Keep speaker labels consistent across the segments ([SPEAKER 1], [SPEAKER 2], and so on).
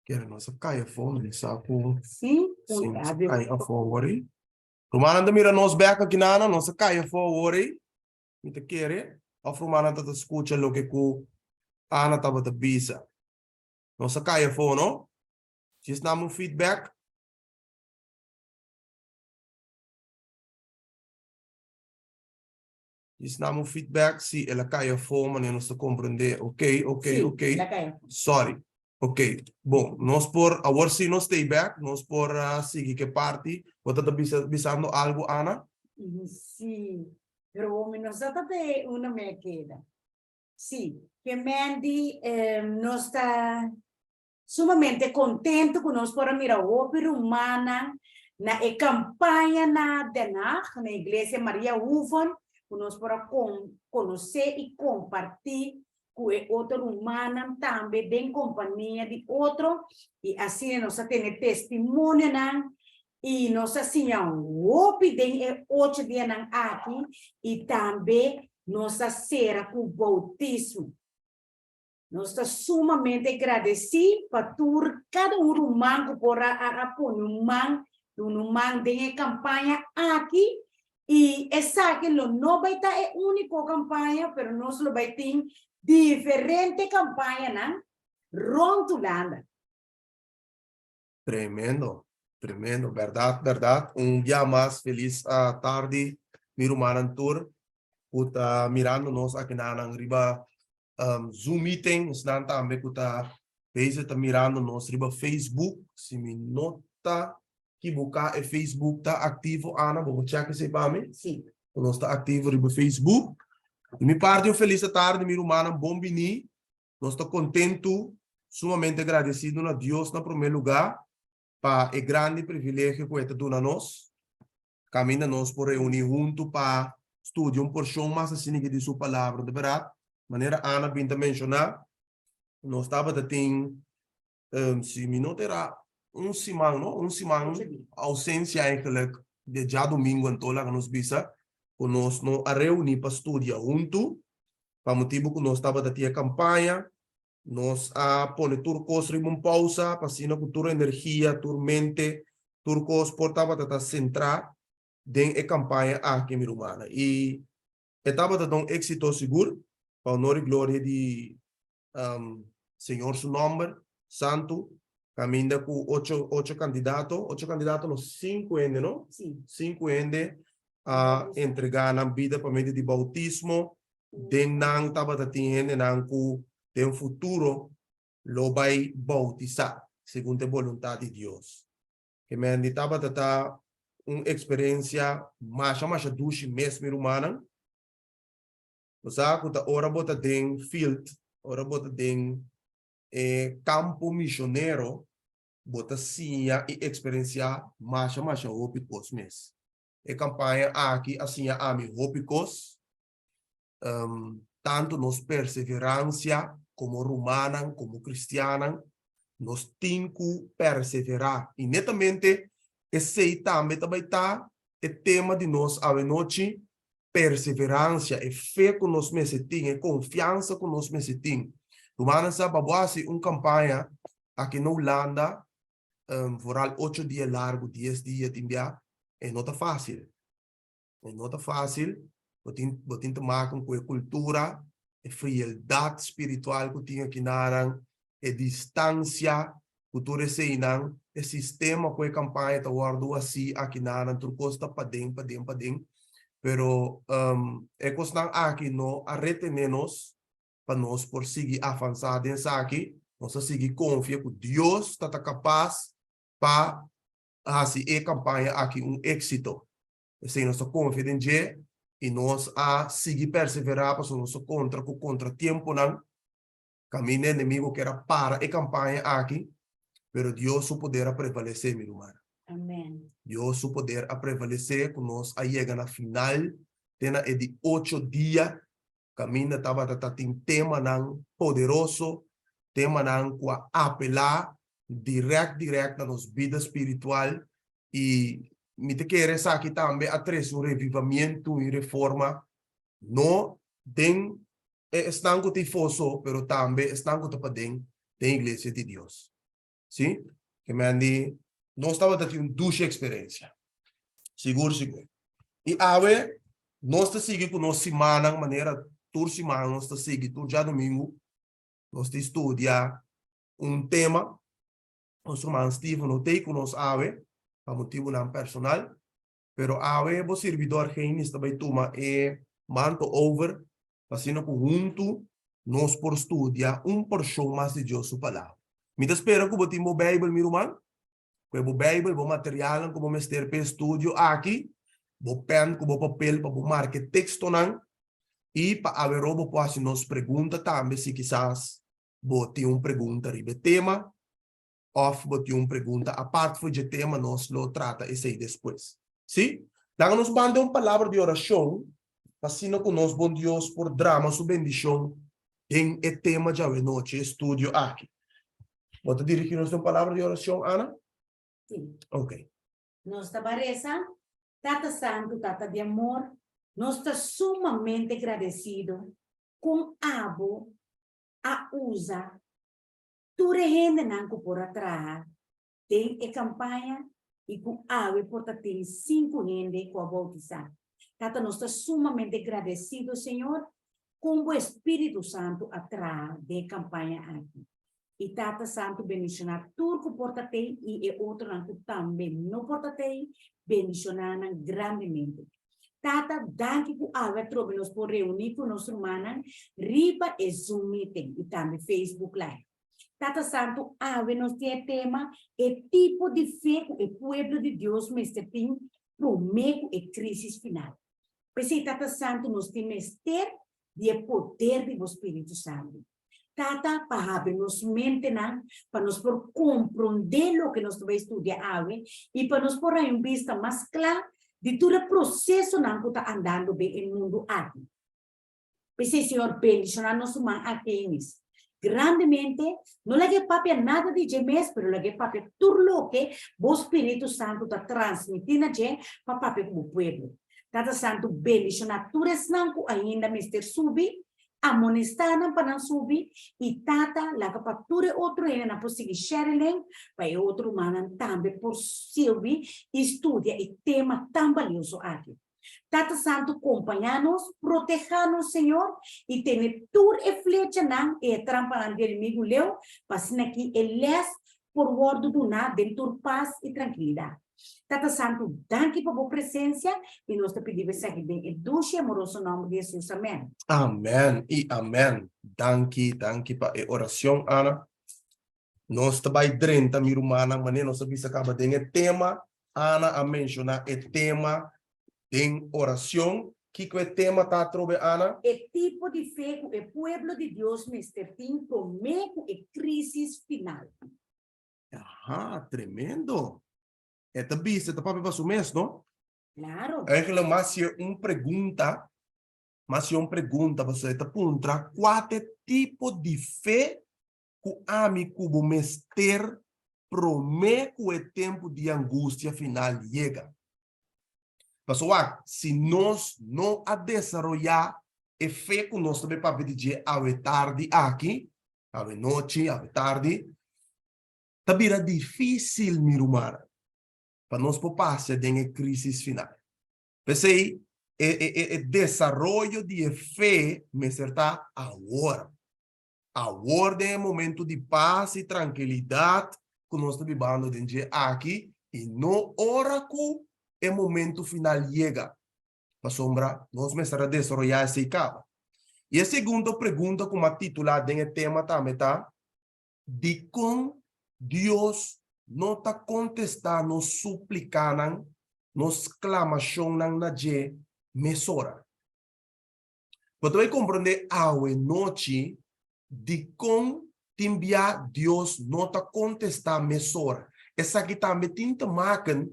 [SPEAKER 1] Kere nos a kai afó, mi sa ku
[SPEAKER 2] Sí,
[SPEAKER 1] sí, nos a kai afó awor ei. Rumannan ta mira nos bek aki nana, nos a kai afó awor ei. Mi ta kere, òf rumannan ta ta skucha loke ku Ana tabata bisa. Nos a kai afó, no? Djis nan un feedback. Djis nan un feedback si el a kai afó manera nos ta komprendé. Ok, ok,
[SPEAKER 2] Sí,
[SPEAKER 1] ok.
[SPEAKER 2] el a kai afó.
[SPEAKER 1] Sorry. Ok, bon, nos por, awor sí nos stay back, nos por sigui ke parti. Bo ta ta bisa, bisando algu, Ana?
[SPEAKER 2] Sí, pero mi no sa ta te unda mi a keda. Sí, ke Mandy, nos ta sumamente contento cu nos por a mira hopi rumannan na e campaña na Den Haag, na Iglesia Maria Hoeven, cu nos por a conoce y comparti cu e otro rumannan tambe den compania di otro y asina nos a tene testimonionan y nos a siña hopi den e ocho dianan aki y tambe nos a cera cu bautismo. Nos ta sumamente gradesí pa tur kada un ruman ku por a a pone un man, duna un man den e kampaña aki i esaki lo no bai ta e úniko kampaña pero nos lo bai tin diferente kampañanan rònt Hulanda.
[SPEAKER 1] Tremendo, tremendo, bèrdat, bèrdat. Un bia mas felis tardi mi rumannan tur ku ta mirando nos akinanan riba Zoom meeting, esnan tambe ku ta bezig ta mirando nos riba Facebook. Si mi no ta kibuká e Facebook ta aktivo, Ana, bo por chèk esei pa mi?
[SPEAKER 2] Sí.
[SPEAKER 1] Ku nos ta aktivo riba Facebook. Di mi parti un felis tardi mi rumannan, bon biní. Nos ta kontentu, sumamente gradesido na Dios na promé lugá pa e grandi privilegio ku e ta duna nos. Kaminda nos por reuní huntu pa studia un porshon mas asina di su Palabra. De bèrdat, manera Ana bin ta menshoná, nos tabata tin, si mi no ta erá, un siman, no? Un siman ousensia eigenlijk di djadumingu anto laga nos bisa ku nos no a reuní pa studia huntu pa motibu ku nos tabata tin e kampaña. Nos a pone tur kos riba un pausa pa asina ku tur energia, tur mente, tur kos por tabata ta sentrá den e kampaña aki, mi rumannan. I e tabata ta un éksito sigur, pa honor i gloria di Señor su nòmber santu, kaminda ku ocho ocho kandidato, ocho kandidato no, sinku hende no? Sinku hende a entregá nan bida pa medio di boutismo. Den nan tabata tin hendenan ku den futuro lo bai boutisá segun ta e boluntat di Dios. Ke men di tabata ta un eksperensia masha masha dushi mes, mi rumannan. Bo sa ku ta ora bo ta den field, ora bo ta den e kampo mishonero, bo ta siña i eksperensiá masha masha hopi kos mes. E kampaña aki a siña ami hopi kos. Tantu nos perseveransia komo rumannan, komo kristiannan, nos tin ku perseverá. I netamente esei tambe ta bai ta e tema di nos awenochi, perseveransia, e fe ku nos mester tin, e konfiansa ku nos mester tin. Rumannan sa pa bo hasi un kampaña aki na Hulanda, vooral ocho dia largu, dies dia tin bia, e no ta fásil. E no ta fácil, bo tin, bo tin te maken ku e kultura, e frieldat spiritual ku tin akinanan, e distansia ku tur eseinan, e sistema ku e kampaña ta wòrdu hasí akinanan, tur kos ta paden, paden, paden. Pero e kosnan aki no a retené nos pa nos por sigui avansá den esaki, nos a sigui konfia ku Dios ta ta kapas pa hasi e kampaña aki un éksito. P'esei nos ta konfia den dje i nos a sigui perseverá pasobra nos a kontra ku kontratiemponan. Kaminda e enemigo kier a para e kampaña aki, pero Dios su poder a prevalesé, mi rumannan.
[SPEAKER 2] Amen.
[SPEAKER 1] Dios su poder a prevalesé ku nos a yega na final te na e di ocho dia kaminda tabata ta tin temanan poderoso, temanan ku a apelá dirèkt dirèkt na nos bida spiritual i mi ta kere esaki tambe a trese un revivamiento i reforma no den e esnan ku ta ifoso pero tambe esnan ku ta paden den iglesia di Dios. Si, ke men di nos tabata tin un dushi eksperensia. Sigur sigur. I awe nos ta sigui ku nos simannan manera tur siman nos ta sigui tur djadumingu nos ta studia un tema. Nos ruman Steven no ta ei ku nos awe pa motibunan personal, pero awe bo sirbidor Genis ta bai tuma e manto over pa asina ku huntu nos por studia un porshon mas di Dios su Palabra. Mi ta spera ku bo tin bo Beibel, mi ruman. Ku e bo Beibel, bo materialnan ku bo mester pa e studio aki, bo pèn ku bo papel pa bo marka e tekstonan i pa aweró bo por hasi nos pregunta tambe si kisas bo tin un pregunta riba e tema òf bo tin un pregunta apart for dje tema, nos lo trata esei despues. Sí? Laga nos banda un palabra di orashon pa asina ku nos bon Dios por drama su bendishon den e tema djawe nochi, e studio aki. Bo ta dirigí nos den un palabra di orashon, Ana?
[SPEAKER 2] Sí.
[SPEAKER 1] Ok.
[SPEAKER 2] Nos ta ba resa. Tata Santu, Tata di amor, nos ta sumamente gradesido kon abo a usa tur e hendenan ku por a traha den e kampaña i ku awe por ta tin sinku hende ku a boutisá. Tata, nos ta sumamente gradesido, Señor, kon bo Espíritu Santu a traha den e kampaña aki. I Tata Santu bendishoná tur ku por ta tei i e otronan ku tambe no por ta tei, bendishoná nan grandemente. Tata, danki ku awe atrobe nos por reuní ku nos rumannan riba e Zoom meeting i tambe Facebook Live. Tata Santu, awe nos tin e tema E tipo di fe ku e pueblo di Dios mester tin promé ku e krísis final. P'esei, Tata Santu, nos tin mester di e poder di bo Spiritu Santu. Tata, pa habri nos mentenan pa nos por komprondé loke nos ta bai studia awe i pa nos por haña un bista mas kla di tur e prosesonan ku ta andando den e mundu aki. P'esei, Señor, bendishoná nos ruman Artemis grandemente. No laga e papia nada di dje mes, pero laga e papia tur loke bo Spiritu Santu ta transmití na dje pa papia ku bo pueblo. Tata Santu, bendishoná tur esnan ku ainda mester subi Amonestá nan pa nan subi, i Tata laga pa tur e otro hendenan por sigui Sherilyn, pa e otro rumannan tambe por sirbi i studia e tema tan balioso aki. Tata Santu kompañá nos, protehá nos, Señor, i tene tur e flechanan i e trampanan di enemigu leu, pa asina ki e lès por wòrdu duná den tur pas i trankilidat. Tata Santu, danki pa bo presensia i nos ta pidi bo esaki den e dushi i amoroso nòmber di Hesus. Amèn.
[SPEAKER 1] Amèn i amèn. Danki, danki pa e oracion, Ana. Nos ta bai drenta, mi rumannan, manera nos a bisa caba den e tema. Ana a menciona e tema den oracion. Kico e tema ta atrobe, Ana?
[SPEAKER 2] E tipo di fe cu e pueblo di Dios mester tin prome cu e crisis final.
[SPEAKER 1] Aha, tremendo. E ta bisa, e ta papia pa su mes, no?
[SPEAKER 2] Claro.
[SPEAKER 1] Eigenlijk mas si un pregunta, mas si un pregunta, pasobra e ta puntra cua ta e tipo di fe cu ami cu bo mester prome cu e tempo di angustia final yega. Pasobra wak, si nos no a desaroyá e fe ku nos ta bai papia di dje awe tardi aki, awe nochi, awe tardi, ta bira difísil, mi rumannan, pa nos por pasa den e krísis final. P'esei, e, e, e, e desaroyo di e fe mester ta awor. Awor den e momento di pas i trankilidat ku nos ta bibando den dje aki i no ora ku e momento final yega, pasobra nos mester a desaroyá esei kaba. I e segundo pregunta ku mi a titulá den e tema tambe ta, Dikon Dios no ta kontestá nos suplikanan, nos sklamashonnan na dje mesora? Bo ta bai komprondé awe nochi dikon tin bia Dios no ta kontestá mesora. Esaki tambe tin te maken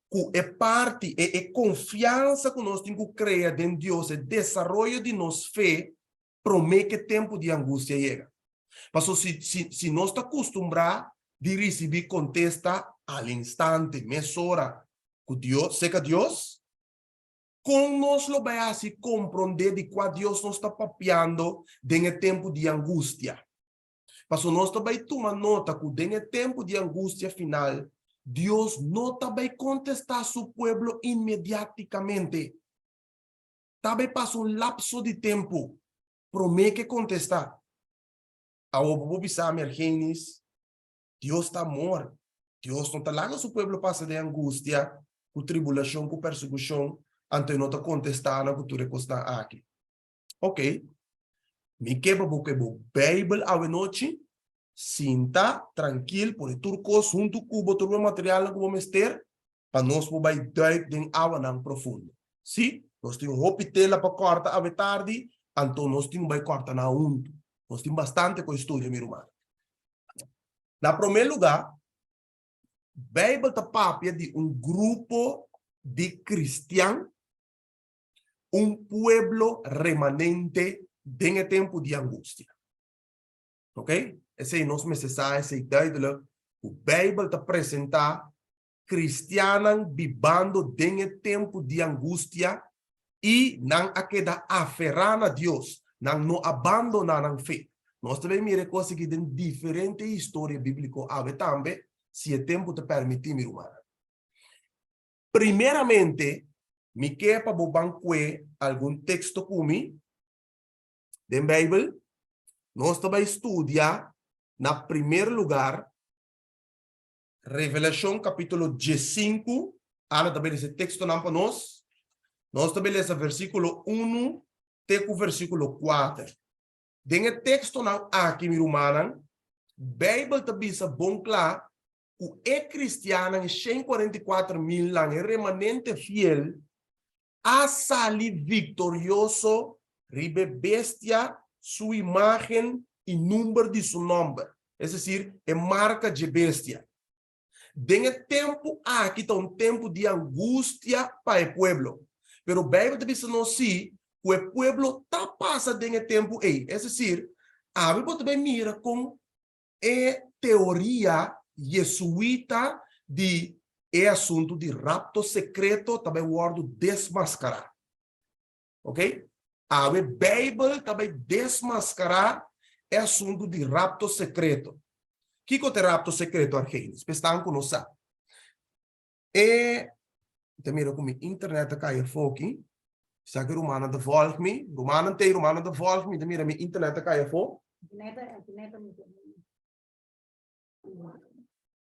[SPEAKER 1] ku e parti, e e konfiansa ku nos tin ku krea den Dios, e desaroyo di nos fe promé ku e tempu di angustia yega. Pasobra si si si nos ta kustumbrá di risibí kontesta al instante, mesora, ku Dios, serka Dios, Kon nos lo bai hasi komprondé di kua Dios nos ta papiando den e tempu di angustia? Paso nos ta bai tuma nota ku den e tempu di angustia final, Dios no ta bai kontestá su pueblo inmediatikamente. Ta bai pasa un lapso di tempu promé ku e kontestá. Awor bo por bisa mi, Argenis, Dios ta amor. Dios no ta laga su pueblo pasa den angustia, ku tribulashon, ku persekushon, anto e no ta kontestá nan ku tur e kosnan aki. Ok, mi ke pa bo ke bo Bijbel awe nochi, sinta trankil, pone tur kos huntu ku bo, tur bo materialnan ku bo mester, pa nos por bai duik den awanan profundo. Sí, nos tin hopi tela pa kòrta awe tardi, anto nos tin ku bai kòrta nan huntu. Nos tin bastante ku studia, mi ruman. Na promé lugá, Bijbel ta papia di un grupo di kristian un pueblo remanente den e tempu di angustia. Ok? Esei nos mester sa, esei duidelijk, ku Bijbel ta presentá kristiannan bibando den e tempu di angustia i nan a keda aferá na Dios, nan no a bandoná nan fe. Nos ta bay mira e kos aki den diferente historia bíbliko awe tambe, si e tempu ta permití, mi rumannan. Primeramente, mi ke pa bo ban kue algun teksto ku mi den Beibel. Nos ta bai studia na primer lugar Revelashon kapítulo diesinku. Ana ta bai lesa e tekstonan pa nos. Nos ta bai lesa versíkulo unu te ku versíkulo kuater. Den e tekstonan aki, mi rumannan, Beibel ta bisa bon kla ku e kristiannan, e 144.000 nan, e remanente fiel, a sali viktorioso riba e bestia su imágen i number di su nòmber, es desir, e marka dje bestia. Den e tempu aki ta un tempu di angustia pa e pueblo. Pero Beibel ta bisa nos sí ku e pueblo ta pasa den e tempu ei. Es desir, awe bo ta bai mira kon e teoria jesuita di e asuntu di rapto sekreto ta bai wòrdu desmaskará. Ok? Awe Beibel ta bai desmaskará e asuntu di rapto sekreto. Kiko ta e rapto sekreto, Argenis? Pa esnan ku no sa. E ta mira ku mi internet a kai afó aki. Sa ku rumannan ta vòlg mi. Rumannan t'ei, rumannan ta vòlg mi. Ta mira mi internet a kai afó.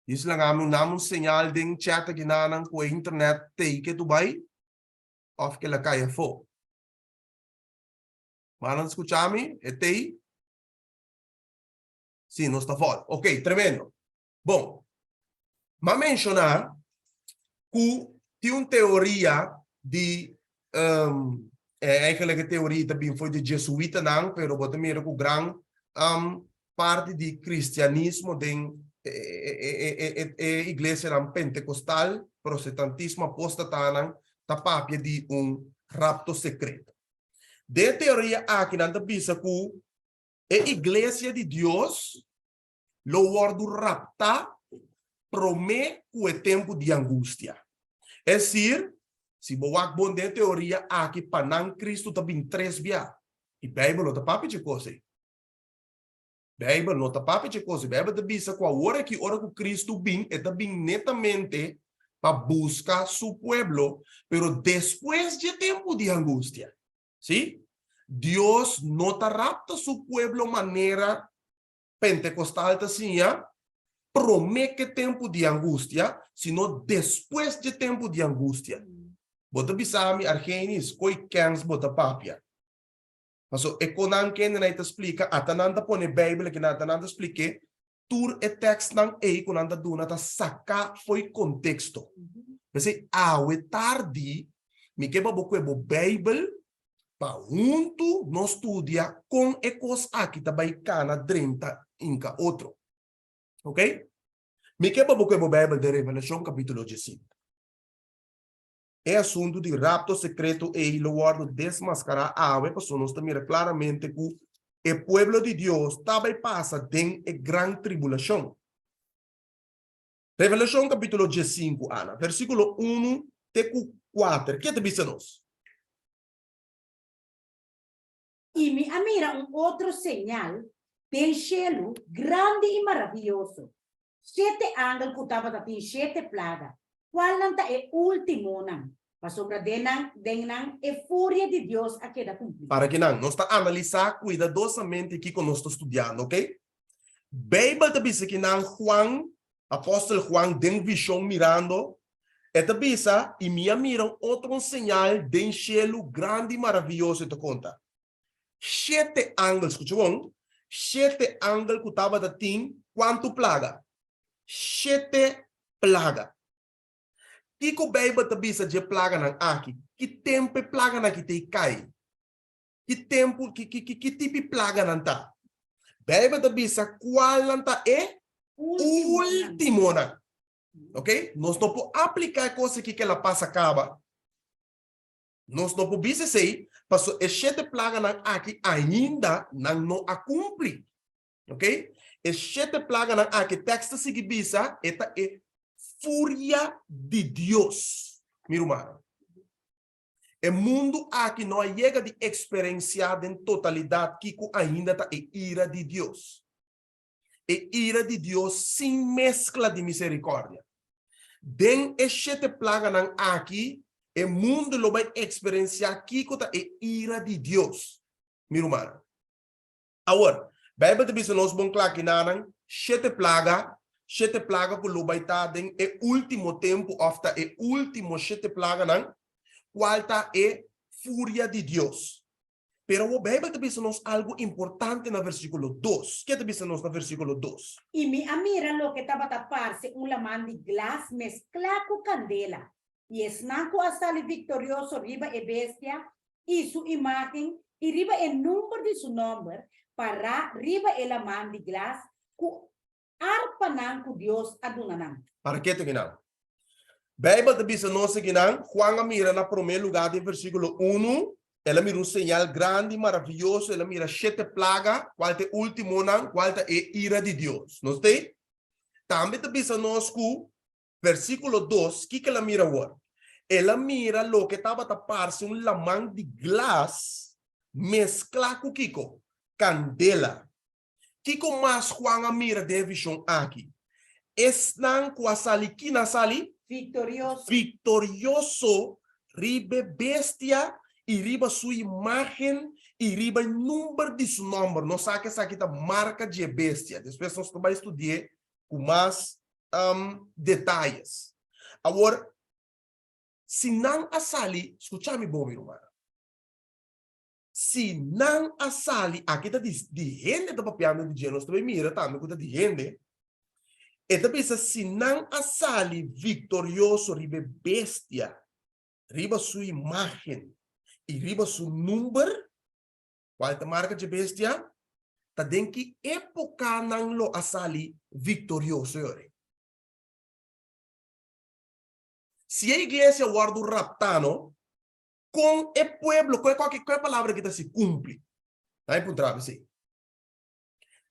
[SPEAKER 1] Dis laga mi dam un señal den chat aki nanan ku e internet t'ei ke tu bai òf ke la kai afó. Rumannan ta skucha mi? E t'ei? Si, nos ta vòlg. Oké, tremendo. Bon, m'a menshoná ku tin un teoria di, eigenlijk e teoria ta bin for di jesuitanan, pero bo ta mira ku gran parti di kristianismo den e iglesianan pentekostal, protestantismo, apostatanan ta papia di un rapto sekreto. Den e teoria aki nan ta bisa ku e iglesia di Dios lo wòrdu raptá promé ku e tempu di angustia. Es desir, si bo wak bon den e teoria aki, pa nan Kristu ta bin tres bia. I Beibel no ta papia dje kos ei. Beibel no ta papia dje kos ei. Beibel ta bisa ku awor aki ora ku Kristu bin, e ta bin netamente pa buska su pueblo, pero despues dje tempu di angustia. Sí? Dios no ta rapta su pueblo manera Pentecostal ta siña promé ke tempu di angustia, sino despues dje tempu di angustia. Bo ta bisa mi, Argenis, koi kens bo ta papia? Paso e konan kende nan ta splika, ata nan ta pone Bijbel aki, ata nan ta splik'é, tur e tekstnan ei ku nan ta duna ta saká fo'i konteksto. P'esei awe tardi mi ke pa bo kue bo Bijbel Pa huntu nos studia kon e kos aki ta bai kana drenta inka otro. Ok? Mi ke pa bo koe bo Bijbel den Revelashon kapitulo diesinku. E asuntu di rapto sekreto ei lo wòrdu desmaskará awe pasobra nos ta mira klaramente ku e pueblo di Dios ta bai pasa den e gran tribulashon. Revelashon kapitulo diesinku, Ana, versíkulo unu te ku kuater, ke ta bisa nos?
[SPEAKER 2] I mi a mira un otro señal Den shelu, grandi i maravioso, shete angel ku tabata tin shete plaga, kualnan ta e últimonan, pasobra den nan, den nan e furia di Dios a keda kumplí.
[SPEAKER 1] Para kinan, nos ta analisá kuidadosamente kiko nos ta studiando, oke? Beibel ta bisa kinan Juan, apòstel Juan den vishon mirando, e ta bisa, I mi a mira un otro un señal den shelu grandi i maravioso, e ta konta. Shete angel, skucha bon, shete angel ku tabata tin kuantu plaga? Shete plaga. Kiko Beibel ta bisa dje plaganan aki? Ki tempu e plaganan aki ta i kai? Ki tempu, ki, ki, ki, ki tipi plaganan ta? Beibel ta bisa kualnan ta e últimonan. Ok? Nos no por apliká e kos aki ke el a pasa kaba. Nos no por bisa esei, pasobra e shete plaganan aki ainda nan no a kumpli. Ok? E shete plaganan aki, tekst ta sigui bisa, e ta e furia di Dios, mi rumannan. E mundu aki no a yega di eksperensiá den totalidat kiko ainda ta e ira di Dios. E ira di Dios sin meskla di miserikòrdia. Den e shete plaganan aki, e mundu lo bai eksperensiá kiko ta e ira di Dios, mi rumannan. Awor, Beibel ta bisa nos bon kla kinanan shete plaga, shete plaga ku lo bai ta den e último tempu òf ta e último shete plaganan, kual ta e furia di Dios. Pero awor Beibel ta bisa nos algu importante na versíkulo dos. Ke ta bisa nos na versíkulo dos?
[SPEAKER 2] I mi a mira loke tabata parse un laman di glas mesklá ku kandela, i esnan ku a sali viktorioso riba e bestia i su imágen i riba e number di su nòmber, pará riba e laman di glas ku arpanan ku Dios a duna nan.
[SPEAKER 1] Para ke ta kinan? Beibel ta bisa nos akinan, Juan a mira na promé lugá den versíkulo unu, el a mira un señal grandi i maravioso, el a mira shete plaga, kual ta e últimonan, kual ta e ira di Dios. Nos ta ei? Tambe ta bisa nos ku, versíkulo dos, kiko el a mira awor? El a mira loke tabata parse un laman di glas mesklá ku kiko? Kandela. Kiko mas Juan a mira den e vishon aki? Esnan ku a sali, kin a sali?
[SPEAKER 2] Viktorioso.
[SPEAKER 1] Viktorioso riba e bestia i riba su imágen i riba e number di su nòmber. Nos sa ku esaki ta marka di e bestia. Despues nos ta bai studi'é ku mas detayes. Awor, si nan a sali, skucha mi bon, mi rumannan. Si nan a sali, aki ta di di hende ta papiando di dje, nos ta bay mira tambe ku ta di hende, e ta bisa si nan a sali viktorioso riba e bestia, riba su imágen i riba su number, kual ta marka dje bestia, ta den ki époka nan lo a sali viktorioso yori? Si e iglesia wòrdu raptá no, Kon e pueblo, kon e koke, kon e palabra ki ta si kumpli? Nan e puntra mi si.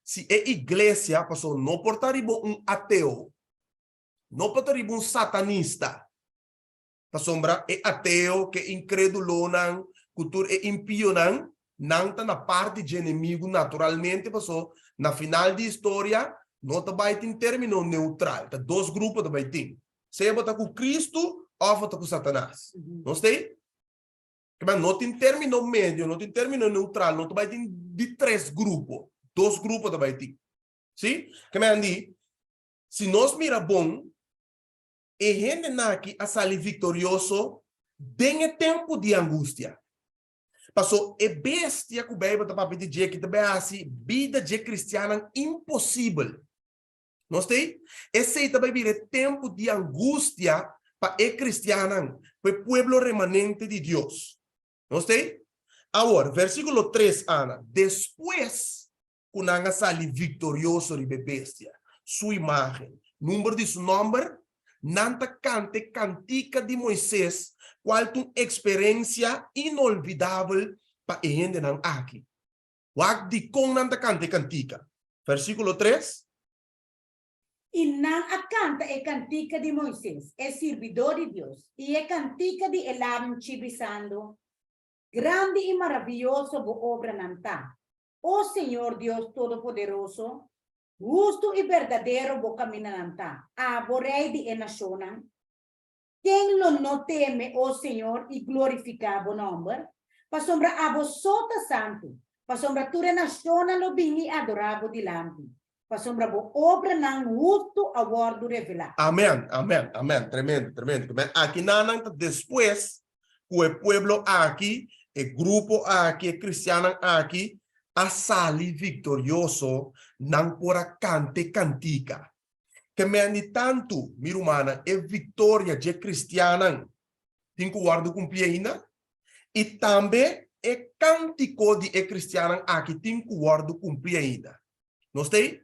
[SPEAKER 1] Si e iglesia, paso no por ta riba un ateo, no por ta riba un satanista, pasobra e ateo, ke inkredulonan, ku tur e impionan, nan ta na parti dje enemigu naturalmente, paso na final di historia no ta bai tin termino neutral, ta dos grupo ta bai tin. Sea bo ta ku Kristu òf bo ta ku Satanas. Nos ta ei? Kibera no tin término medio, no tin término neutral, no ta bai tin di tres grupo. Dos grupo ta bai tin. Sí? Kibera di, si nos mira bon, e hendenan aki a sali viktorioso den e tempu di angustia. Paso e bestia ku Beibel ta papia di dje ki ta bai hasi bida dje kristiannan imposibel. Nos ta ei? Esei ta bai bira e tempu di angustia pa e kristiannan, pa e pueblo remanente di Dios. Nos ta ei? Awor, versíkulo tres, Ana, Despues ku nan a sali viktorioso riba e bestia, su imágen, number di su nòmber, nan ta kanta e kantika di Moises, kual ta un eksperensia inolvidabel pa e hendenan aki. Wak dikon nan ta kanta e kantika. Versíkulo tres.
[SPEAKER 2] I nan a kanta e kantika di Moises, e sirbidó di Dios, i e kantika di e Lamchi, bisando, Grandi i maravioso bo obranan ta, O Señor Dios Todopoderoso, hustu i berdadero bo kamindanan ta, abo Rei di e nashonnan. Ken lo no teme, o Señor, i glorifiká bo nòmber? Pasobra abo so ta santu, pasobra tur e nashonnan lo bini i adorá bo dilanti, pasobra bo obranan hustu a wòrdu revelá.
[SPEAKER 1] Amèn, amèn, amèn. Tremendo, tremendo. Amèn. Aki nan ta despues ku e pueblo aki, e grupo aki, e kristiannan aki a sali viktorioso, nan por a kanta e kantika. Ke men di tantu, mi rumannan, e viktoria dje kristiannan tin ku wòrdu kumplí ainda, i tambe e kántiko di e kristiannan aki tin ku wòrdu kumplí ainda. Nos ta ei?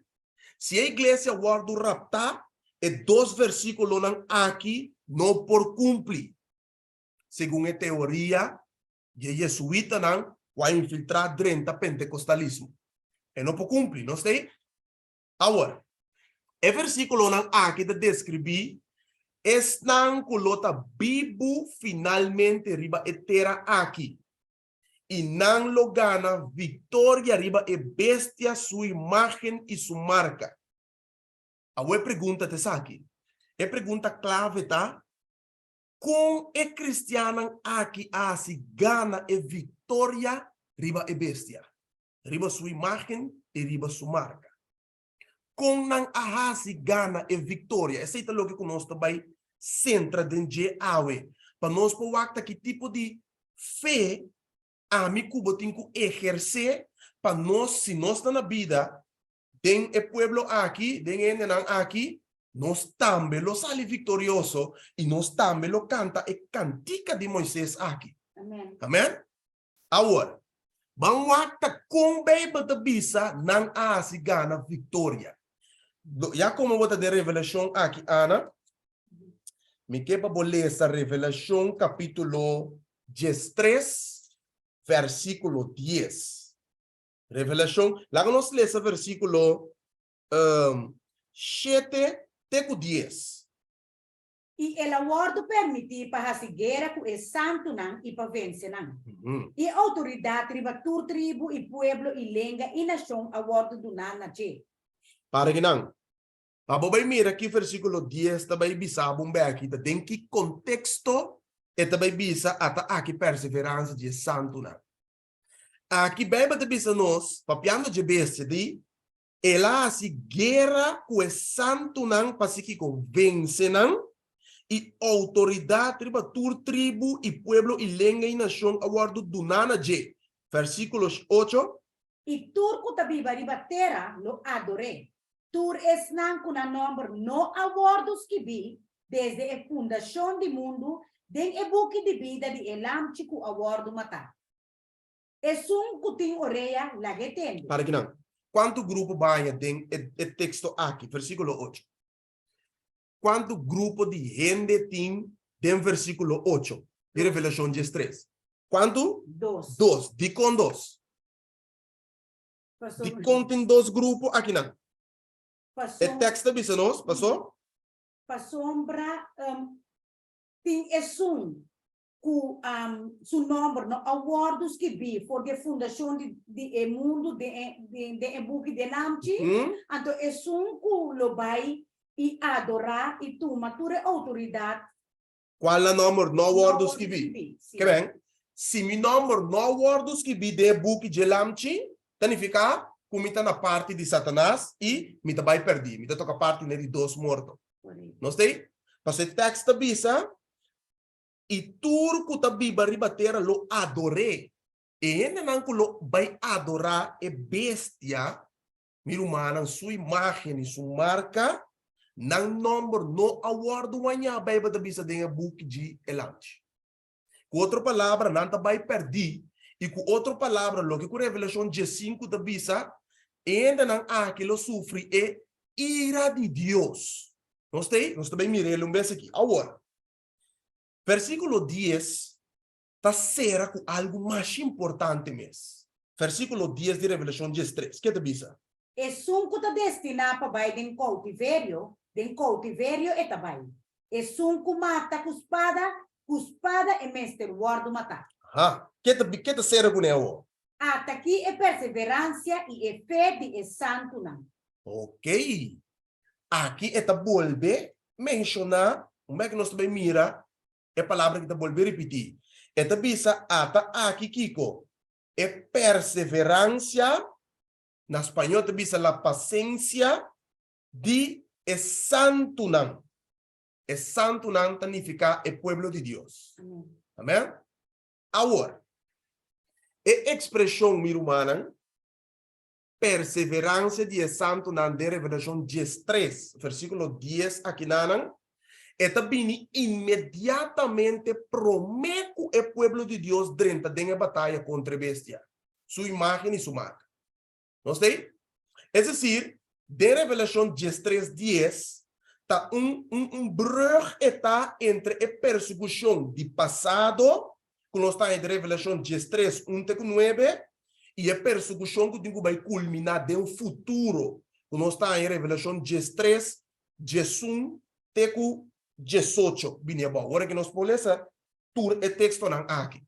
[SPEAKER 1] Si e iglesia wòrdu raptá, e dos versíkulonan aki no por kumpli, segun e teoria di e yesuitanan ku a infiltrá drenta pentekostalismo. E no por kumpli. Nos ta ei? Awor, e versíkulonan aki ta deskribí esnan ku lo ta bibu finalmente riba e tera aki, i nan lo gana viktoria riba e bestia su imágen i su marka. Awor e pregunta ta esaki, e pregunta klave ta, Kon e kristiannan aki a hasi gana e viktoria riba e bestia? Riba su imágen i riba su marka. Kon nan a hasi gana e viktoria? Esei ta loke ku nos ta bai sentra den dje awe, pa nos por wak ta ki tipo di fe ami ku bo tin ku ehersé pa nos, si nos ta na bida den e pueblo aki, den e hendenan aki, nos tambe lo sali viktorioso i nos tambe lo kanta e kantika di Moises aki.
[SPEAKER 2] Amen.
[SPEAKER 1] Amen? Awor, ban wak ta kon Beibel ta bisa nan a hasi gana viktoria. Ya komo bo ta den Revelashon aki, Ana, mi ke pa bo lesa Revelashon kapítulo 13, versíkulo 10. Revelashon, laga nos lesa versíkulo 7 te ku 10.
[SPEAKER 2] I el a wòrdu permití pa hasi guera ku e santunan i pa vense nan. I e outoridat riba tur tribu i pueblo i lenga i nashon a wòrdu duná na dje.
[SPEAKER 1] Para kinan. Pa bo bai mira ki versíkulo 10 ta bai bisa bo un bèki ta den ki konteksto e ta bai bisa ata aki perseveransia di e santunan. Aki Beibel ta bisa nos, papiando dje bestia di, El a hasi guera ku e santunan pa si kiko vense nan, i outoridat riba tur tribu i pueblo i lenga i nashon a wòrdu duná na dje. Versíkulo 8.
[SPEAKER 2] I tur ku ta biba riba tera lo ador'é, tur esnan ku nan nòmber no a wòrdu skibí desde e fundashon di mundu den e buki di bida di e Lamchi ku a wòrdu matá. Esun ku tin orea, lag'é tende.
[SPEAKER 1] Para kinan? Kuantu grupo baña den e teksto aki, versíkulo 8? Kuantu grupo di hende tin den versíkulo 8 di Revelashon 13? Kuantu?
[SPEAKER 2] Dos.
[SPEAKER 1] Dos. Dikon dos? Dikon tin dos grupo akinan? E tekst ta bisa nos, pasó?
[SPEAKER 2] Pasobra tin esun ku su nòmber no a wòrdu skibí for di e fundashon di e mundu den e buki di e Lamchi, anto esun ku lo bai i adorá i tuma tur e outoridat.
[SPEAKER 1] Kual nan nòmber no a wòrdu skibí? Ke ben, si mi nòmber no a wòrdu skibí den e buki dje Lamchi, ta nifiká ku mi ta na parti di Satanas i mi ta bai pèrdí, mi ta toka parti n'e di dos morto. Nos ta ei? Pasobra e tèkst ta bisa. I tur ku ta biba riba tera lo ador'é. E hendenan ku lo bai adorá e bestia, mi rumannan, su imágen i su marka, nan nòmber no a wòrdu wañá, Beibel ta bisa den e buki dji e Lamchi. Ku otro palabra, nan ta bai pèrdí. I ku otro palabra, loke ku Revelashon 15 ta bisa, e hendenan aki lo sufri e ira di Dios. Nos ta ei? Nos ta bai mira el un bes aki. Awor, Versíkulo 10 ta sera ku algu masha importante mes. Versíkulo 10 di Revelashon 13, ke ta bisa?
[SPEAKER 2] Esun ku ta destiná pa bai den koutiverio, den koutiverio e ta bai. Esun ku mata ku spada, ku spada e mester wòrdu matá.
[SPEAKER 1] Aha, ke ta ke ta sera kuné awor?
[SPEAKER 2] Ata aki e perseveransia i e fe di e santunan.
[SPEAKER 1] Ok. Aki e ta bolbe menshoná, un bek nos ta bai mira e palabra ki ta bolbe ripití. E ta bisa ata aki kiko? E perseveransia, na spañó ta bisa la pasensia di e santunan. E santunan ta nifiká e pueblo di Dios. Amèn? Awor, e ekspreshon, mi rumannan, perseveransia di e santunan den Revelashon 13, versíkulo 10 akinanan, e ta bini inmediatamente promé ku e pueblo di Dios drenta den e bataya kontra e bestia, su imágen i su marka. Nos ta ei? Es desir, den Revelashon 13, 10, ta un un un brug e ta entre e persekushon di pasado, ku nos ta haña den Revelashon 13, 1 te ku 9, i e persekushon ku tin ku bai kulminá den futuro, ku nos ta haña Revelashon 13, 11 te ku 18 bini abou. Ora ku nos por lesa tur e tekstonan aki.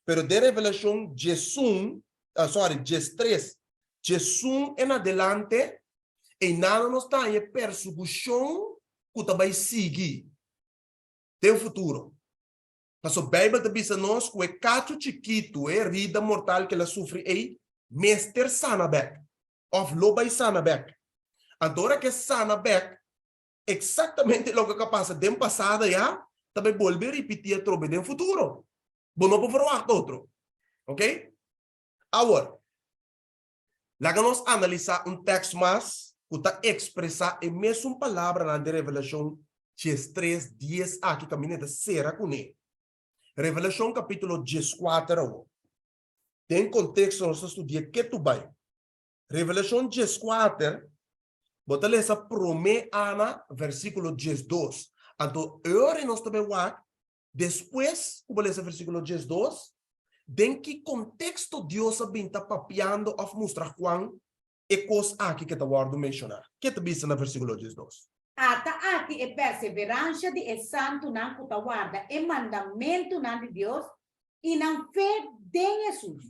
[SPEAKER 1] Pero den Revelashon 11, sorry, 13, 11 en adelante, einan nos ta haña e persekushon ku ta bai sigui den futuro. Pasobra Beibel ta bisa nos ku e kachu chikitu, e herida mortal ku el a sufri ei, mester sana bèk, òf lo bai sana bèk. Anto ora ku e sana bèk, eksaktamente loke ku a pasa den pasado ya ta bai bolbe ripití atrobe den futuro. Bo no por verwagt otro. Ok? Awor, laga nos analisá un tèkst mas ku ta ekspresá e mesun palabranan den Revelashon 13, 10 aki kaminda e ta sera kuné. Revelashon kapítulo 14 awor. Den konteksto nos ta studia ketu bai. Revelashon 14, Bo ta lesa promé ana versíkulo 12. Anto e ora ei nos ta bai wak, despues ku bo lesa versíkulo 12, den ki konteksto Dios a bin ta papiando òf mustra Juan e kos aki ke ta wòrdu menshoná. Ke ta bisa na versíkulo 12?
[SPEAKER 2] Ata aki e perseveransha di e santunan ku ta warda e mandamentunan di Dios i nan fe den Hesus.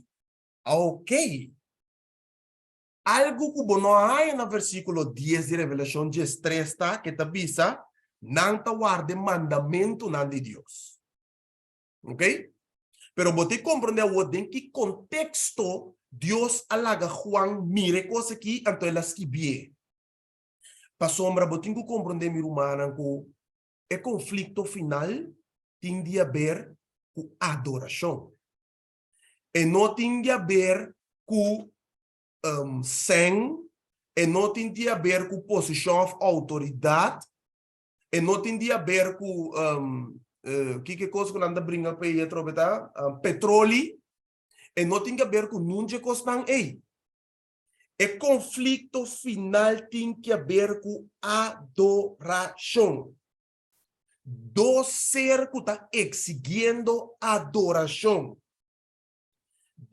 [SPEAKER 1] Oke. Algu ku bo no a haña na versíkulo 10 di Revelashon 13 ta ke ta bisa, Nan ta warda e mandamentunan di Dios. Oke? Pero bo tin komprondé awor den ki konteksto Dios a laga Juan mira e kos aki, anto el a skibié. Pasobra bo tin ku komprondé, mi rumannan, ku e konflikto final tin di haber ku adorashon. E no tin di haber ku sèn, e no tin di haber ku posishon òf outoridat, e no tin di haber ku kiko e kos ku nan ta bringa pa ei atrobe ta? Petroli, e no tin di haber ku nun dje kosnan ei. E konflikto final tin ki haber ku adorashon. Dos ser ku ta eksigiendo adorashon.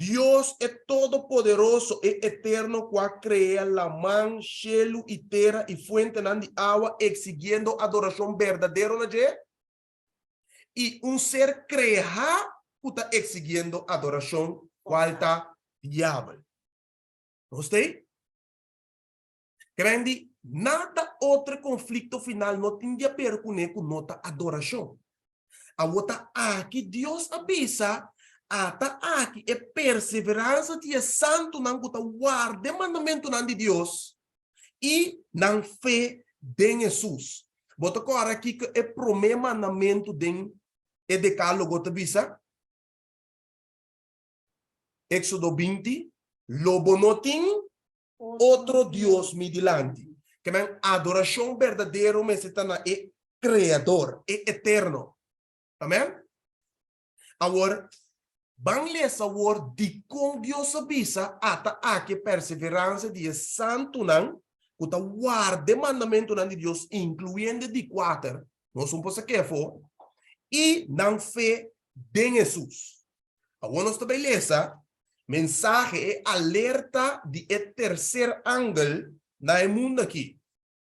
[SPEAKER 1] Dios e Todopoderoso, e Eterno ku a krea laman, shelu i tera i fuentenan di awa eksigiendo adorashon berdadero na dje, i un ser kreá ku ta eksigiendo adorashon, kual ta Diabel. Nos ta ei? Grandi, nada otro konflikto final no tin di aber kuné ku no ta adorashon. Awor ta aki Dios a bisa, Ata aki e perseveransa di e santunan ku ta warda e mandamentunan di Dios i nan fe den Hesus. Bo ta kòrda kiko e promé mandamentu den e Dekálogo ta bisa? Éksodo 20, Lo bo no tin otro dios mi dilanti. Ke men adorashon berdadero mester ta na e Kreador, e Eterno. Amen? Awor, ban lesa awor dikon Dios a bisa ata aki e perseveransia di e santunan ku ta warda e mandamentunan di Dios, inkluyendo e di kuater, nos un por sa kefo, i nan fe den Hesus. Awor nos ta bai lesa mensahe, e alerta di e tercer angel na e mundo aki.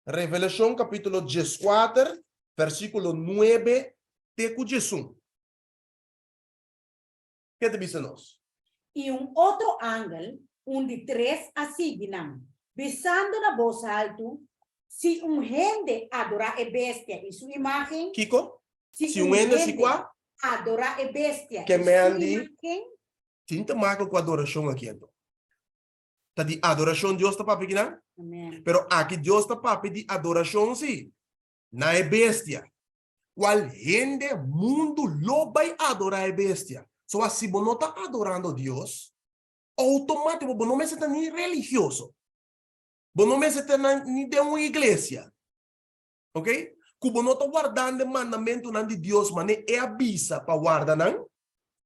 [SPEAKER 1] Revelacion capítulo 14, versículo 9 te cu 11. Ke ta bisa nos?
[SPEAKER 2] I un otro angel, un di tres, a sigui nan, bisando na bos haltu, Si un hende adorá e bestia i su imágen,
[SPEAKER 1] Kiko?
[SPEAKER 2] si
[SPEAKER 1] Si un
[SPEAKER 2] un
[SPEAKER 1] hende si
[SPEAKER 2] hende
[SPEAKER 1] kua?
[SPEAKER 2] adorá e bestia
[SPEAKER 1] Ke
[SPEAKER 2] i su
[SPEAKER 1] men di
[SPEAKER 2] imágen,
[SPEAKER 1] tin te maken ku adorashon aki anto. Ta di adorashon Dios ta papia kinan?
[SPEAKER 2] Amen.
[SPEAKER 1] Pero aki Dios ta papia di adorashon si, na e bestia. Kual hende mundu lo bai adorá e bestia? So si bo no ta adorando Dios, outomátiko bo no mester ta ni religioso. Bo no mester ta ni den un iglesia. Ok? Ku bo no ta wardando e mandamentunan di Dios manera E a bisa pa warda nan,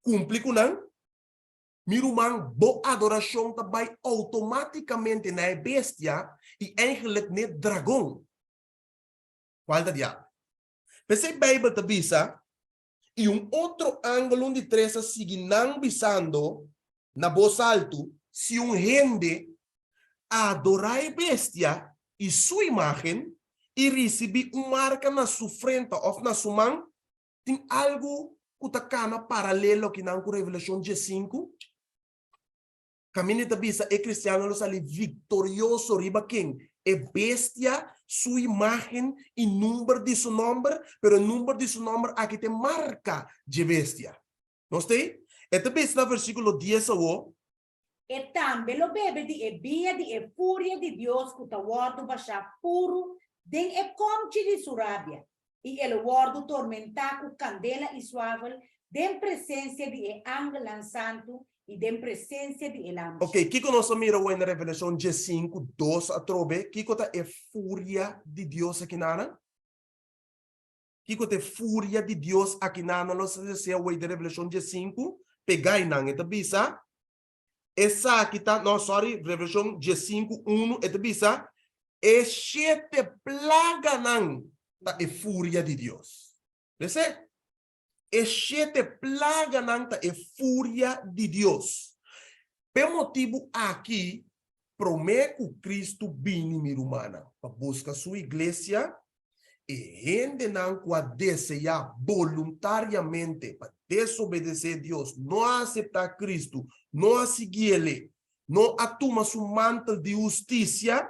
[SPEAKER 1] kumpli ku nan, mi ruman, bo adorashon ta bai outomátikamente na e bestia i eigenlijk n'e dragon. Kual ta diabel? P'esei Beibel ta bisa, I un otro angel un di tres a sigui nan bisando na bos altu, Si un hende adorá e bestia i su imágen i risibí un marka na su frenta òf na su man, tin algu ku ta kana paralelo akinan ku Revelashon diesinku? Kaminda ta bisa e kristiannan lo sali viktorioso riba ken? E bestia, su imágen i number di su nòmber, pero e number di su nòmber aki ta e marka dje bestia. Nos ta ei? E ta bisa na versíkulo dies awor.
[SPEAKER 2] E tambe lo bebe di e biña di e furia di Dios ku ta wòrdu bashá puru den e kòmchi di su rabia, i e lo wòrdu tormentá ku kandela i suavel den presensia di e angelnan santu i den presensia di e Lamchi.
[SPEAKER 1] Ok, kiko nos a mira awor na Revelashon diesinku, dos atrobe? Kiko ta e furia di Dios akinana? Kiko ta e furia di Dios akinana? Nos a desea awor den Revelashon diesinku, pegá einan, e ta bisa, Esaki ta, no, sorry, Revelashon diesinku, unu, e ta bisa, E shete plaganan ta e furia di Dios. Lese? E shete plaganan ta e furia di Dios. P'e motibu aki, promé ku Kristu bini, mi rumannan, pa buska su iglesia, e hendenan ku a deseá boluntariamente pa desobedesé Dios, no a aseptá Kristu, no a sigui el'e, no a tuma su mantel di hustisia,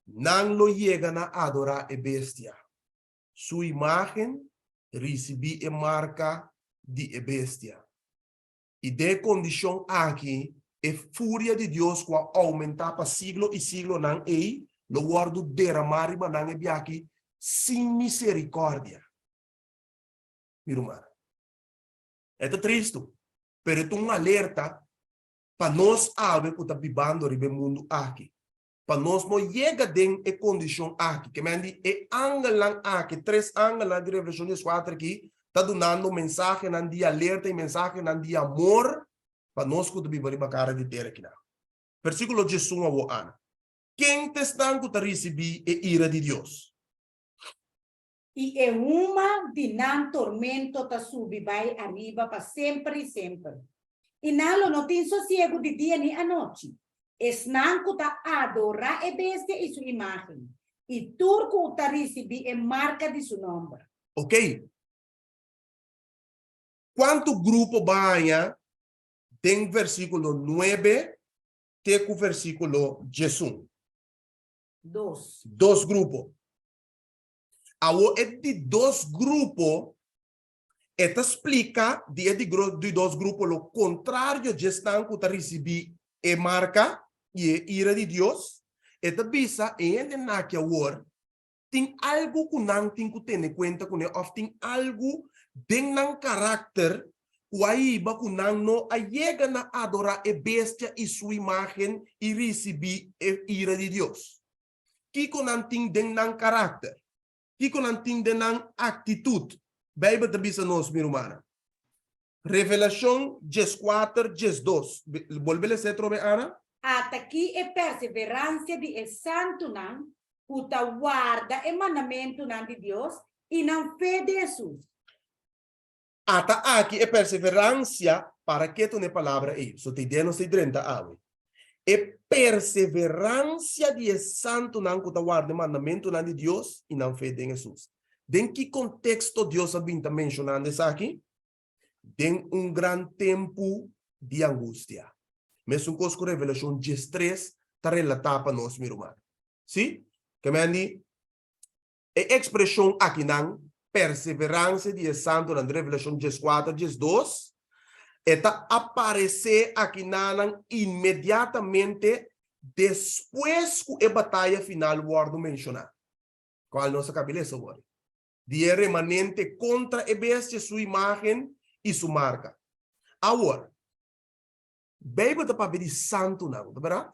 [SPEAKER 1] nan lo yega na adorá e bestia. Su imágen, risibí e marka di e bestia. I den e kondishon aki, e furia di Dios ku a oumentá pa siglo i siglonan ei lo wòrdu deramá riba nan e biaha sin miserikòrdia. Mi ruman, e ta tristu, pero e ta un alerta pa nos awe ku ta bibando riba e mundu aki. Pa nos no yega den e kondishon aki. Ke men di e angelnan aki, tres angelnan di Revelashon dieskuater aki, ta dunando mensahenan di alerta i mensahenan di amor pa nos ku ta biba riba kara di tera akinan. Versíkulo diesun awor ana. Ken ta esnan ku ta risibí e ira di Dios?
[SPEAKER 2] I e huma di nan tormento ta subi bai ariba pa semper i semper. I nan lo no tin sosiegu di dia ni anochi, esnan ku ta adorá e bestia i su imágen, i tur ku ta risibí e marka di su nòmber.
[SPEAKER 1] Ok. Kuantu grupo bo a haña den versíkulo nuebe te ku versíkulo diesun?
[SPEAKER 2] Dos.
[SPEAKER 1] Dos grupo. Awor e di dos grupo, e ta splika di e di dos grupo lo kontrario djesnan ku ta risibí e marka i e ira di Dios. E ta bisa e hendenan aki awor tin algu ku nan tin ku tene kuenta kuné òf tin algu den nan karakter ku a hiba ku nan no a yega na adorá e bestia i su imágen i risibí e ira di Dios. Kiko nan tin den nan karakter? Kiko nan tin den nan aktitut? Beibel ta bisa nos, mi rumannan. Revelashon dieskuater, diesdos. Bolbe lesa e trobe, Ana.
[SPEAKER 2] Ata ki e perseveransia di e santunan ku ta warda e mandamentunan di Dios i nan fe den Hesus.
[SPEAKER 1] Ata aki e perseveransia, para ketu na e palabra ei, so ta idea nos ta drenta awe. E perseveransia di e santunan ku ta warda e mandamentunan di Dios i nan fe den Hesus. Den ki konteksto Dios a bin ta menshonando esaki? Den un gran tempu di angustia. Mesun kos ku Revelashon 13 ta relatá pa nos, mi ruman. Sí? Ke men di, e ekspreshon akinan, perseveransia di e santunan den Revelashon 14, 12, e ta aparesé akinanan inmediatamente despues ku e bataya final wòrdu menshoná, kual nos a kabi lesa awor. Di e remanente kontra e bestia, su imágen i su marka. Awor, Beibel ta papia di santunan, ta bèrdat?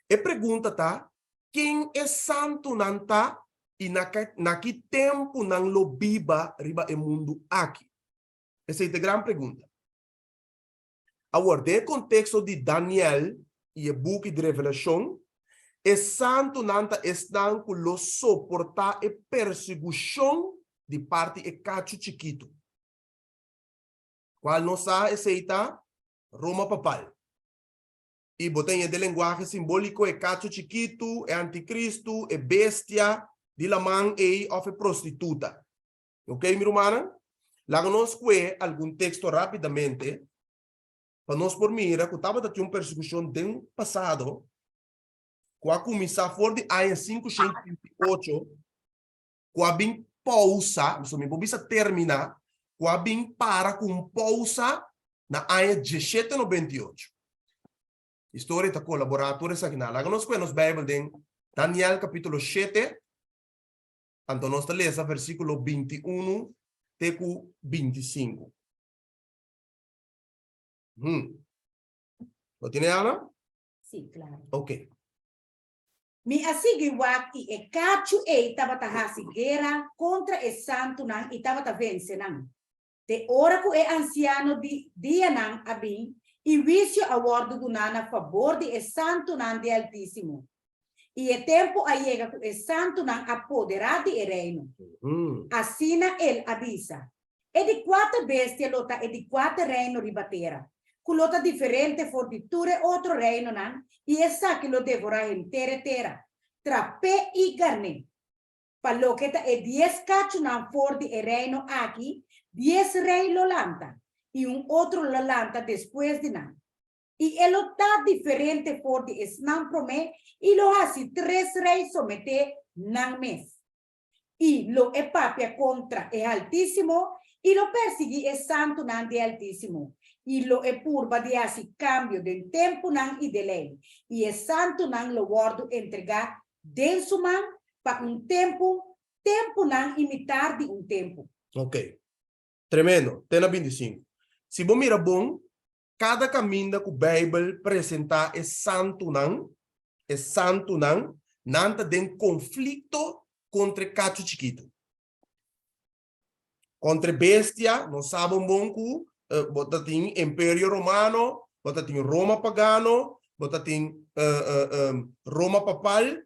[SPEAKER 1] E pregunta ta, ken e santunan ta i na na ki tempu nan lo biba riba e mundu aki? Esei ta e gran pregunta. Awor, den e konteksto di Daniel i e buki di Revelashon, e santunan ta esnan ku lo soportá e persigushon di parti e kachu chikitu. Kual nos sa esei ta Roma papal. I bo ta ña den lenguahe simbóliko e kachu chikitu, e antikristu, e bestia di laman ei òf e prostituta. Ok, mi rumannan? Laga nos kue algun teksto rápidamente pa nos por mira ku tabata tin un persekushon den pasado ku a kuminsá for di aña 538 ku a bin pousa, so mi por bisa terminá, ku a bin para ku un pousa na aña 1798. Historia ta kolaborá tur esakinan. Laga nos kue nos Beibel den Daniel kapítulo 7. Anto nos ta lesa versíkulo 21 te ku 25. Bo tene Ana?
[SPEAKER 2] Sí, klaro.
[SPEAKER 1] Ok.
[SPEAKER 2] Mi a sigui wak i e kachu ei tabata hasi guera kontra e santunan i tabata vense nan. Te ora ku e ansiano di dianan a bin i huisio a wòrdu duná na fabor di e santunan di Altísimo. I e tempu a yega ku e santunan a poderá di e reino. Asina el a bisa, E di kuater bestia lo ta e di kuater reino riba tera, ku lo ta diferente for di tur e otro reinonan, i esaki lo devorá henter e tera, trap'é i garn'é. Pa loke ta e dies kachunan for di e reino aki, dies rei lo lanta, i un otro lo lanta despues di nan. I e lo ta diferente for di esnan promé i lo hasi tres rei someté nan mes. I lo e papia kontra e Haltísimo i lo persiguí e santunan di e Haltísimo, i lo e purba di hasi kambio den tempunan i den lei, i e santunan lo wòrdu entregá den su man pa un tempu, tempunan i mitar di un tempu.
[SPEAKER 1] Ok. Tremendo. Te na 25. Si bo mira bon, kada kaminda ku Beibel presentá e santunan, e santunan, nan ta den konflikto kontra e kachu chikitu. Kontra e bestia, nos sa bon bon ku bo ta tin Imperio Romano, bo ta tin Roma pagano, bo ta tin Roma papal,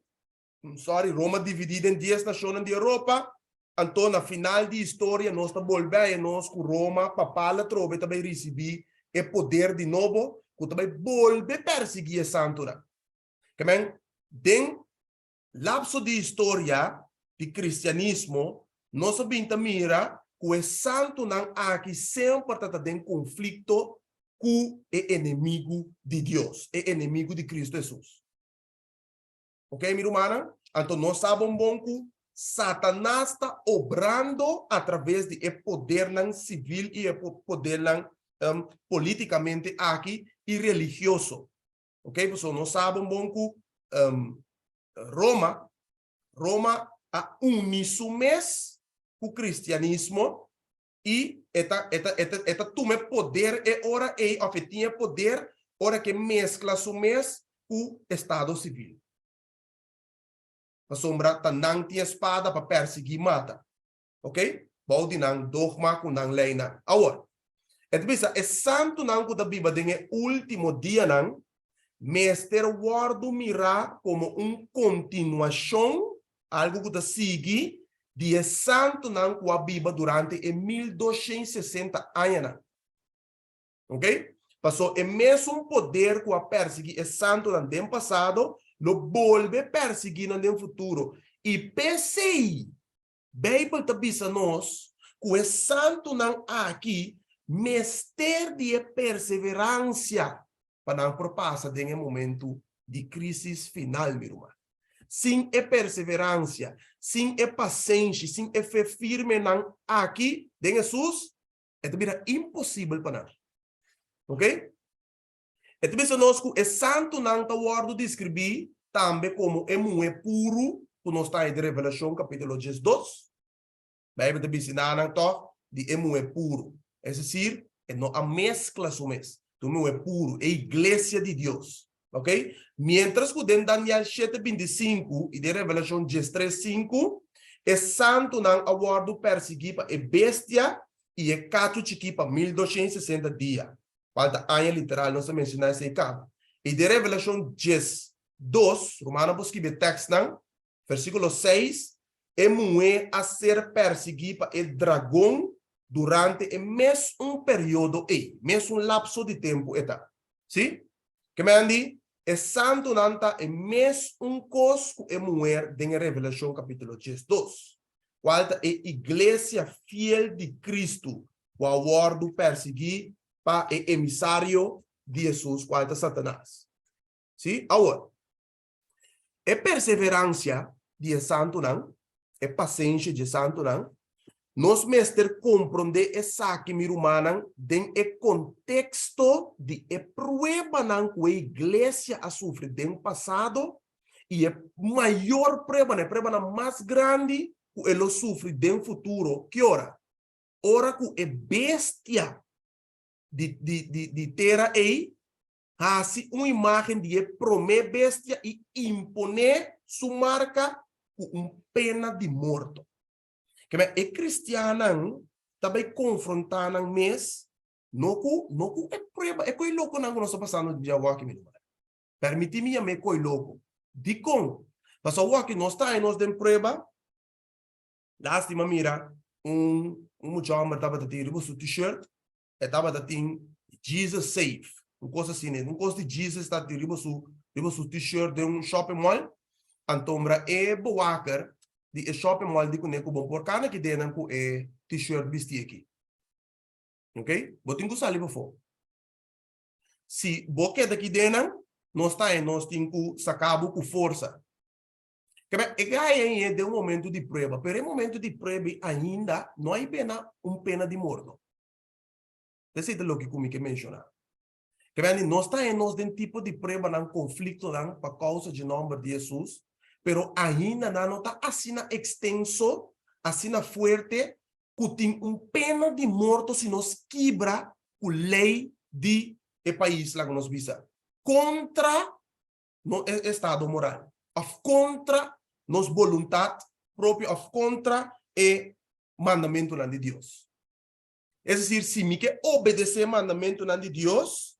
[SPEAKER 1] sorry, Roma dividí den dies nashonnan di Europa. Anto na final di historia nos ta bolbe haña nos ku Roma papal atrobe ta bai risibí e poder di nobo ku ta bai bolbe persiguí e santunan. Ke men, den lapso di historia di kristianismo nos a bin ta mira ku e santunan aki semper ta ta den konflikto ku e enemigu di Dios, e enemigu di Kristu Hesus. Ok, mi rumannan? Anto nos sa bon bon ku Satanas ta obrando a traves di e podernan sivil i e podernan politikamente aki i religioso. Ok, pasobra nos sa bon bon ku Roma, Roma a uni su mes ku kristianismo i e ta e ta e ta e ta tuma e poder e ora ei òf e tin e poder ora ke meskla su mes ku estado sivil. Pasobra ta nan tin e spada pa persiguí mata. Ok? Bou di nan dogma ku nan leinan. Awor, e ta bisa e santunan ku ta biba den e último dianan mester wòrdu mirá komo un kontinuashon, algu ku ta sigui, di e santunan ku a biba durante e 1260 añanan. Ok? Paso e mesun poder ku a persiguí e santunan den pasado lo bolbe persiguí nan den futuro. I p'esei Beibel ta bisa nos ku e santunan aki mester di e perseveransia pa nan por pasa den e momentu di krísis final, mi ruman. Sin e perseveransia, sin e pasenshi, sin e fe firmenan aki den Hesus, e ta bira imposibel pa nan. Ok? E ta bisa nos ku e santunan ta wòrdu deskribí tambe komo e muhé puru ku nos ta haña den Revelashon kapítulo diesdos. Beibel ta bisa nan tòg di e muhé puru. Es desir, e no a meskla su mes. Ta un muhé puru, e iglesia di Dios. Ok? Miéntras ku den Daniel shete bintisinku i den Revelashon diestres sinku, e santunan a wòrdu persiguí pa e bestia i e kachu chikí pa 1260 dia. Kual ta aña literal, nos a menshoná esei kaba. I den Revelashon 12, rumannan por skibi e tèkstnan, versíkulo 6, e muhé a ser persiguí pa e dragon durante e mesun periodo ei, mesun lapso di tempu e ta. Sí? Ke men di, e santunan ta e mesun kos ku e muher den e Revelashon kapítulo 12, kual ta e iglesia fiel di Kristu ku a wòrdu persiguí pa e emisario di Hesus, kual ta Satanas. Sí? Awor, e perseveransia di e santunan, e pasenshi di e santunan, nos mester komprondé esaki, mi rumannan, den e konteksto di e pruebanan ku e iglesia a sufri den pasado i e mayor pruebanan, e pruebanan mas grandi ku e lo sufri den futuro. Ki ora? Ora ku e bestia di di di di tera ei hasi un imágen di e promé bestia i imponé su marka ku un pena di morto. Keme e kristiannan ta bai konfrontá nan mes no ku no ku e prueba, e koi lokonan ku nos ta pasando di awor aki mi ruman. Permití mi yam'é koi loko. Dikon? Pasobra awor aki nos ta haña nos den prueba. Lástima mira un un mucha hòmber tabata tin riba su t-shirt, e tabata tin Jesus Save, un kos asina, un kos di Jesus ta tin riba su riba su t-shirt den un shopping mall, antombra e bewaker di e shopping mall di kuné ku bo por kana ki denan ku e t-shirt bisti aki. Ok, bo tin ku sali pafó. Si bo keda ki denan, nos ta nos tin ku saka bo ku forsa. Kebe e gaya ei den un momento di prueba, pero e momento di prueba ei ainda no a pena un pena di morto. Esei ta loke ku mi ke menshoná. Kebe andy nos ta haña nos den tipo di pruebanan, konfliktonan pa kousa dje nòmber di Hesus, pero ainda nan no ta asina ekstenso, asina fuerte, ku tin un pena di morto si nos kibra ku lei di e pais, laga nos bisa, kontra no e estado moral of kontra nos boluntat propio of kontra e mandamentunan di Dios. Es desir, si mi ke obedesé mandamentunan di Dios,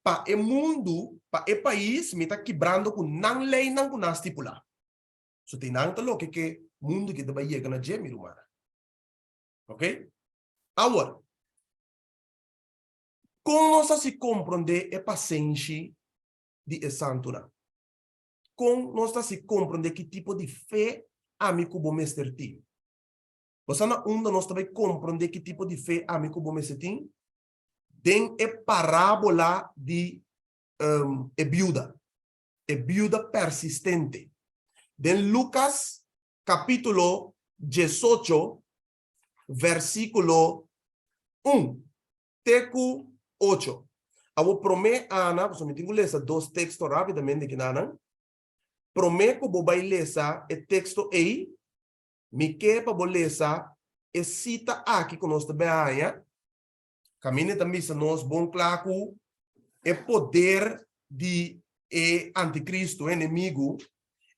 [SPEAKER 1] pa e mundu, pa e pais, mi ta kibrando ku nan leinan ku nan a stipulá. So te nan ta loke ke mundu ke ta bai yega na dje, mi rumannan. Ok? Awor, kon nos a si komprondé e pasenshi di e santunan? Kon nos ta hasi komprondé ki tipo di fe ami ku bo mester tin? Bo sa na unda nos ta bai komprondé ki tipo di fe ami ku bo mester tin? Den e parábola di e biuda, e biuda persistente. Den Lukas kapítulo diesocho, versíkulo un. Te ku ocho. Awor promé Ana, pasobra mi tin ku lesa dos teksto rápidamente kinanan. Promé ku bo bai lesa e teksto ei, mi ke pa bo lesa e sita aki ku nos ta bai haña. Kaminda ta bisa nos bon kla ku e poder di e antikristu, e enemigu,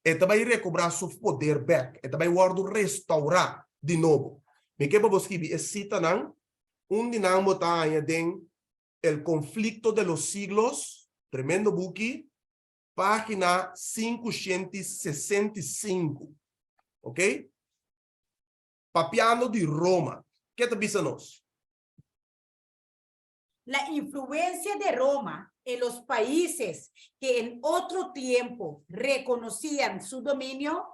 [SPEAKER 1] e ta bai rekobrá su poder bèk, e ta bai wòrdu restourá di nobo. Mi ke pa bo skibi e sitanan. Un di nan bo ta haña den El conflicto de los siglos, tremendo buki, página 565. Ok? Papiando di Roma, ke ta bisa nos?
[SPEAKER 2] La influencia de Roma en los países que en otro tiempo reconocían su dominio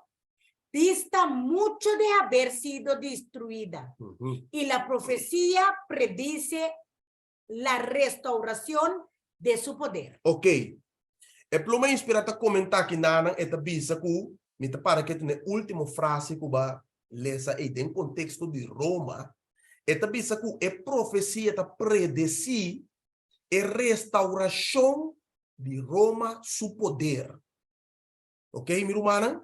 [SPEAKER 2] dista mucho de haber sido destruida, y la profecía predice. la restauración de su poder.
[SPEAKER 1] Ok. E pluma inspirá ta komentá ki nanan e ta bisa ku, mi ta para ketu na e último frase ku bo a lesa ei den konteksto di Roma, e ta bisa ku e profesia ta predesí e restaurashon di Roma su poder. Ok, mi rumannan?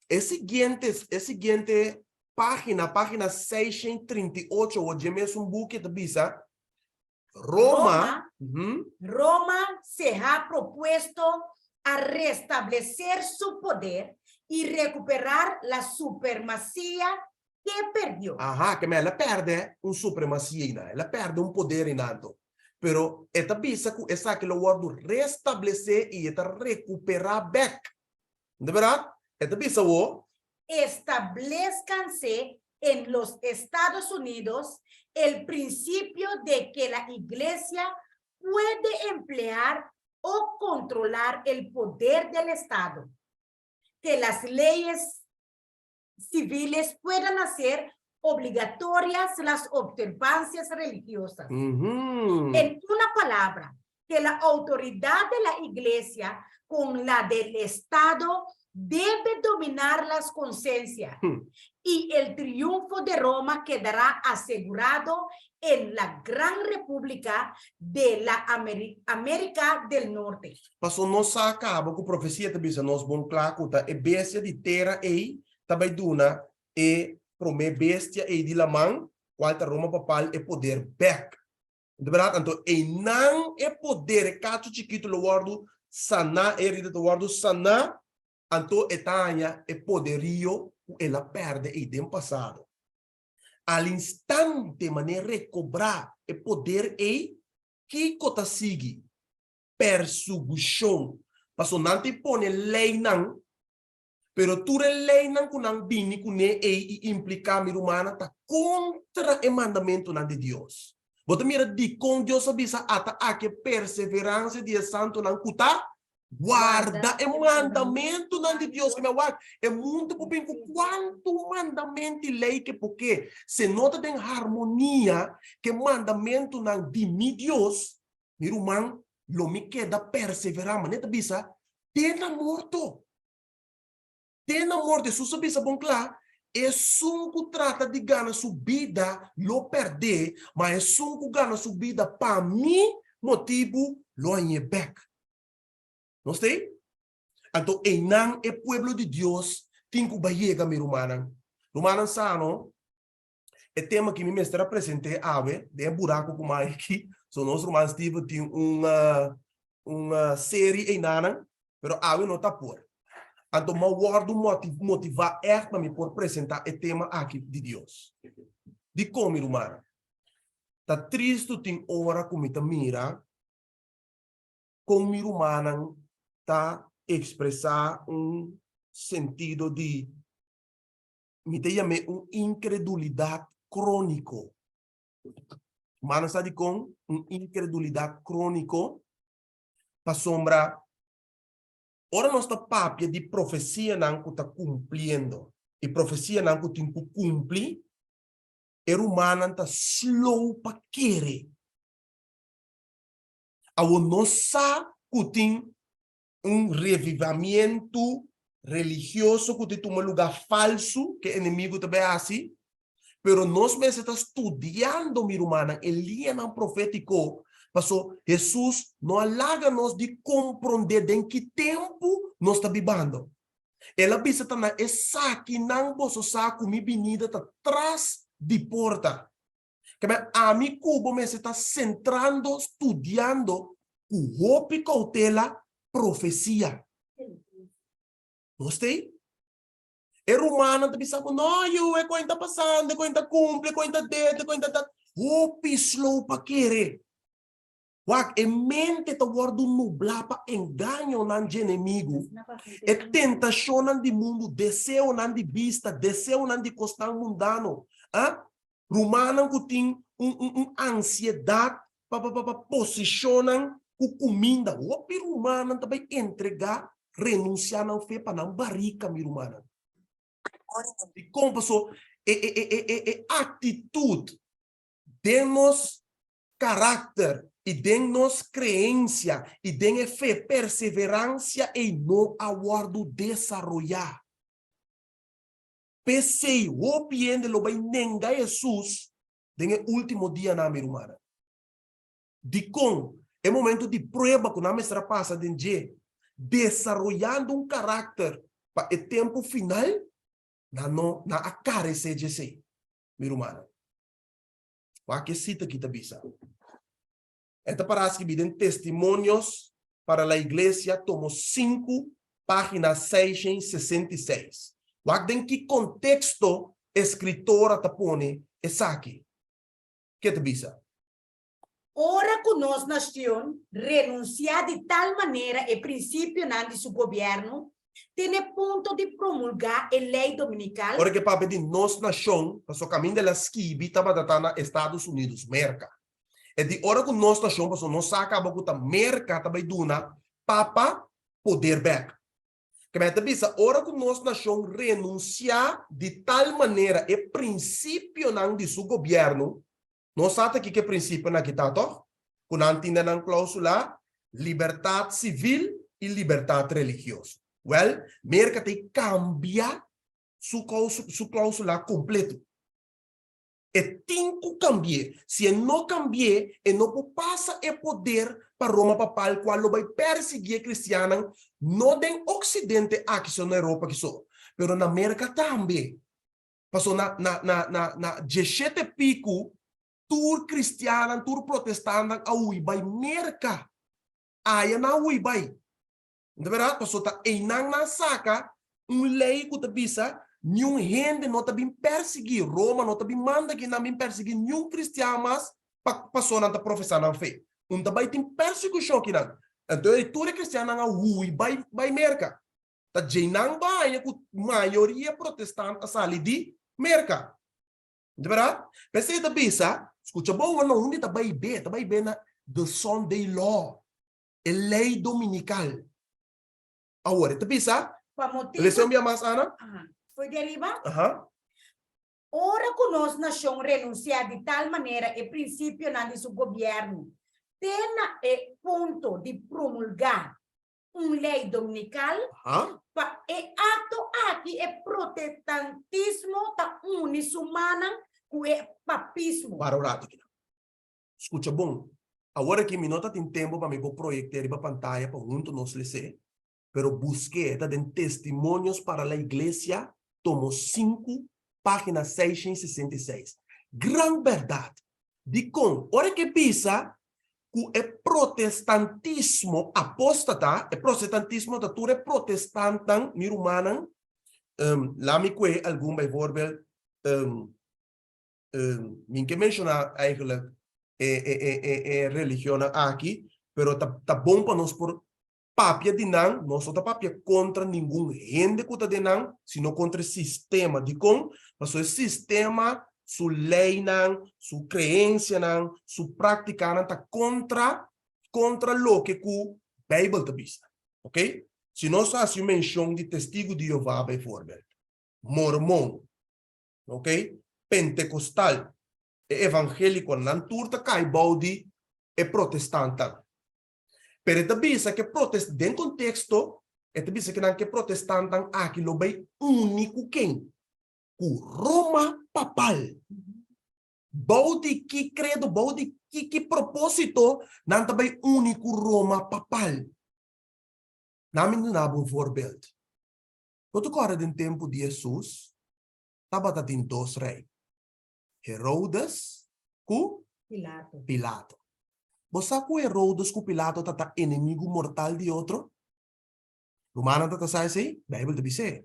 [SPEAKER 1] E siguiente, e siguiente página, página 638, o dje mesun buki ta bisa, Roma,
[SPEAKER 2] Roma, Roma se ha propuesto a restablecer su poder y recuperar la supremacía que perdió.
[SPEAKER 1] Aha, ke men el a pèrdè un supremasia einan, el a pèrdè un poder einan anto. Pero e ta bisa ku esaki lo wòrdu restablesé i e ta rekuperá bèk. No ta bèrdat? E ta bisa awor.
[SPEAKER 2] Establezcanse en los Estados Unidos el principio de que la Iglesia puede emplear o controlar el poder del Estado, que las leyes civiles puedan hacer obligatorias las observancias religiosas. En una palabra, que la autoridad de la Iglesia con la del Estado debe dominar las conciencias y el triunfo de Roma quedará asegurado en la gran república de la América del Norte.
[SPEAKER 1] Paso nos sa kaba ku profesia ta bisa nos bon kla ku ta e bestia di tera ei ta bai duna e promé bestia ei di laman, kual ta Roma papal, e poder bèk. No ta bèrdat? Anto einan e poder, e kachu chikitu lo wòrdu saná, e herida ta wòrdu saná, anto e ta haña e poderio ku el a pèrdè ei den pasado. Al instante manera rekobrá e poder ei, kiko ta sigui? Persugushon. Pasobra nan tin pone leinan, pero tur e leinan ku nan bini kuné ei i impliká, mi rumannan, ta kontra e mandamentunan di Dios. Bo ta mira dikon Dios a bisa ata aki e perseveransia di e santunan ku ta Warda e mandamentunan di Dios. Ke mi a wak, e mundu por bin ku kuantu mandamentu i lei ke por ke. Si no ta den harmonia ku e mandamentunan di mi Dios, mi ruman, lo mi keda perseverá. Manera ta bisa, te na morto. Te na morto. Hesus a bisa bon kla, esun ku trata di gana su bida lo pèrd'é, ma esun ku gana su bida pa mi motibu lo hañ'é bèk. Nos ta ei? Anto einan e pueblo di Dios tin ku bai yega, mi rumannan. Rumannan sa no, e tema ki mi mester a present'é awe den e buraku ku mai aki, so nos ruman Steven tin un un seri einanan, pero awe no ta por. Anto mi a wòrdu motivá ègt pa mi por presentá e tema aki di Dios. Dikon, mi rumannan? Ta tristu tin ora ku mi ta mira kon mi rumannan ta ekspresá un sentido di, mi ta yam'é un inkredulidat króniko. Rumannan sa dikon un inkredulidat króniko? Pasobra ora nos ta papia di profesianan ku ta kumpliendo i profesianan ku tin ku kumpli, e rumannan ta slow pa kere. Awor nos sa ku tin un revivamiento religioso ku ta tuma lugá falsu ku e enemigu ta bai hasi, pero nos mester ta studiando, mi rumannan, e liñanan profétiko, paso Hesus no a laga nos di komprondé den ki tempu nos ta bibando. El a bisa ta na esakinan boso sa ku mi binida ta tras di porta. Keme ami ku bo mester ta sentrando, studiando ku hopi koutela profesia. Nos ta ei? E rumannan ta bisa bo, no yu, e koin ta pasando, e koin ta kumpli, e koin ta dit, e koin ta dat. Hopi slow pa kere. Wak, e mente ta wòrdu nublá pa engañonan dje enemigu, e tentashonnan di mundu, deseonan di bista, deseonan di kosnan mundano. Ah, rumannan ku tin un un un ansiedat pa pa pa posishonnan ku kuminda. Hopi rumannan ta bai entregá, renunsiá nan fe pa nan barika, mi rumannan. Dikon? Paso e e e e e aktitut den nos. karakter i den nos kreensia i den e fe, perseveransia ei no a wòrdu desaroyá. P'esei hopi hende lo bai nenga Hesus den e último dianan, mi rumannan. Dikon? E momento di prueba ku nan mester a pasa den dje, desaroyando un karakter pa e tempu final, nan no nan a karesé dje esei, mi rumannan. Wak e sita aki ta bisa. E ta para skibí den Testimonios para la Iglesia, tomo sinku, página 666. Wak den ki konteksto eskritora ta pone esaki. Ke ta bisa?
[SPEAKER 2] Ora ku nos nashon renunsiá di tal manera e prinsipionan di su gobièrnu, te n'e punto di promulgá e lei dominikal.
[SPEAKER 1] Ora ke papia di nos nashon, pasobra kaminda el a skibi tabata ta na Estados Unidos, Merka. E di ora ku nos nashon, pasobra nos sa kaba ku ta Merka ta bai duna papa poder bèk. Kemey ta bisa ora ku nos nashon renunsiá di tal manera e prinsipionan di su gobièrnu, Nos sa ta kiko e prinsipionan aki ta, tòg? Ku nan tin den nan klausula, libertat sivil i libertat religioso. Wèl, Merka ta kambia su su klausula kompleto. E tin ku kambi'é. Si e no kambi'é, e no por pasa e poder pa Roma Papal kual lo bai persiguí e kristiannan no den Oksidente aki so, na Europa aki so, pero na Merka tambe. Paso na na na na na dieshete piku tur kristiannan, tur protestannan a hui bai Merka. Aya nan a hui bai. Nta berdad? Paso ta einan nan saka un lei ku ta bisa niun hende no ta bin persiguí, Roma no ta bin manda ki nan bin persiguí niun kristian mas pa paso nan ta profesá nan fe. Un ta bai tin persekushon kinan. Anto tur e kristiannan a hui bai bai Merka. Ta djeinan baña ku mayoria protestant a sali di Merka. Di bèrdat? P'esei ta bisa, skucha bon wak no, hunde ta bai be? Ta bai be na the Sunday Law, e lei dominikal. Awor, e ta bisa,
[SPEAKER 2] Pa motibu.
[SPEAKER 1] Lesa un bia mas, Ana.
[SPEAKER 2] Aha. Foi di ariba?
[SPEAKER 1] Aha.
[SPEAKER 2] Ora ku nos nashon renunsiá di tal manera e prinsipionan di su gobièrnu te na e punto di promulgá un lei dominikal, pa e akto aki e protestantismo ta uni su mannan ku e papismo.
[SPEAKER 1] Para un ratu kinan. Skucha bon. Awor aki mi no ta tin tempu pa mi por proyekte riba pantaya pa huntu nos les'é, pero busk'é, e ta den Testimonios para la Iglesia, tomo sinku, página 666. Gran bèrdat! Dikon? Ora ke bisa ku e protestantismo apóstata, e protestantismo ta tur e protestantnan, mi rumannan, um, laat mi kue algun bijvoorbeeld, um, um, mi ke menshoná eigenlijk e, e, e, e, e religionnan aki, pero ta, ta bon pa nos por papia di nan, nos no ta papia kontra ningun hende ku ta den nan, sino kontra e sistema. Dikon? Pasobra e sistema, su leinan, su kreensianan, su práktikanan ta kontra kontra loke ku Beibel ta bisa. Oké? Si nos hasi un menshon di Testigu di Jehová bijvoorbeeld, Mormon, oké, Pentekostal, e evangélikonan, nan tur ta kai bou di e protestantan. Pero e ta bisa ke protes den konteksto e ta bisa ke nan ke protestantan aki lo bai uni ku ken? Ku Roma papal. Bou di ki kredo, bou di ki ki proposito nan ta bai uni ku Roma papal? Nan mi duna bo un voorbeeld. Bo ta kòrda den tempu di Hesus tabata tin dos rei. Herodes ku
[SPEAKER 2] Pilato.
[SPEAKER 1] Pilato. Bo sa ku Herodes ku Pilato ta ta enemigu mortal di otro? Rumannan ta ta sa esei? Beibel ta bis'é.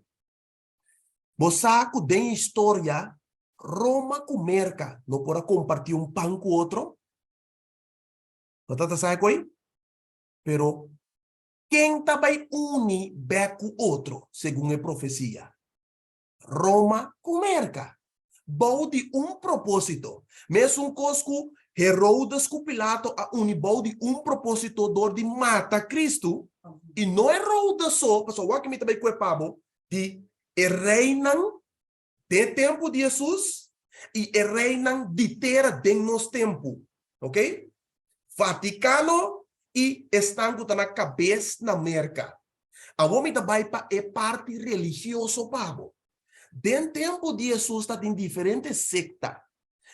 [SPEAKER 1] Bo sa ku den historia Roma ku Merka no por a kompartí un pan ku otro? Bo ta ta sa e koi? Pero ken ta bai uni bèk ku otro segun e profesia? Roma ku Merka, bou di un propósito. Mesun kos ku Herodes ku Pilato a uni bou di un propósito dor di mata Kristu, i no Herodes so, pasobra wak mi ta bai kue pa bo di e reinan den e tempu di Hesus i e reinan di tera den nos tempu. Ok? Vaticano i esnan ku ta na kabes na Merka. Awor mi ta bai pa e parti religioso pa bo. Den tempu di Hesus ta tin diferente sekta,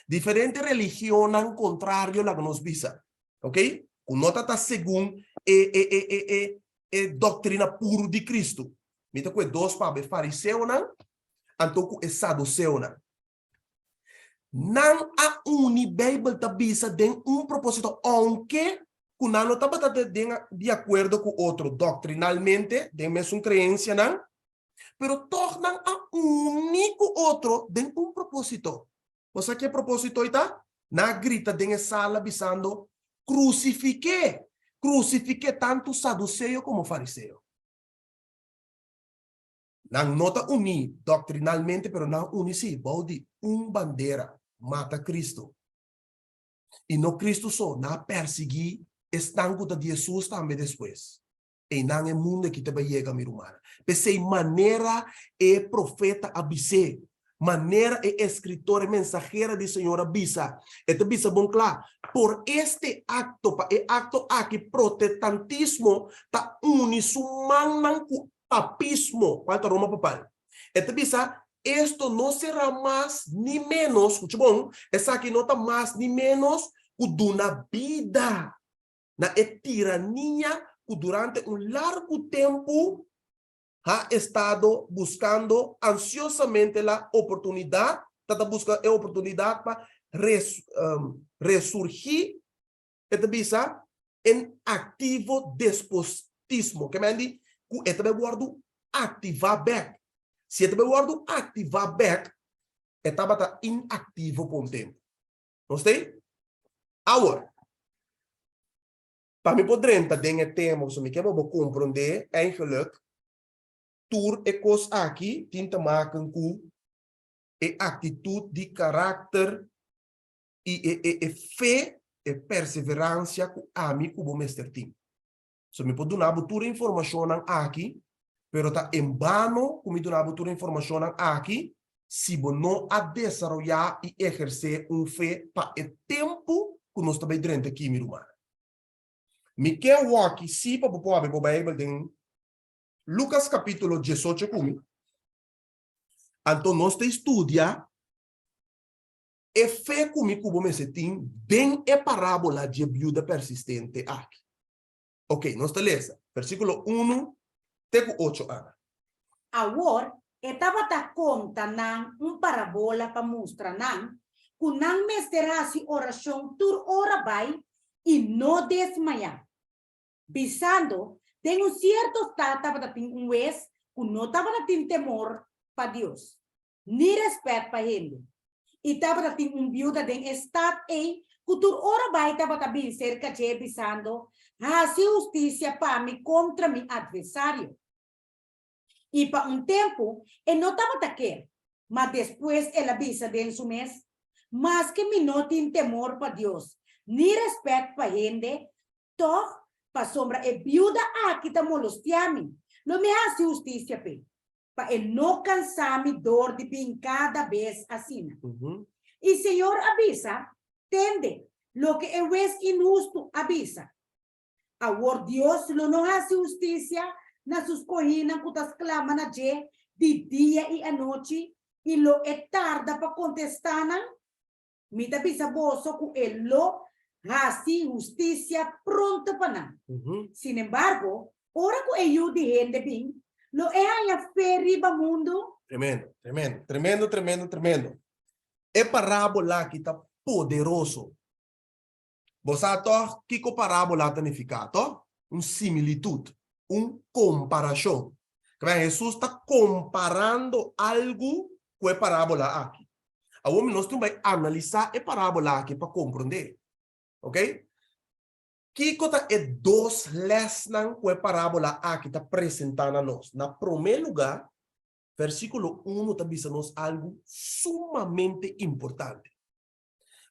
[SPEAKER 1] diferente religionnan kontrario laga nos bisa. Ok? Ku no ta ta segun e e e e e e doktrina puru di Kristu. Mi ta ku e dos pa bo, e fariseonan anto ku e saduseonan. Nan a uni, Beibel ta bisa, den un propósito, ounke ku nan no tabata den di akuerdo ku otro doktrinalmente, den mesun kreensianan, pero tòg nan a uni ku otro den un propósito. Bo sa ki e propósito ei ta? Nan a grita den e sala bisando, Krusifik'é! Krusifik'é! Tantu saduseo komo fariseo. Nan no ta uní doktrinalmente, pero nan uni sí bou di un bandera, mata Cristo. I no Cristo so, nan a persiguí esnan ku ta di Hesus tambe despues. Einan e mundu aki ta bai yega, mi rumannan. P'esei manera e profeta a bis'é, manera e eskritor, e mensahera di Señor a bisa, e ta bisa bon kla, por este akto, pa e akto aki, protestantismo ta uni su mannan ku papismo, cual ta Roma papal. E ta bisa, Esto no será mas ni menos, scucha bon, esaki no ta mas ni menos cu duna bida na e tirania cu durante un largu tempu ha estado buscando ansiosamente la oportunidad, ta ta busca e oportunidad pa res, resurgi, e ta bisa, en activo despotismo. Ke men di ku e ta bai wòrdu aktivá bèk. Si e ta bai wòrdu aktivá bèk, e tabata inaktivo pa un tempu. Nos ta ei? Awor, pa mi por drenta den e tema, pasobra mi ke pa bo komprondé eigenlijk tur e kos aki tin te maken ku e aktitut di karakter i e e e fe, e perseveransia ku ami ku bo mester tin. So mi por duna bo tur e informashonnan aki, pero ta en bano ku mi duna bo tur e informashonnan aki si bo no a desaroyá i ehersé un fe pa e tempu ku nos ta bai drenta aki, mi rumannan. Mi ke wòki sí pa bo por habri bo Beibel den Lukas kapítulo diesocho ku mi. Anto nos ta studia E fe ku mi ku bo mester tin den e parábola dje biuda persistente aki. Oke, nos ta lesa versíkulo unu te ku ocho ana.
[SPEAKER 2] Awor e tabata konta nan un parabola pa mustra nan ku nan mester hasi orashon tur ora bai i no desmayá. Bisando, Den un sierto stat tabata tin un wes ku no tabata tin temor pa Dios, ni rèspèt pa hende. I tabata tin un biuda den e stat ei ku tur ora bai tabata bin serka dje bisando, Hasi hustisia pa mi kontra mi atversario. I pa un tempu e no tabata ker, ma despues el a bisa den su mes, Maske mi no tin temor pa Dios ni rèspèt pa hende, tòg, pasobra e biuda aki ta molostiá mi, lo mi hasi hustisia p'e. pa e no kansa mi dor di bin kada bes asina. I Señor a bisa, Tende, loke e wes inhustu a bisa. Awor Dios lo no hasi hustisia na su skohínan ku ta sklama na dje di dia i anochi, i lo e tarda pa kontestá nan? Mi ta bisa boso ku e lo hasi hustisia pronto pa nan. Sinembargo, ora ku e Yu di hende bin, lo e haña fe riba mundu?
[SPEAKER 1] Tremendo, tremendo, tremendo, tremendo, tremendo. E parábola aki ta poderoso. Bo sa tòg kiko parábola ta nifiká, tòg? Un similitut, un komparashon. Kaba Hesus ta komparando algu ku e parábola aki. Awor mi nos tin bai analisá e parábola aki pa komprondé. Oké? Kiko ta e dos lèsnan ku e parábola aki ta presentá na nos? Na promé lugá, versíkulo unu ta bisa nos algu sumamente importante.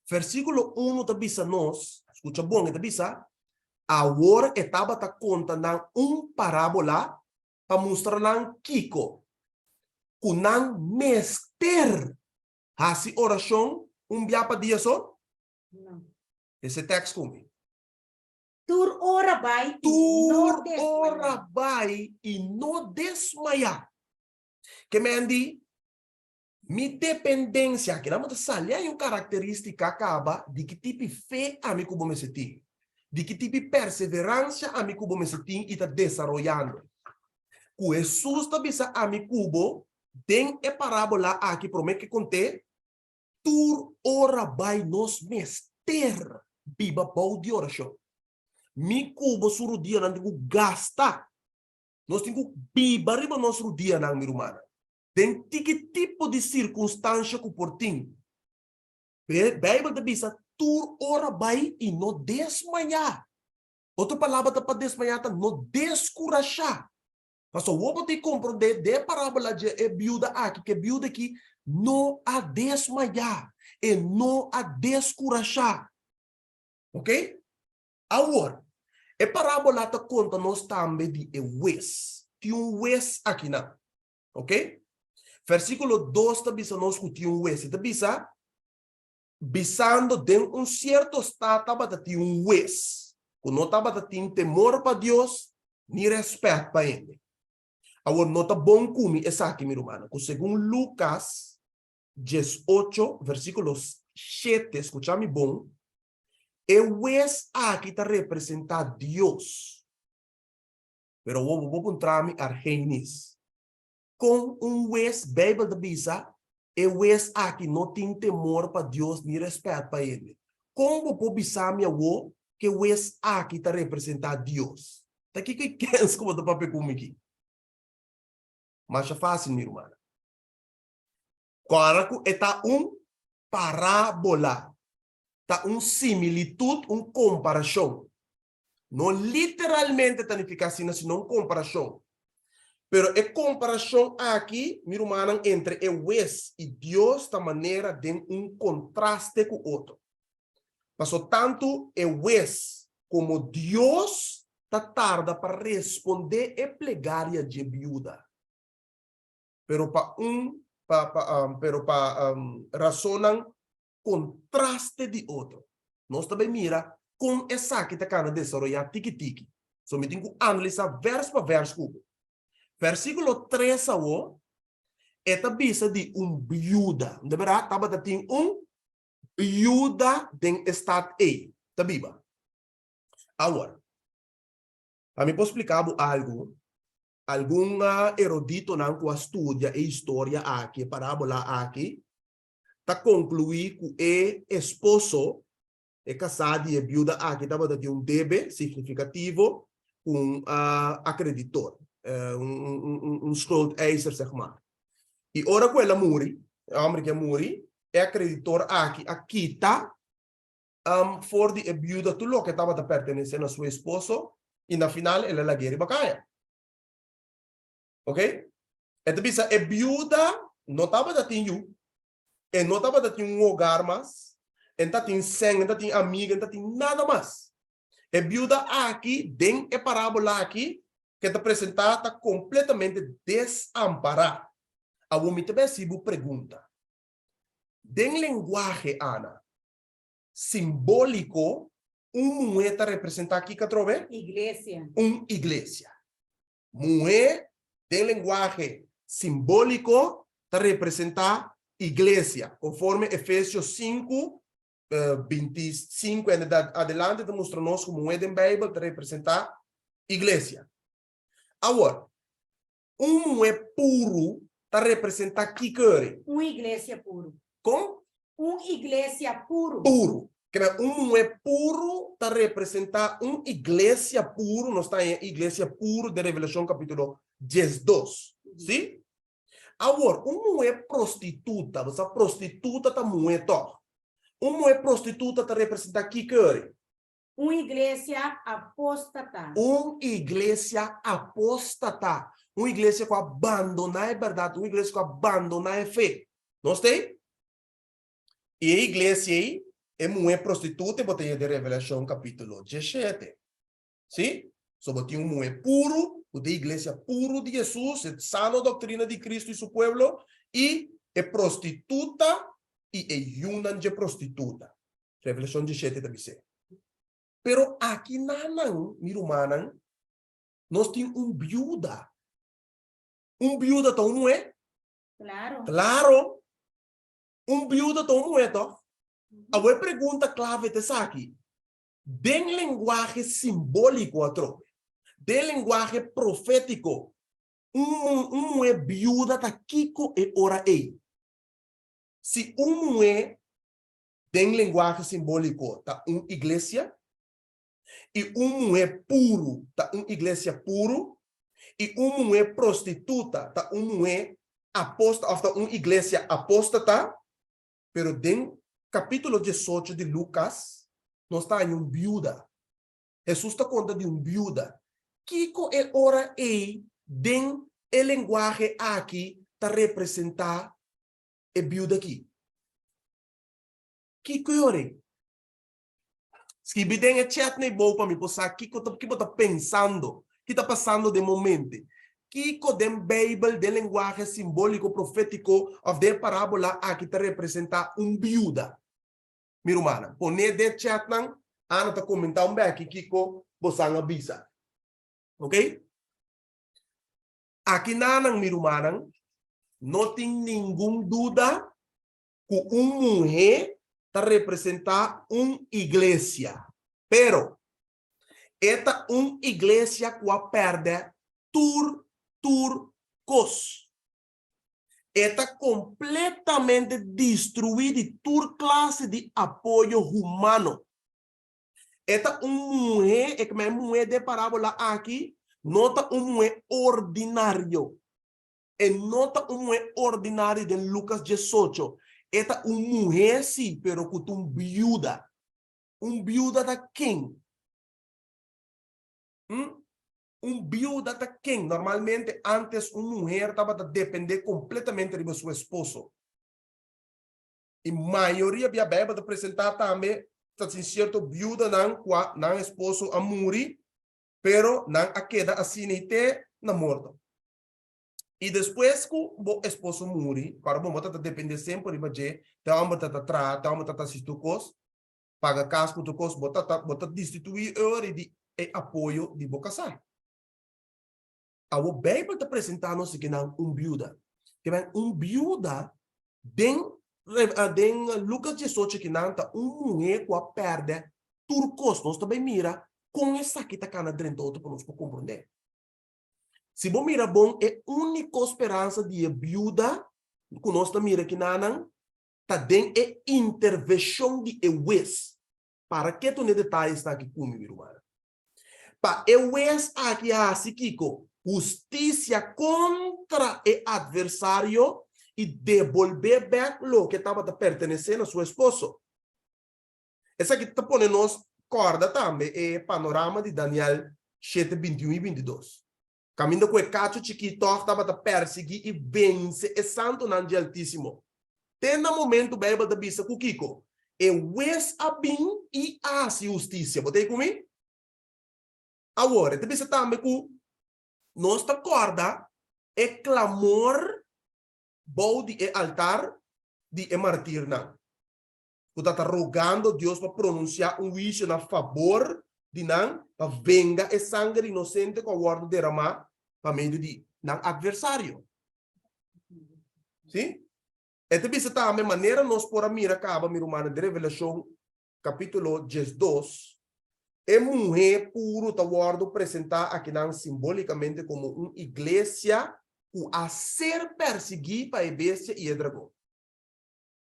[SPEAKER 1] Versíkulo unu ta bisa nos, skucha bon, e ta bisa, Awor e tabata konta nan un parábola pa mustra nan kiko ku nan mester hasi orashon un bia pa dia so?
[SPEAKER 2] No.
[SPEAKER 1] Ese tekst ku mi.
[SPEAKER 2] Tur ora bai i no
[SPEAKER 1] Tur
[SPEAKER 2] desmayá.
[SPEAKER 1] ora bai i no desmayá. Ke men di, Mi dependensia, aki nan bo ta sali ai un karakterístika kaba di ki tipi fe ami ku bo mester tin, di ki tipi perseveransia ami ku bo mester tin i ta desaroyando. Ku Hesus ta bisa ami ku bo den e parábola aki promé ke kont'é, Tur ora bai nos mester biba bou di orashon. Mi ku bo su rudianan tin ku gasta. Nos tin ku biba riba nos rudianan, mi rumannan, den tiki tipo di sirkunstansha ku por tin. Beibel ta bisa tur ora bai i no desmayá. Otro palabra ta pa desmayá ta no deskurashá. Pasobra bo por tin komprondé den e parábola dje e biuda aki ku e biuda aki no a desmayá, e no a deskurashá. Oke? Awor, e parábola ta konta nos tambe di e wes. Tin un wes akinan. Oke? Versíkulo dos ta bisa nos ku tin un wes. E ta bisa, Bisando den un sierto stat tabata tin un hues ku no tabata tin temor pa Dios ni rèspèt pa hende. Awor no ta bon ku mi esaki, mi rumannan, ku segun Lukas 18, versíkulo 7, skucha mi bon, e hues aki ta representá Dios. Pero awor bo por puntra mi, Argenis, Kon un wes, Beibel ta bisa, e wes aki no tin temor pa Dios ni rèspèt pa hende. Kon bo por bisa mi awor ku e wes aki ta representá Dios? Ta kiko e kens ku bo ta papia ku mi aki? Masha fásil, mi rumannan. Kòrda ku e ta un parábola, ta un similitut, un komparashon. No literalmente ta nifiká asina, sino un komparashon. Pero e komparashon aki, mi rumannan, entre e wes i Dios ta manera den un kontraste ku otro. Paso tantu e wes komo Dios ta tarda pa respondé e plegaria dje biuda. Pero pa un pa pa pero pa rasonnan kontraste di otro. Nos ta bai mira kon esaki ta kana desaroyá tiki tiki. So mi tin ku analisá vèrs pa vèrs ku bo. Versíkulo tres awor, e ta bisa di un biuda. De bèrdat tabata tin un biuda den e stat ei ta biba. Awor, pa mi por splika bo algu, algun eruditonan ku a studia e historia aki, e parábola aki, ta konkluí ku e esposo, e kasá di e biuda aki tabata tin un debe signifikativo ku un akreditor, un schuldeiser zeg maar. I ora ku el a muri, e hòmber aki a muri, e akreditor aki a kita for di e biuda tur loke tabata pertenesé na su esposo i na final el a lag'é riba kaya. Ok? E ta bisa e biuda no tabata tin yu, e no tabata tin un hogar mas, e no ta tin sèn, e no ta tin amiga, e no ta tin nada mas. E biuda aki den e parábola aki ke ta presentá ta kompletamente desampará. Awor mi ta bai hasi bo pregunta. Den lenguahe, Ana, simbóliko, un muhé ta representá kiko atrobe?
[SPEAKER 2] Iglesia.
[SPEAKER 1] Un iglesia. Muhé den lenguahe simbóliko ta representá iglesia, konforme Efesios 5, 25 en adelante ta mustra nos ku muhé den Beibel ta representá iglesia. Awor, un muhé puru ta representá kiko ori?
[SPEAKER 2] Un iglesia puru.
[SPEAKER 1] Kon?
[SPEAKER 2] Un iglesia puru.
[SPEAKER 1] Puru. Keda un muhé puru ta representá un iglesia puru, nos ta haña iglesia puru den Revelashon kapítulo 12. Sí? Awor, un muhé prostituta, bo sa prostituta ta muhé tòg. Un muhé prostituta ta representá kiko ori?
[SPEAKER 2] Un iglesia apóstata.
[SPEAKER 1] Un iglesia apóstata. Un iglesia ku a bandoná e bèrdat, un iglesia ku a bandoná e fe. Nos ta ei? I e iglesia ei, e muhé prostituta, bo ta haña den Revelashon kapítulo 17. Sí? So bo tin un muhé puru, ku ta e iglesia puru di Hesus, e sano doktrina di Kristu i su pueblo, i e prostituta i e yunan dje prostituta. Revelashon 17 ta bis'é. Pero aki nanan, mi rumannan, nos tin un biuda. Un biuda ta un muhé?
[SPEAKER 2] Claro.
[SPEAKER 1] Claro. Un biuda ta un muhé, toch? Awor e pregunta clave ta esaki, Den lenguahe simbóliko atrobe, den lenguahe profétiko, un un muhé biuda ta kiko e ora ei? Si un muhé den lenguahe simbóliko ta un iglesia, i un muhé puru ta un iglesia puru, i un muhé prostituta ta un muhé apósta òf ta un iglesia apóstata, pero den kapítulo diesocho di Lukas nos ta haña un biuda. Hesus ta konta di un biuda. Kiko e ora ei den e lenguahe aki ta representá e biuda aki? Kiko e ora ei? Skibi den e chat nei bou pa mi por sa kiko ta ki bo ta pensando, ki ta pasando den bo mente. Kiko den Beibel, den lenguahe simbóliko, profétiko òf den e parábola aki ta representá un biuda? Mi rumannan, pon'é den e chatnan, Ana ta komentá un bèki kiko bosan a bisa. Oké? Aki nanan, mi rumannan, no tin ningun duda ku un muhé ta representá un iglesia. Pero, e ta un iglesia ku a pèrdè tur tur kos. E ta kompletamente destruí di tur klase di apoyo humano. E ta un muhé, e kmé muhé den parábola aki no ta un muhé ordinario. E no ta un muhé ordinario den Lucas diesocho. E ta un muhé sí, pero ku ta un biuda. Un biuda ta ken? Hm? Un biuda ta ken? Normalmente antes un muher tabata dependé kompletamente riba su esposo. I mayoria bia Bijbel ta presentá tambe ta tin sierto biudanan kua nan esposo a muri, pero nan a keda asina i te na morto. I despues ku bo esposo muri, ku ora bo ta ta dependé semper riba dje, te hòmber ta ta traha, te hòmber ta ta hasi tur kos, paga kas ku tur kos, bo ta ta bo ta destituí e ora di e apoyo di bo kasá. Awor Beibel ta presentá nos kinan un biuda. Ke men un biuda den den Lukas diesocho kinan ta un muhé ku a pèrdè tur kos. Nos ta bai mira kon esaki ta kana drenta otro pa nos por komprondé. Si bo mira bon, e úniko speransa di e biuda ku nos ta mira kinanan ta den e intervenshon di e wes. Para ke tune detayesnan aki ku mi, mi rumannan? Pa e wes aki hasi kiko? Hustisia kontra e atversario i debolbé bèk loke tabata pertenesé na su esposo. Esaki ta pone nos kòrda tambe e panorama di Daniel shete, bintiun i bintidos, kaminda ku e kachu chikí tòg tabata pèrsiguí i vense e santunan dje Altísimo. Te na momentu Beibel ta bisa ku kiko? E wes a bin i a hasi hustisia. Bo ta ei ku mi? Awor, e ta bisa tambe ku nos ta kòrda e klamor bou di e altar di e martirnan. ku ta ta rogando Dios pa pronunsiá un huisio na fabor di nan pa venga e sanger inosente ku a wòrdu deramá pa medio di nan atversario. Sí? E ta bisa tambe manera nos por a mira kaba, mi rumannan, den Revelashon kapítulo diesdos, e muhé puru ta wòrdu presentá akinan simbólikamente komo un iglesia ku a ser persiguí pa e bestia i e dragon.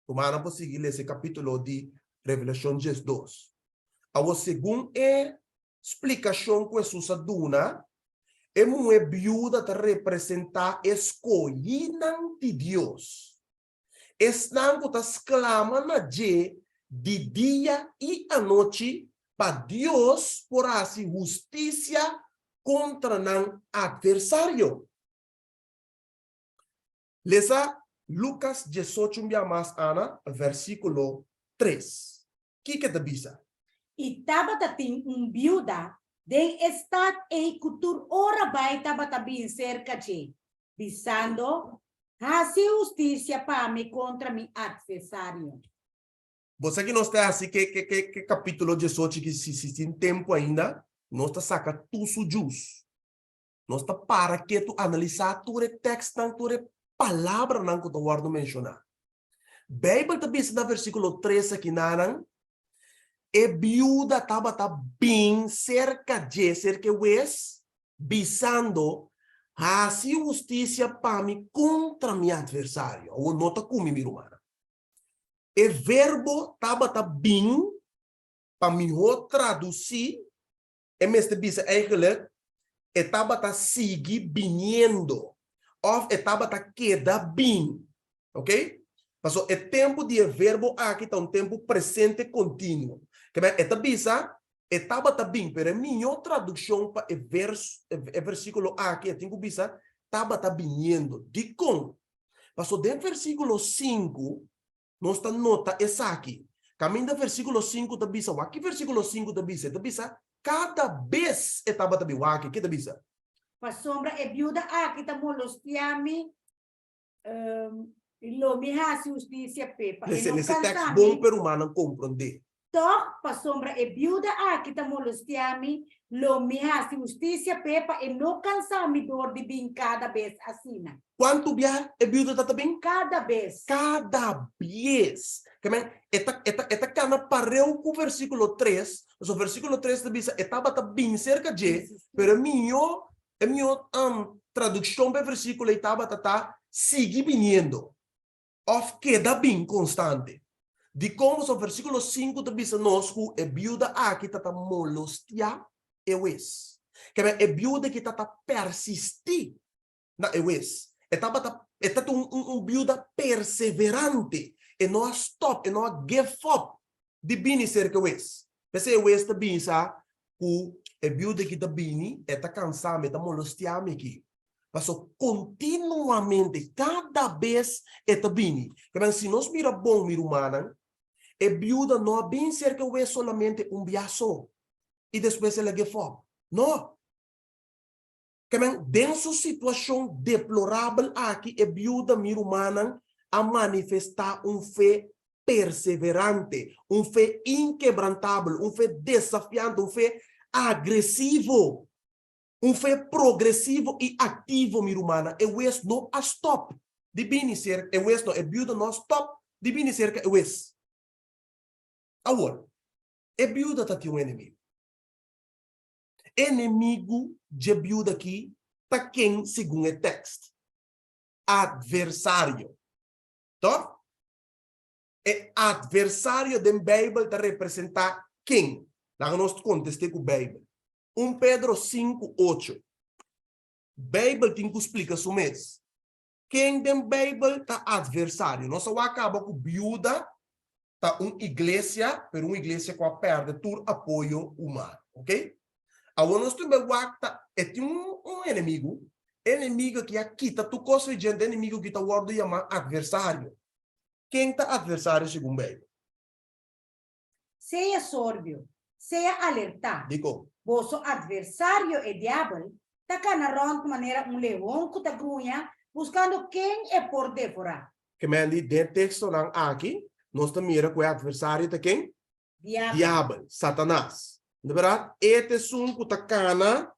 [SPEAKER 1] Rumannan por sigui lesa e kapítulo di Revelashon diesdos. Awor, segun e splikashon ku Hesus a duna, e muhé biuda ta representá e skohínan di Dios, esnan ku ta sklama na dje di dia i anochi pa Dios por hasi hustisia kontra nan atversario. Lesa Lukas diesocho un bia mas, Ana, versíkulo tres. Kiko e ta bisa?
[SPEAKER 2] I tabata tin un biuda den e stat ei ku tur ora bai tabata bin serka dje, bisando, Hasi hustisia pa mi kontra mi atversario.
[SPEAKER 1] Bo sa ki nos ta hasi ke ke ke ke kapítulo 18 ki si si tin tempu ainda, nos ta saka tur su jus. Nos ta para ketu analisá tur e tèkstnan, tur e palabranan ku ta wòrdu menshoná. Beibel ta bisa na versíkulo 3 akinanan, E biuda tabata bin serka dje, serka e wes, bisando, Hasi hustisia pa mi kontra mi atversario. Awor no ta ku mi, mi rumannan. E verbo tabata bin, pa mihó tradusí, e mester bisa eigenlijk, e tabata sigui biniendo, òf e tabata keda bin. Ok? Pasobra e tempu di e verbo aki ta un tempu presente kontinuo. Ke e ta bisa, e tabata bin, pero e mihó tradukshon pa e vers, e versíkulo aki, e tin ku bisa, tabata biniendo. Dikon? Pasobra den versíkulo 5, nos ta nota esaki. Kaminda versíkulo 5 ta bisa, wak ki versíkulo 5 ta bisa? E ta bisa, kada bes e tabata bin. Wak ki, ke ta bisa?
[SPEAKER 2] Pasobra e biuda aki ta molestiá mi, lo mi hasi hustisia p'e, pa e
[SPEAKER 1] Lese,
[SPEAKER 2] no
[SPEAKER 1] lese
[SPEAKER 2] kansa
[SPEAKER 1] tèks
[SPEAKER 2] mi.
[SPEAKER 1] bon pa e rumannan komprondé.
[SPEAKER 2] Tòg, pasobra e biuda aki ta molestiá mi, lo mi hasi hustisia p'e, pa e no kansa mi dor di bin kada bes asina.
[SPEAKER 1] Kuantu bia e biuda ta ta bin?
[SPEAKER 2] Kada bes.
[SPEAKER 1] Kada bies. Ke men, e ta, e ta, e ta kana pareu ku versíkulo 3, pasobra versíkulo 3 ta bisa e tabata bin serka dje, pero e mihó, e mihó tradukshon pa e versíkulo ei tabata ta sigui biniendo. Òf keda bin konstante. Dikon? Pasobra versíkulo 5 ta bisa nos ku e biuda aki ta ta molostiá e wes. Kebè e biuda aki ta ta persistí na e wes. E tabata e ta un un biuda perseverante. E no a stòp, e no a give up di bini serka e wes. P'esei e wes ta bisa ku e biuda aki ta bini, e ta kansa mi, e ta molostiá mi aki. Paso kontinuamente, kada bes e ta bini. Kebien, si nos mira bon, mi rumannan, e biuda no a bin serka wes solamente un bia so i despues el a give up. No. Kebien, den su situashon deplorabel aki, e biuda, mi rumannan, a manifestá un fe perseverante, un fe inkebrantabel, un fe desafiante, un fe agresivo. Un fe progresivo i aktivo, mi rumannan. E wes no a stòp di bini serka e wes no, e biuda no a stòp di bini serka e wes. Awor, e biuda ta tin un enemigu. E enemigu dje biuda aki ta ken segun e tèkst? Atversario. Tòg? E atversario den Beibel ta representá ken? Laga nos kontest'é ku Beibel. 1 Pedro 5, 8. Beibel tin ku splika su mes. Ken den Beibel ta atversario? Nos a wak kaba ku biuda ta un iglesia, pero un iglesia ku a pèrdè tur apoyo humano. Ok? Awor nos tin bai wak ta e tin un, un enemigu. E enemigu aki a kita tur kos for djente, e enemigu aki ta wòrdu yamá atversario. Ken ta atversario segun Beibel?
[SPEAKER 2] Sea sorbio, sea alertá.
[SPEAKER 1] Dikon?
[SPEAKER 2] Boso atversario, e diabel, ta kana rònt manera un leon ku ta gruña, buskando ken e por devorá.
[SPEAKER 1] Ke men di den e tekstonan aki, nos ta mira ku e atversario ta ken?
[SPEAKER 2] Diabel.
[SPEAKER 1] Diabel, Satanas. No bèrdat? E ta esun ku ta kana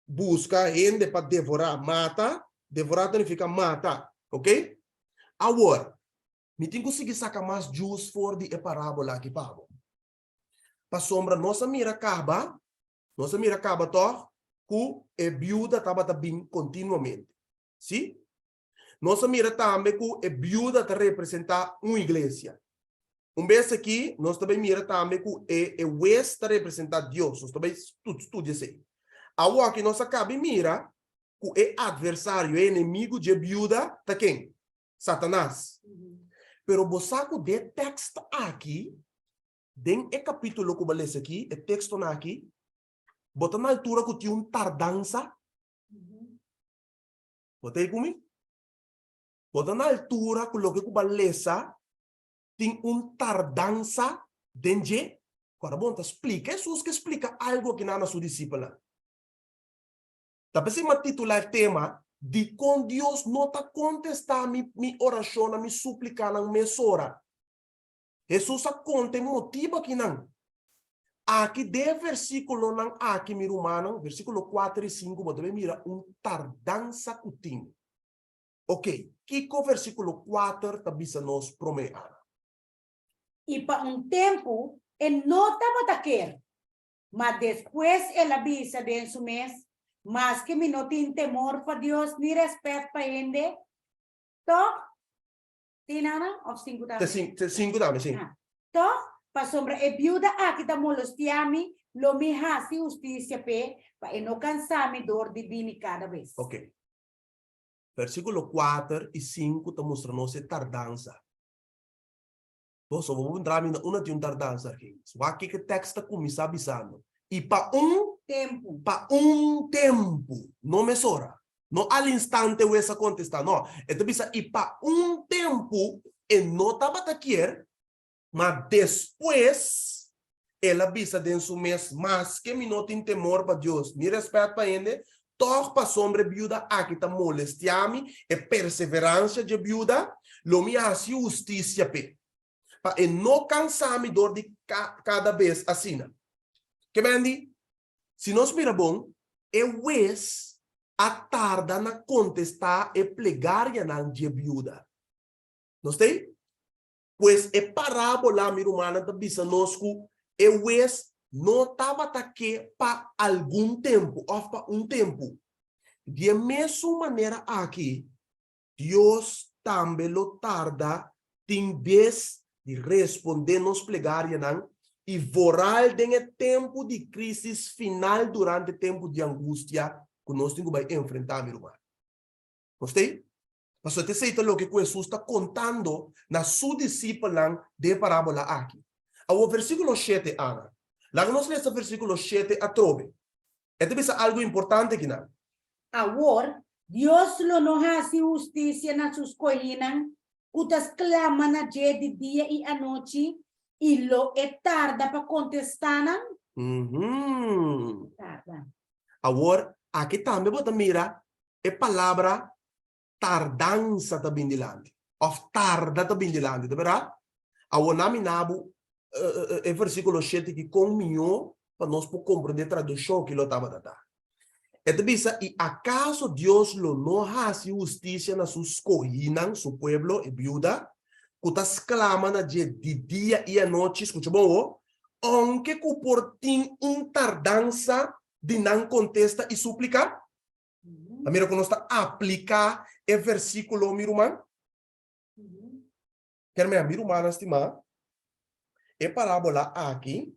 [SPEAKER 1] buska hende pa devorá, mata. Devorá ta nifiká mata. Oke? Awor, Mi tin ku sigui saka mas djus for di e parábola aki pa bo. Pasobra nos a mira kaba, nos a mira kaba tòg, ku e biuda tabata bin kontinuamente. Sí? Nos a mira tambe ku e biuda ta representá un iglesia. Un bes aki, nos ta bai mira tambe ku e e wes ta representá Dios. Nos ta bai studia esei. Awor aki nos a kaba di mira ku e atversario, e enemigu dje biuda ta ken? Satanas. Pero bo sa ku den e tekst aki, den e kapítulo ku bo a lesa aki, e tekstonan aki, bo ta na altura ku tin un tardansa? Bo ta ei ku mi? Bo ta na altura ku loke ku bo a lesa tin un tardansa den dje? Ora bo ta splika, Hesus ke splika algu aki nan na su disipelnan. Ta p'esei mi a titulá e tema, Dikon Dios no ta kontestá mi mi orashonnan, mi suplikanan mesora? Hesus a konta e motibu akinan. Aki den e versíkulonan aki, mi rumannan, versíkulo kuater i sinku, bo ta bai mira un tardansa ku tin. Oké, kiko versíkulo kuater ta bisa nos promé, Ana?
[SPEAKER 2] I pa un tempu e no tabata ker, ma despues el a bisa den su mes, Maske mi no tin temor pa Dios ni rèspèt pa hende, tòg, tin Ana, òf sinku tambe?
[SPEAKER 1] Te sinku tambe, sí.
[SPEAKER 2] Ah, tòg, pasobra e biuda aki ta molostiá mi, lo mi hasi hustisia p'e, pa e no kansá mi dor di bini kada bes.
[SPEAKER 1] Oké. Versíkulo kuater i sinku ta mustra nos e tardansa. Boso, bo puntra mi na unda tin un tardansa, Argenis. Wak kiko e tekst ta kuminsá bisando. I pa un
[SPEAKER 2] Tempu.
[SPEAKER 1] Pa un tempu. No mesora. No al instante wes a kontestá. No. E ta bisa i pa un tempu e no tabata kier, ma despues el a bisa den su mes, Maske mi no tin temor pa Dios ni rèspèt pa hende, tòg pasobra e biuda aki ta molestiá mi, e perseveransia dje biuda, lo mi hasi hustisia p'e, pa e no kansá mi dor di kada bes asina. Ke Mandy? Si nos mira bon, e wes a tarda na kontestá e plegarianan dje biuda. Nos ta ei? Pues e parábola, mi rumannan, ta bisa nos ku e wes no tabata ke pa algun tempu òf pa un tempu. Di e mesun manera aki, Dios tambe lo tarda tin bes di respondé nos plegarianan i vooral den e tempu di krísis final durante tempu di angustia ku nos tin ku bai enfrentá, mi ruman. Nos ta ei? Pasobra ta esei ta loke ku Hesus ta kontando na su disipelnan den e parábola aki. Awor, versíkulo shete, Ana. Laga nos lesa versíkulo shete atrobe. E ta bisa algu importante akinan.
[SPEAKER 2] Awor, Dios lo no hasi hustisia na su skohinan ku ta sklama na dje di dia i anochi, i lo e tarda pa kontestá nan? Tarda.
[SPEAKER 1] Awor, aki tambe bo ta mira e palabra tardansa ta bin dilanti òf tarda ta bin dilanti, ta bèrdat? Awor na mi na bo e versíkulo shete ki kon mihó pa nos por komprendé tradukshon ki lo tabata ta. E ta bisa, I akaso Dios lo no hasi hustisia na su skohínan, su pueblo, e biuda, ku ta sklama na dje di dia i anochi, skucha bon ho, ounke ku por tin un tardansa di nan kontesta i súplika? Ta mira ku nos ta apliká e versíkulo, mi ruman? Kier mira, mi rumannan stimá, e parábola aki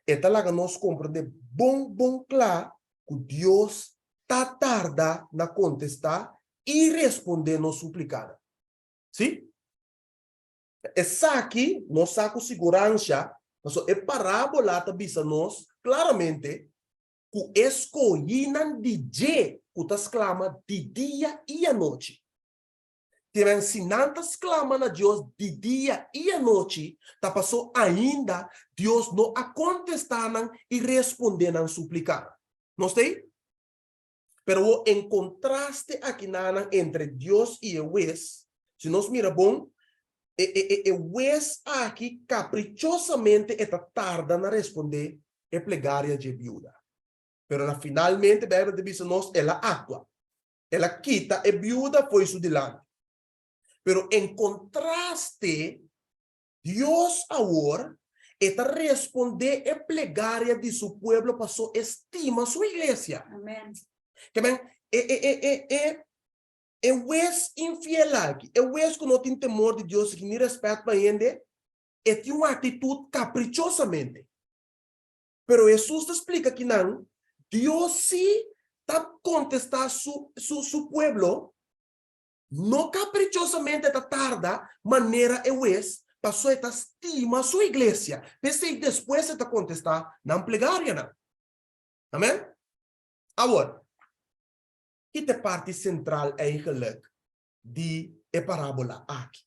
[SPEAKER 1] e ta laga nos komprendé bon bon kla ku Dios ta tarda na kontestá i respondé nos suplikanan. Sí? Esaki nos sa ku siguransha, pasobra e parábola ta bisa nos klaramente ku e skohínan di dje ku ta sklama di dia i anochi. Tienen si nan ta sklama na Dios di dia i anochi, ta pasó ainda Dios no a kontestá nan i respondé nan supliká. Nos ta ei? Pero awor en kontraste akinanan entre Dios i e wes, si nos mira bon, e e e e wes aki kaprichosamente e ta tarda na respondé e plegaria dje biuda. Pero na finalmente Bijbel ta bisa nos el a aktua. El a kita e biuda fo'i su dilanti. Pero en kontraste, Dios awor e ta respondé e plegaria di su pueblo paso e stima su iglesia.
[SPEAKER 2] Amen.
[SPEAKER 1] Ke men, e e e e e e wes infiel aki, e wes ku no tin temor di Dios ni rèspèt pa hende, e tin un aktitut kaprichosamente. Pero Hesus ta splika kinan Dios sí ta kontestá su su su pueblo, no kaprichosamente ta tarda manera e wes, paso e ta stima su iglesia. P'esei despues e ta kontestá nan plegarianan. Amen? Awor, ki ta e parti sentral eigenlijk di e parábola aki?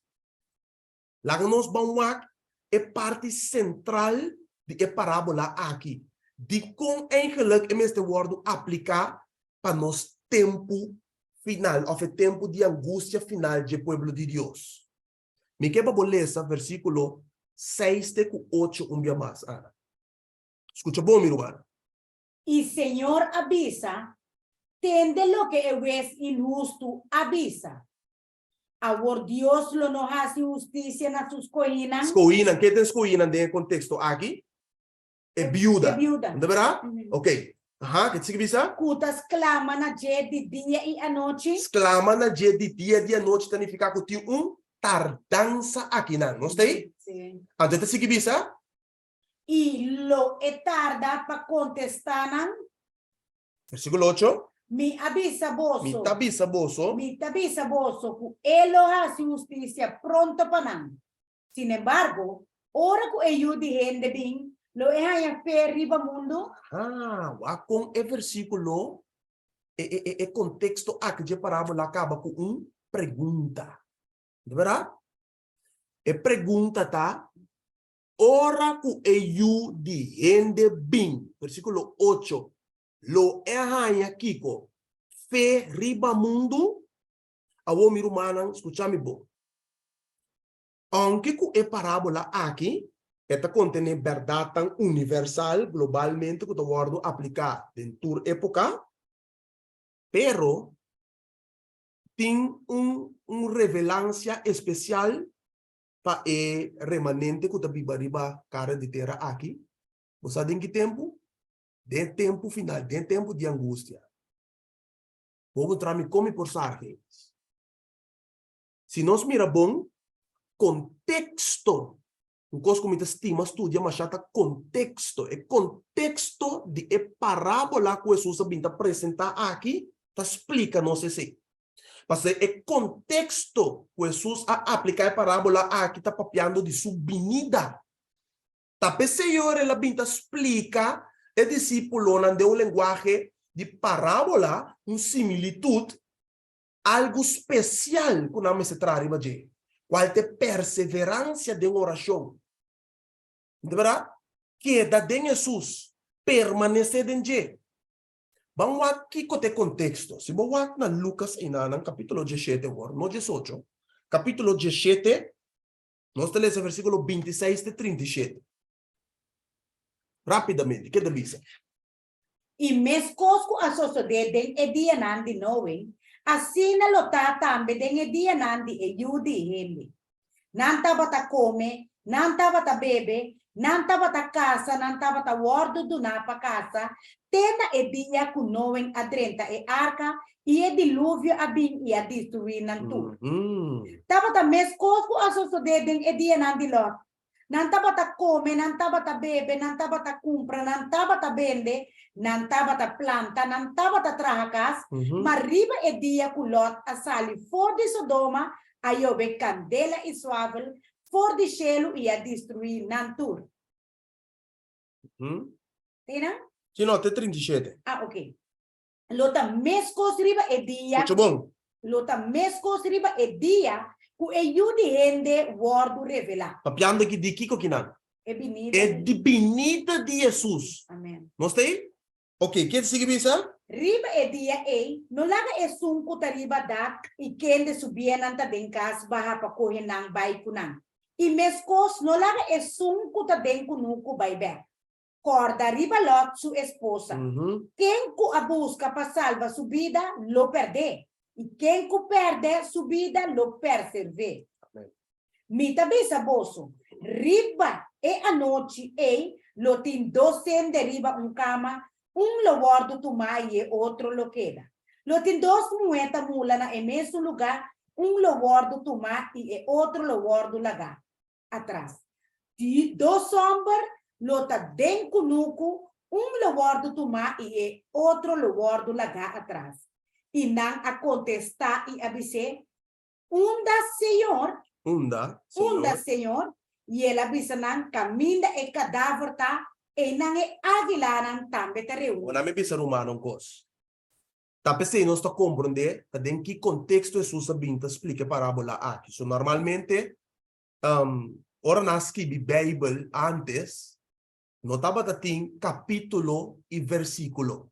[SPEAKER 1] Laga nos ban wak e parti sentral di e parábola aki, dikon eigenlijk e mester wòrdu apliká pa nos tempu final òf e tempu di angustia final dje pueblo di Dios. Mi ke pa bo lesa versíkulo. 6 te ku 8 un bia mas, Ana. Skucha bon, mi ruman.
[SPEAKER 2] I Señor a bisa, Tende loke e wes inhustu a bisa. Awor Dios lo no hasi hustisia na su skohinan?
[SPEAKER 1] Skohinan, ke ta e skohinan den e konteksto aki? E biuda.
[SPEAKER 2] E biuda.
[SPEAKER 1] No ta berdad? Ok. Aha, ke ta sigui bisa?
[SPEAKER 2] Ku ta sklama na dje di dia i anochi.
[SPEAKER 1] Sklama na dje di dia di anochi ta nifiká ku tin un tardansa akinan. Nos ta ei?
[SPEAKER 2] Sí.
[SPEAKER 1] Anto e ta sigui bisa?
[SPEAKER 2] I lo e tarda pa kontestá nan?
[SPEAKER 1] Versíkulo ocho.
[SPEAKER 2] Mi a bisa boso.
[SPEAKER 1] Mi ta bisa boso.
[SPEAKER 2] Mi ta bisa boso ku e lo hasi hustisia pronto pa nan. Sinembargo, ora ku e Yu di hende bin, lo e haña fe riba mundu?
[SPEAKER 1] Ha, wak kon e versíkulo, e, e, e, e konteksto aki dje parábola a kaba ku un pregunta. No ta bèrdat? E pregunta ta, Ora ku e Yu di hende bin, versíkulo ocho, lo e haña kiko? Fe riba mundu? Awor, mi rumannan, skucha mi bon. Ounke ku e parábola aki e ta kontené bèrdatnan universal globalmente ku ta wòrdu apliká den tur époka, pero tin un un revelansia espesial pa e remanente ku ta biba riba kara di tera aki. Bo sa den ki tempu? Den e tempu final, den e tempu di angustia. Bo puntra mi kon mi por sa Gees? Si nos mira bon, konteksto, un kos ku mi ta stima studia mashá ta konteksto. E konteksto di e parábola ku Hesus a bin ta presentá aki ta splika nos esei. Pasobra e konteksto ku Hesus a apliká e parábola aki ta papiando di su binida. Ta p'esei ora el a bin ta splika e disípulonan den un lenguahe di parábola, un similitut, algu spesial ku nan mester traha riba dje, kual ta e perseveransia den orashon. No ta bèrdat? Keda den Hesus, permanesé den dje. Ban wak kiko ta e konteksto. Si bo wak na Lukas einanan, kapítulo diesshete awor, no diesocho, kapítulo diesshete, Nos ta lesa versíkulo 26 te 37. Rápidamente, ke ta bisa?
[SPEAKER 2] I meskos ku a sosodé den e dianan di Noe, asina lo ta tambe den e dianan di e Yu di hende. Nan tabata kome, nan tabata bebe, nan tabata kasa, nan tabata wòrdu duná pa kasa, te na e dia ku Noe a drenta e arka i e diluvio a bin i a destruí nan tur. Tabata meskos ku a sosodé den e dianan di Lòt. Nan tabata kome, nan tabata bebe, nan tabata kumpra, nan tabata bende, nan tabata planta, nan tabata traha kas, ma riba e dia ku Lòt a sali for di Sodoma, a yobe kandela i suavel for di shelu i a destruí nan tur. Te nan?
[SPEAKER 1] Si no, te 37.
[SPEAKER 2] Ah, oké. Lo ta meskos riba e dia.
[SPEAKER 1] Skucha bon.
[SPEAKER 2] Lo ta meskos riba e dia ku e Yu di hende wòrdu revelá.
[SPEAKER 1] Papiando aki di kiko kinan?
[SPEAKER 2] E binida.
[SPEAKER 1] E di binida di Hesus.
[SPEAKER 2] Amen.
[SPEAKER 1] Nos ta ei? Oke, ke ta sigui bisa?
[SPEAKER 2] Riba e dia ei, no laga esun ku ta riba dak i kende su biennan ta den kas baha pa kohe nan bai ku nan. I meskos no laga esun ku ta den kunuku bai bèk. Kòrda riba Lòt su esposa. Ken ku a buska pa salba su bida lo pèrd'é, i ken ku pèrdè su bida lo pèrserv'é. Mi ta bisa boso, riba e anochi ei lo tin dos hende riba un kama, un lo wòrdu tumá i e otro lo keda. Lo tin dos muhé ta mula na e mesun lugá, un lo wòrdu tumá i e otro lo wòrdu lagá. atras. Di dos hòmber lo ta den kunuku, un lo wòrdu tumá i e otro lo wòrdu lagá atras. I nan a kontestá i a bis'é, Unda, Señor?
[SPEAKER 1] Unda, Señor?
[SPEAKER 2] Unda, Señor? I el a bisa nan, Kaminda e kadaver ta, einan e águilanan tambe ta reuní.
[SPEAKER 1] Ora mi bisa rumannan un kos, Ta p'esei nos ta komprondé ta den ki konteksto Hesus a bin ta splika e parábola aki. So normalmente ora nan a skibi Beibel ántes, no tabata tin kapítulo i versíkulo.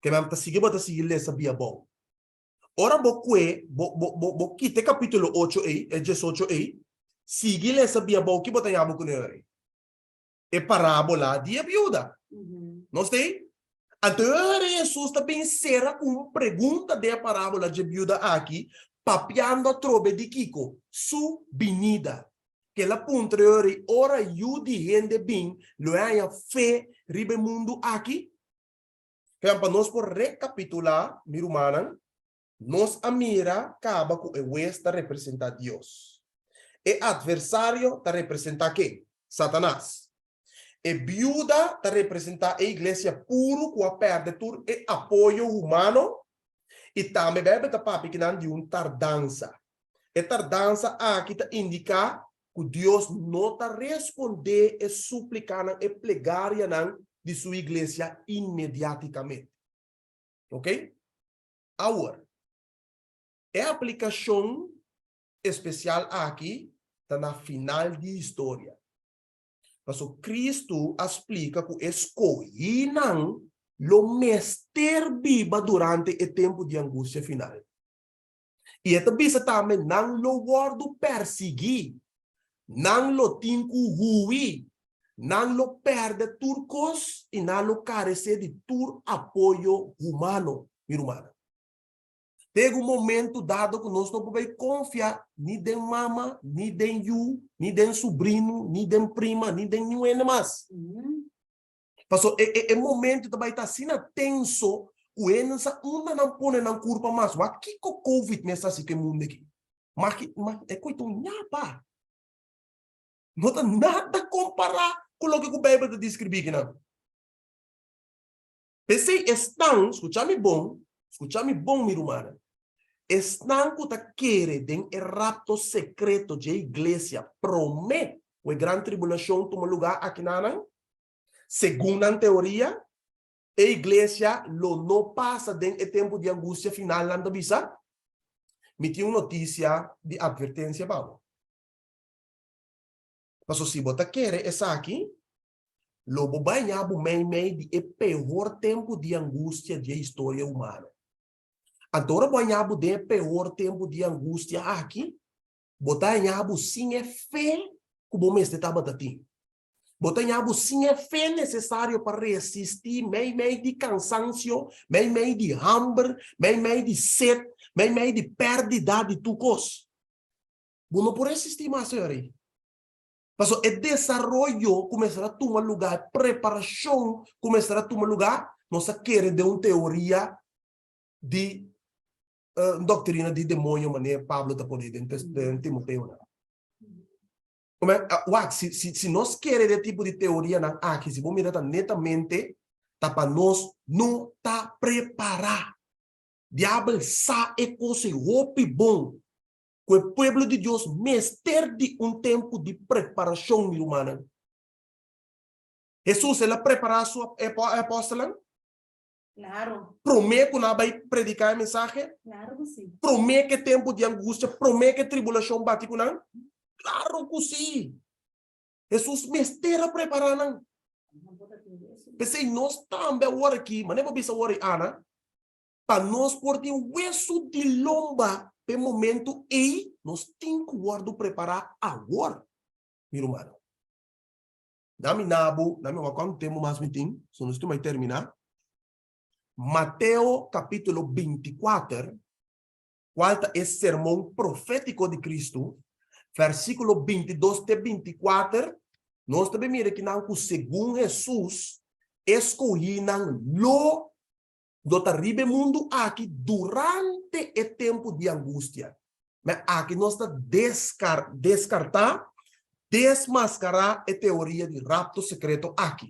[SPEAKER 1] Ke nan ta sigui bo ta sigui lesa bia abou. Ora bo kue, bo bo bo bo kita e kapítulo ocho ei, e diesocho ei, Sigui lesa bia bou ki bo ta yama ku neuri. E parábola di e biuda. Nos ta ei? Anto e ora Hesus ta bin sera ku un pregunta den e parábola dje biuda aki, papiando atrobe di kiko? Su binida. Kel a puntra e ora ei, Ora Yu di hende bin, lo e haña fe riba e mundu aki? Kèn pa nos por rekapitulá, mi rumannan, nos a mira kaba ku e hues ta representá Dios. E atversario ta representá ken? Satanas. E biuda ta representá e iglesia puru ku a pèrdè tur e apoyo humano i tambe Beibel ta papia kinan di un tardansa. E tardansa aki ta indiká ku Dios no ta respondé e súplikanan, e plegarianan di su iglesia inmediatikamente. Oke? Awor, e aplikashon espesial aki ta na final di historia. Paso Kristu a splika ku e skohínan lo mester biba durante e tempu di angustia final. I e ta bisa tambe nan lo wòrdu pèrsiguí, nan lo tin ku hui, nan lo pèrdè tur kos i nan lo karesé di tur apoyo humano, mi rumannan. Te un momento dado ku nos no por bai konfia ni den mama, ni den yu, ni den subrino, ni den prima, ni den niun hende mas. Paso e e e momento ta bai ta asina tenso ku hende sa unda nan pone nan kurpa mas. Wak kiko covid mes ta hasi ku e mundu aki. Ma ki ma e koi ta un ñapa. No ta nada kompará ku loke ku Beibel ta deskribí kinan. P'esei esnan, skucha mi bon, skucha mi bon mi rumannan, esnan ku ta kere den e rapto sekreto dje iglesia promé ku e gran tribulashon tuma lugá akinanan, segun nan teoria, e iglesia lo no pasa den e tempu di angustia final, nan ta bisa, Mi tin un notisia di atvertensia pa bo. Pasobra si bo ta kere esaki, lo bo baña bo meimei di e pehor tempu di angustia di e historia humano. Anto ora bo haña bo den e pehor tempu di angustia aki, bo ta haña bo sin e fe ku bo mester tabata tin. Bo ta haña bo sin e fe nesesario pa resistí meimei di kansansio, meimei di hamber, meimei di set, meimei di pèrdida di tur kos. Bo no por resistí mas, señor. Pasobra e desaroyo ku mester a tuma lugá, e preparashon ku mester a tuma lugá, nos a kere den un teoria di un doktrina di demoño manera Pablo ta pone den den Timoteonan. Wak, si si si nos kere den e tipo di teorianan aki, si bo mira ta netamente ta pa nos no ta prepará. Diabel sa e kos ei hopi bon. Ku e pueblo di Dios mester di un tempu di preparashon, mi rumannan. Hesus el a prepará su apòstelnan?
[SPEAKER 2] Claro.
[SPEAKER 1] Promé ku nan a bai prediká e mensahe?
[SPEAKER 2] Claro ku sí.
[SPEAKER 1] Promé ku e tempu di angustia, promé ku e tribulashon bati ku nan? Claro ku sí. Hesus mester a prepará nan. P'esei nos tambe awor aki, manera bo bisa awor ei Ana, Pa nos por tin wesu di lomba p'e momento ei, nos tin ku wòrdu prepará awor, mi rumannan. Na mi nabu, na mi wak kuantu tempu mas mi tin, so nos tin bai terminá. Mateo kapítulo 24, kual ta e sermon profétiko di Kristu, versíkulo 22 te 24, nos ta bin mira kinan ku segun Hesus, e skohínan lo No ta riba e mundu aki durante e tempu di angustia. Ma aki nos ta deskar, deskartá, desmaskará e teoria di rapto sekreto aki.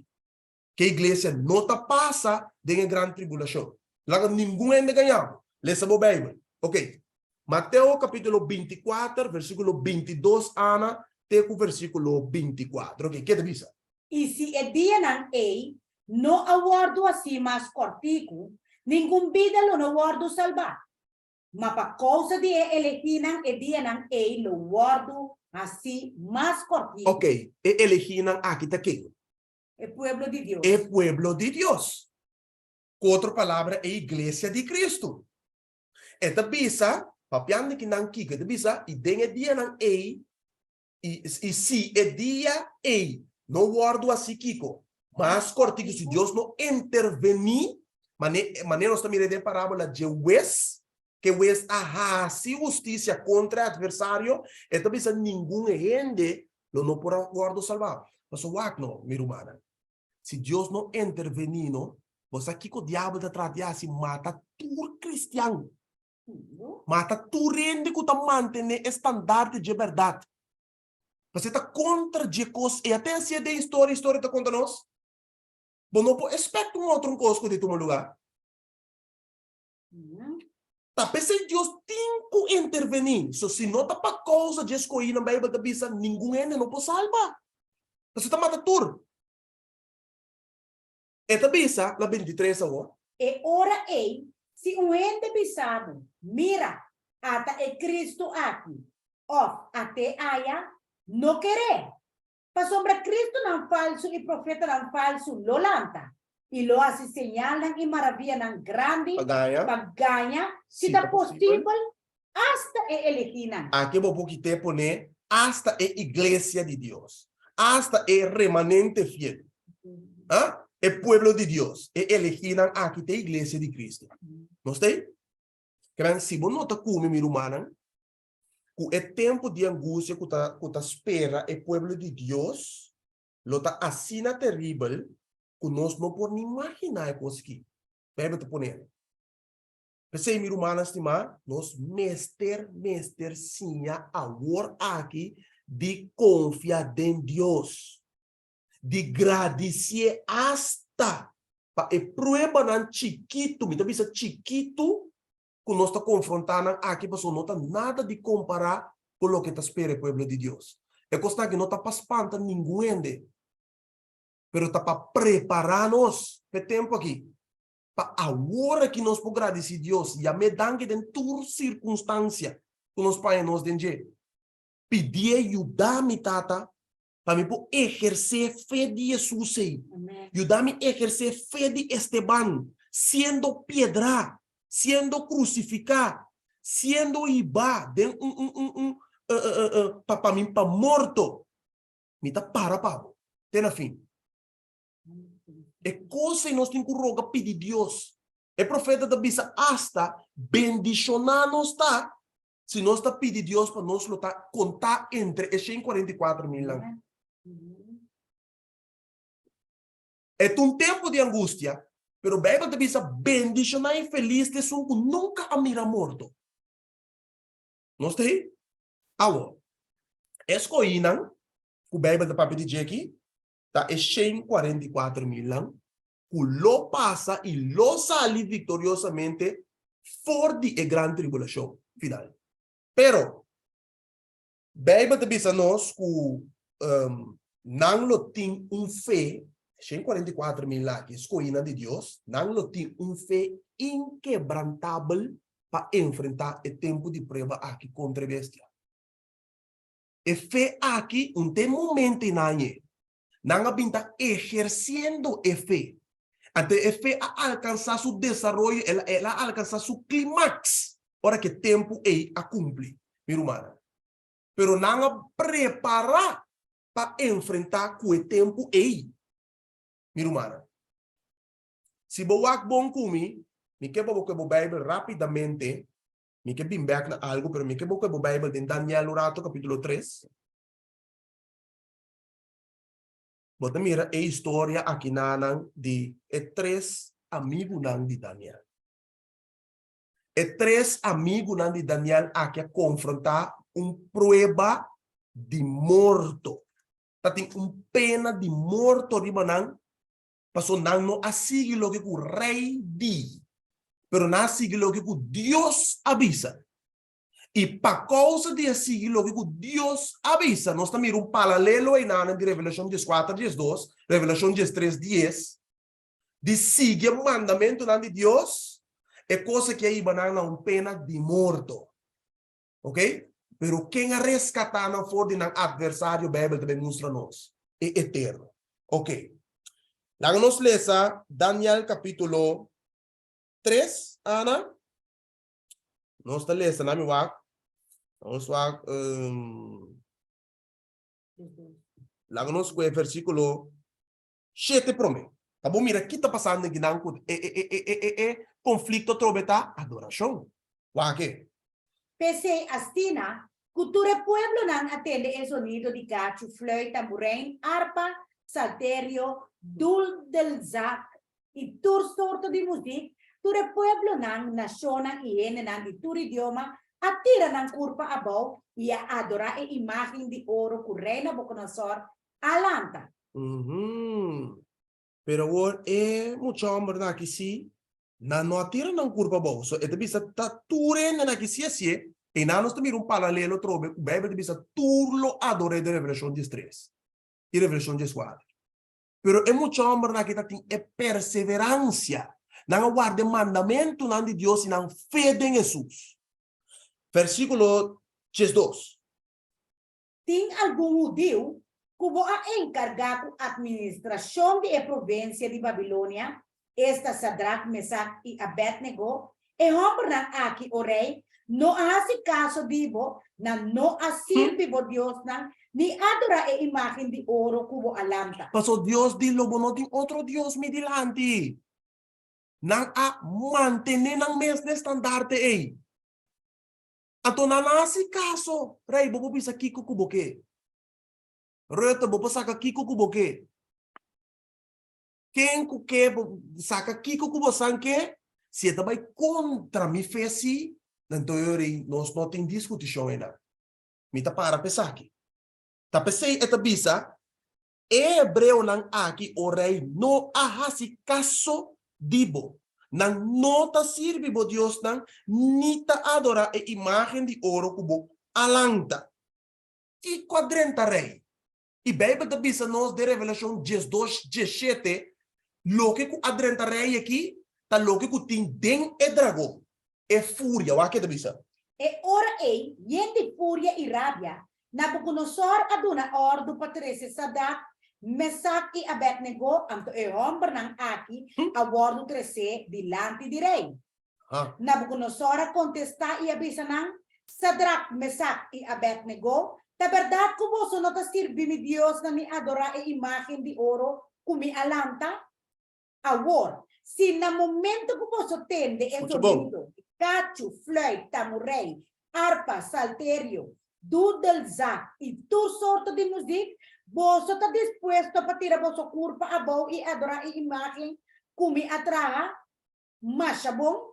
[SPEAKER 1] Ke iglesia no ta pasa den e gran tribulashon. Laga ningun hende gaña bo. Lesa bo Beibel. Ok. Mateo kapítulo 24, versíkulo 22 ana te ku versíkulo 24. Ok, ke ta bisa?
[SPEAKER 2] I si e dianan ei no a wòrdu hasí mas kòrtiku, ningun bida lo no wòrdu salbá. Ma pa kousa di e elegínan e dianan ei lo wòrdu hasí mas kòrtiku.
[SPEAKER 1] Ok, e elegínan aki ta ken?
[SPEAKER 2] E pueblo di Dios.
[SPEAKER 1] E pueblo di Dios. Ku otro palabra, e iglesia di Kristu. E ta bisa, papiando di kinan kiko, e ta bisa, i den e dianan ei. I, i si e dia ei no wòrdu hasi kiko? Mas kòrtiku, si Dios no intervení, mane, manera nos ta mira den e parábola dje wes, ku e wes a hasi hustisia kontra e atversario, e ta bisa ningun hende lo no por a wòrdu salbá. Pasobra wak no, mi rumannan, si Dios no intervení no, bo sa kiko diabel ta trata di hasi? Mata tur kristian. Mata tur hende ku ta mantené e standarte dje bèrdat. Pasobra e ta kontra dje kos ei. Ate hasié den historia, historia ta konta nos. Bo no por espèkt un otro kos ku ta tuma lugá. Ta p'esei Dios tin ku intervení. So, si no ta pa kousa dje skohínan, Beibel ta bisa, ningun hende no por salba. Pasobra ta mata tur. E ta bisa na bintitres awor.
[SPEAKER 2] E ora ei, si un hende bisa bo, Mira, ata e Cristo aki, òf, At'é aya, no ker'é. Pasobra Cristonan falsu i profetanan falsu lo lanta, i lo hasi señalnan i maravianan grandi pa gaña, si ta posibel, asta e elegínan.
[SPEAKER 1] Aki bo por kit'é poné asta e iglesia di Dios, asta e remanente fiel, ah, e pueblo di Dios, e elegínan aki ta e iglesia di Cristo. Nos ta ei? Kinan, si bo nota ku mi, mi rumannan, ku e tempu di angustia ku ta ku ta spera e pueblo di Dios lo ta asina teribel ku nos no por ni imaginá e kos aki. Beibel ta pone. P'esei, mi rumannan stimá, nos mester mester siña awor aki di konfia den Dios, di gradisié asta pa e pruebanan chikitu, mi ta bisa chikitu, ku nos ta konfrontá nan aki pasobra no ta nada di kompará ku loke ta spera e pueblo di Dios. E kosnan aki no ta pa spanta ningun hende, pero ta pa prepará nos p'e tempu aki. Pa awor aki nos por gradisí Dios, yam'é danki den tur sirkunstansia ku nos paña nos den dje. Pidié yuda mi, Tata, pa mi por ehersé fe di Hesus ei. Yuda mi ehersé fe di Esteban, siendo piedrá, siendo krusifiká, siendo hibá den un un un un pa pa mi pa morto. Mi ta para pa bo te na fin. E kos ei nos tin ku roga pidi Dios. E profeta ta bisa asta, Bendishoná nos ta si nos ta pidi Dios pa nos lo ta kontá entre e 144 milnan. E ta un tempu di angustia, pero Beibel ta bisa bendishoná i felis ta esun ku nunka a mira morto. Nos ta ei? Awor, e skohínan ku Beibel ta papia di dje aki, ta e 144 milnan ku lo pasa i lo sali viktoriosamente for di e gran tribulashon final. Pero, Beibel ta bisa nos ku nan lo tin un fe, 144 mil aki, skohínan di Dios, nan lo tin un fe inkebrantabel pa enfrentá e tempu di prueba aki kontra e bestia. E fe aki un te momento ei nan e. Nan a bin ta eherciendo e fe. Anto e fe a alcansa su desaroyo, el el a alcansa su climax ora cu e tempo ei a cumpli, mi rumannan. Pero nan a prepara pa enfrenta cu e tempo ei, mi rumannan. Si bo wak bon cu mi, mi ke pa bo coge bo Bijbel rapidamente. Mi ke bin bek na algu, pero mi ke bo kohe bo Bijbel den Daniel un rato, kapítulo tres. Bo ta mira e historia akinanan di e tres amigunan di Daniel. E tres amigunan di Daniel aki a konfrontá un prueba di morto. Ta tin un pena di morto riba nan Pasobra nan no a sigui loke ku rei di, pero nan a sigui loke ku Dios a bisa. I pa kousa di a sigui loke ku Dios a bisa, nos ta mira un paralelo einan di Revelashon dieskuater diesdos, Revelashon diestres dies, di sigui e mandamentunan di Dios, e kos aki a hiba nan na un pena di morto. Ok? Pero ken a reskatá nan for di nan atversario? Beibel ta bin mustra nos, e Eterno. Ok. Laga nos lesa Daniel kapítulo 3, Ana. Nos ta lesa, na mi wak. Nos wak, um... Laga nos ku e versíkulo 7 promé. Ta bo mira ki ta pasando akinan ku e e e e e e e konflikto atrobe ta adorashon. Wak e.
[SPEAKER 2] P'esei asina ku tur e pueblonan a tende e zonido di kachu, fluit, tamburein, arpa, salterio, duldelzak i tur sorto di muzik, tur e pueblonan, nashonnan i hendenan di tur idioma a tira nan kurpa abou i a adorá e imágen di oro ku Rei Nabukodonosor a lanta.
[SPEAKER 1] Uhum. Pero awor e mucha hòmbernan aki sí, nan no a tira nan kurpa abou. So e ta bisa ta tur hendenan aki sí hasié, einan nos ta mira un paralelo atrobe ku Beibel ta bisa tur lo ador'é den Revelashon diestres i Revelashon dieskuater. Pero e mucha hòmbernan aki ta tin e perseveransia. Nan a warda e mandamentunan di Dios i nan fe den Hesus. Versíkulo 12.
[SPEAKER 2] Tin algun hudiu ku bo a enkargá ku atministrashon di e provinsia di Babilonia, esta Sadrak, Mesak i Abednego, e hòmbernan aki, o rei, no a hasi kaso di bo, nan no a sirbi bo diosnan ni adorá e imágen di oro ku bo a lanta.
[SPEAKER 1] Pasobra Dios di lo bo no tin otro dios mi dilanti. Nan a mantené nan mes na e standarte ei. Anto nan a hasi kaso, Rei, bo por bisa kiko ku bo ke. Rutte, bo por saka kiko ku bo ke. Ken ku ke bo saka kiko ku bo san ke, si e ta bai kontra mi fe si, anto e ora ei nos no tin diskutishon einan. Mi ta para pa esaki. Ta p'esei e ta bisa, E hebreonan aki, o rei, no a hasi kaso di bo. Nan no ta sirbi bo diosnan ni ta adorá e imágen di oro ku bo a lanta. Kiko a drenta rei? I Beibel ta bisa nos den Revelashon 12, 17, loke ku a drenta rei aki ta loke ku tin den e dragon, e furia. Wak ke ta bisa.
[SPEAKER 2] E ora ei, yen di furia i rabia, Nabucodonosor a duna òrdu pa trese Sadrac, Mesac i Abednego, anto e hòmbernan aki a wòrdu tresé dilanti di rei. Nabucodonosor a kontestá i a bisa nan, Sadrac, Mesac i Abednego, ta bèrdat ku boso no ta sirbi mi diosnan ni adorá e imágen di oro ku mi a lanta? Awor, si na momento ku boso tende e zonido di kachu, fluit, tamurei, arpa, salterio, dudelzak i tur sorto di muzik, boso ta dispuesto pa tira boso kurpa abou i adorá e imágen ku mi a traha? Masha bon!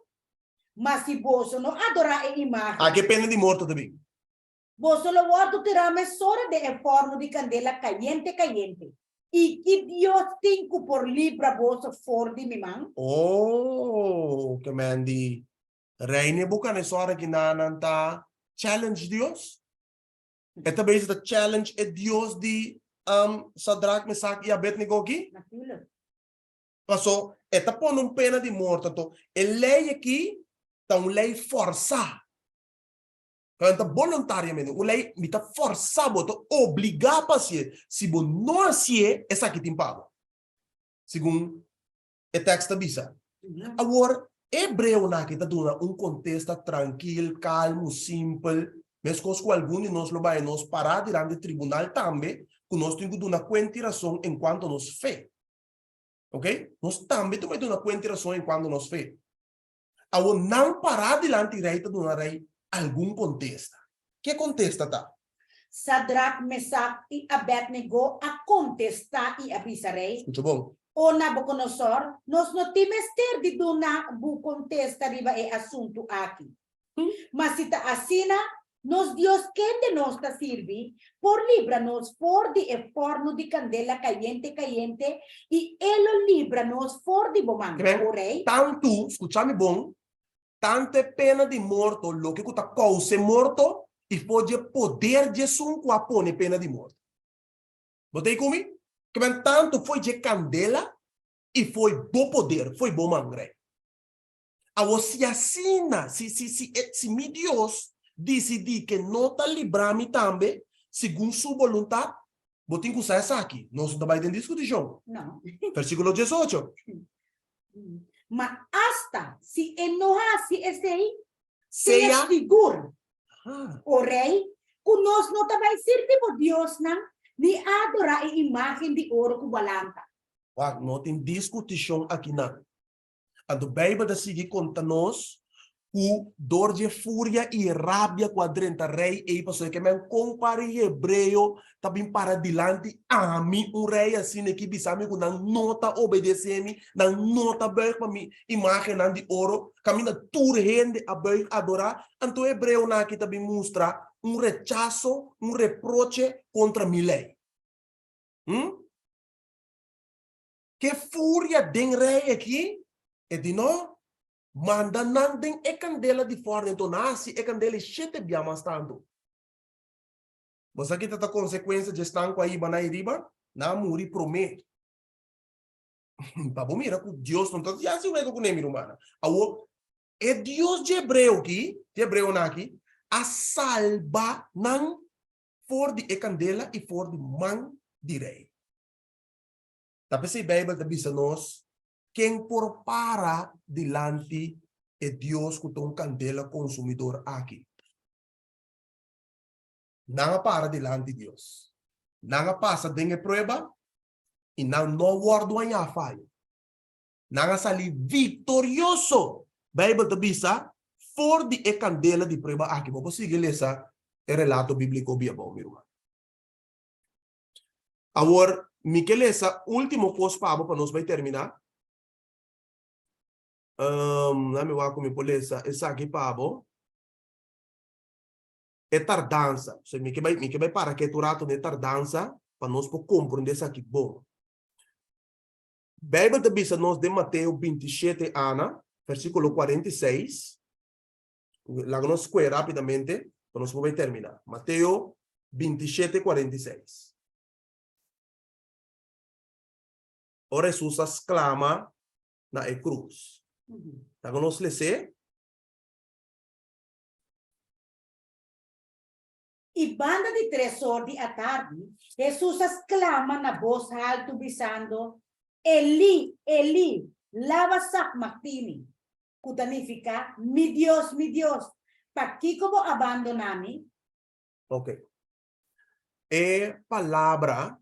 [SPEAKER 2] Ma si boso no adorá e imágen.
[SPEAKER 1] Aki e pena di morto ta bin.
[SPEAKER 2] Boso lo wòrdu tirá mesora den e fòrnu di kandela kayente kayente. I ki Dios tin ku por libra boso for di mi man?
[SPEAKER 1] Oh, ke men di Rei Nebukanesor aki nan ta challenge Dios. E ta bezig ta challenge e Dios di um, Sadrak, Mesak i Abednego aki.
[SPEAKER 2] Natuurlijk.
[SPEAKER 1] Paso, e ta pone un pena di morto. Anto, e lei aki ta un lei forsá. Nan ta boluntariamente, un lei mi ta forsa bo, ta obligá pa hasié. Si bo no hasié, esaki tin pa bo. Segun e tèks ta bisa. Awor, e hebreonan aki ta duna un kontesta trankil, kalmu, simpel, meskos ku algun di nos lo bai nos pará dilanti tribunal tambe, ku nos tin ku duna kuenta i rason enkuanto nos fe. Oke? Nos tambe ta bai duna kuenta i rason enkuanto nos fe. Awor nan pará dilanti rei ta duna rei algun kontesta. Ke kontesta ta?
[SPEAKER 2] Sadrak, Mesak i Abednego a kontestá i a bisa rei,
[SPEAKER 1] Skucha bon.
[SPEAKER 2] O Nabukonosor, nos no tin mester di duna bo kontesta riba e asuntu aki. Ma si ta asina, nos Dios kende nos ta sirbi por libra nos for di e fòrnu di kandela kayente kayente i e lo libra nos for di bo man, o rei.
[SPEAKER 1] Tantu, skucha mi bon, tantu e pena di morto, loke ku ta kousa e morto, i for dje poder dje esun ku a pone pena di morto. Bo ta ei ku mi? Kimen tantu foi dje kandela i foi bo poder, foi bo man, rei. Awor si asina, si, si, si, e, si mi Dios disidí ke no ta libra mi tambe, segun su boluntat, bo tin ku sa esaki, nos no ta bai den diskutishon.
[SPEAKER 2] No.
[SPEAKER 1] Versíkulo 18.
[SPEAKER 2] Ma asta si e no hasi esei, sea
[SPEAKER 1] Sea.
[SPEAKER 2] sigur,
[SPEAKER 1] Ah.
[SPEAKER 2] o rei, ku nos no ta bai sirbi bo diosnan, ni adorá e imágen di oro ku bo a lanta.
[SPEAKER 1] Wak, no tin diskutishon akinan. Anto Beibel ta sigui konta nos ku dor dje furia i e rabia ku a drenta rei ei pasobra ke men kon pari hebreo ta bin para dilanti ami un rei asina ki bisa mi ku nan no ta obedesé mi, nan no ta buig pa mi imágennan di oro kaminda tur hende a buig adorá. Anto e hebreonan aki ta bin mustra un rechaso, un reproche kontra mi lei. Hm? Ke furia den rei aki? E di no, Manda nan den e kandela di fòrnu, enton nan a hasi e kandela i shete bia mas tantu. Bo sa kita ta konsekuensia dje esnan ku a hiba nan ei riba? Nan a muri promé. Pa bo mira ku Dios no ta hasi wega kuné, mi rumannan. Awor, e Dios dje hebreo aki, dje hebreonan aki, a salba nan for di e kandela i for di man di rei. Ta p'esei Beibel ta bisa nos, Ken por para dilanti e Dios ku ta un kandela konsumidor aki? Nan a para dilanti Dios. Nan a pasa den e prueba i nan no a wòrdu hañá fayo. Nan a sali viktorioso, Beibel ta bisa, for di e kandela di prueba aki. Bo por sigui lesa e relato bíbliko biabou, mi ruman. Awor, mi ke lesa último kos pa bo pa nos bai terminá. Um, laat mi wak ku mi por lesa esaki pa bo. E tardansa. So, mi ke bai, mi ke bai para ketu rato na e tardansa pa nos por komprendé esaki bon. Beibel ta bisa nos den Mateo 27 ana, versíkulo 46. Laga nos skohe rápidamente pa nos por bai terminá. Mateo 27, 46. Ora Hesus a sklama na e krus. Laga nos les'é.
[SPEAKER 2] I banda di tres or di atardi, Hesus a sklama na bos haltu bisando, Elí, Elí, lama sabachthani? Ku ta nifiká, Mi Dios, mi Dios, pakiko bo a bandoná mi?
[SPEAKER 1] Ok. E palabra,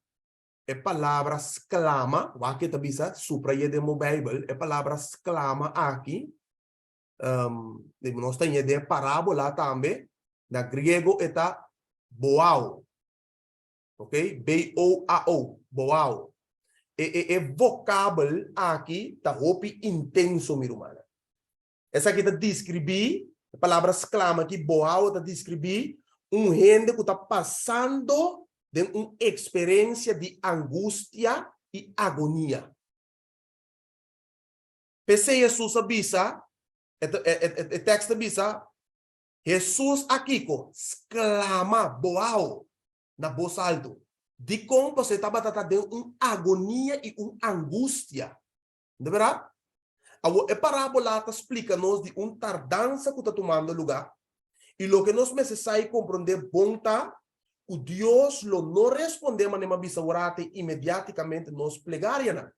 [SPEAKER 1] e palabra sklama, wak ke ta bisa, subray'é den bo Beibel, e palabra sklama aki, um, nos ta ñe den e parábola tambe, na griego e ta boao. Ok, B-O-A-O, boao. E, e, e vocabel aki ta hopi intenso, mi rumannan. Esaki ta describí, e palabra sklama aki, boao, ta describí un hende ku ta pasando den un eksperensia di angustia i agonia. P'esei Hesus a bisa, e, e, e, e tekst ta bisa, Hesus a kiko? Sklama, boao, na bos altu. Dikon? Pasobra e tabata ta den un agonia i un angustia. No ta bèrdat? Awor, e parábola ta splika nos di un tardansa ku ta tumando lugá, i loke nos mester sa i komprondé bon ta ku Dios lo no respondé manera mi a bisa awor inmediatikamente nos plegarianan.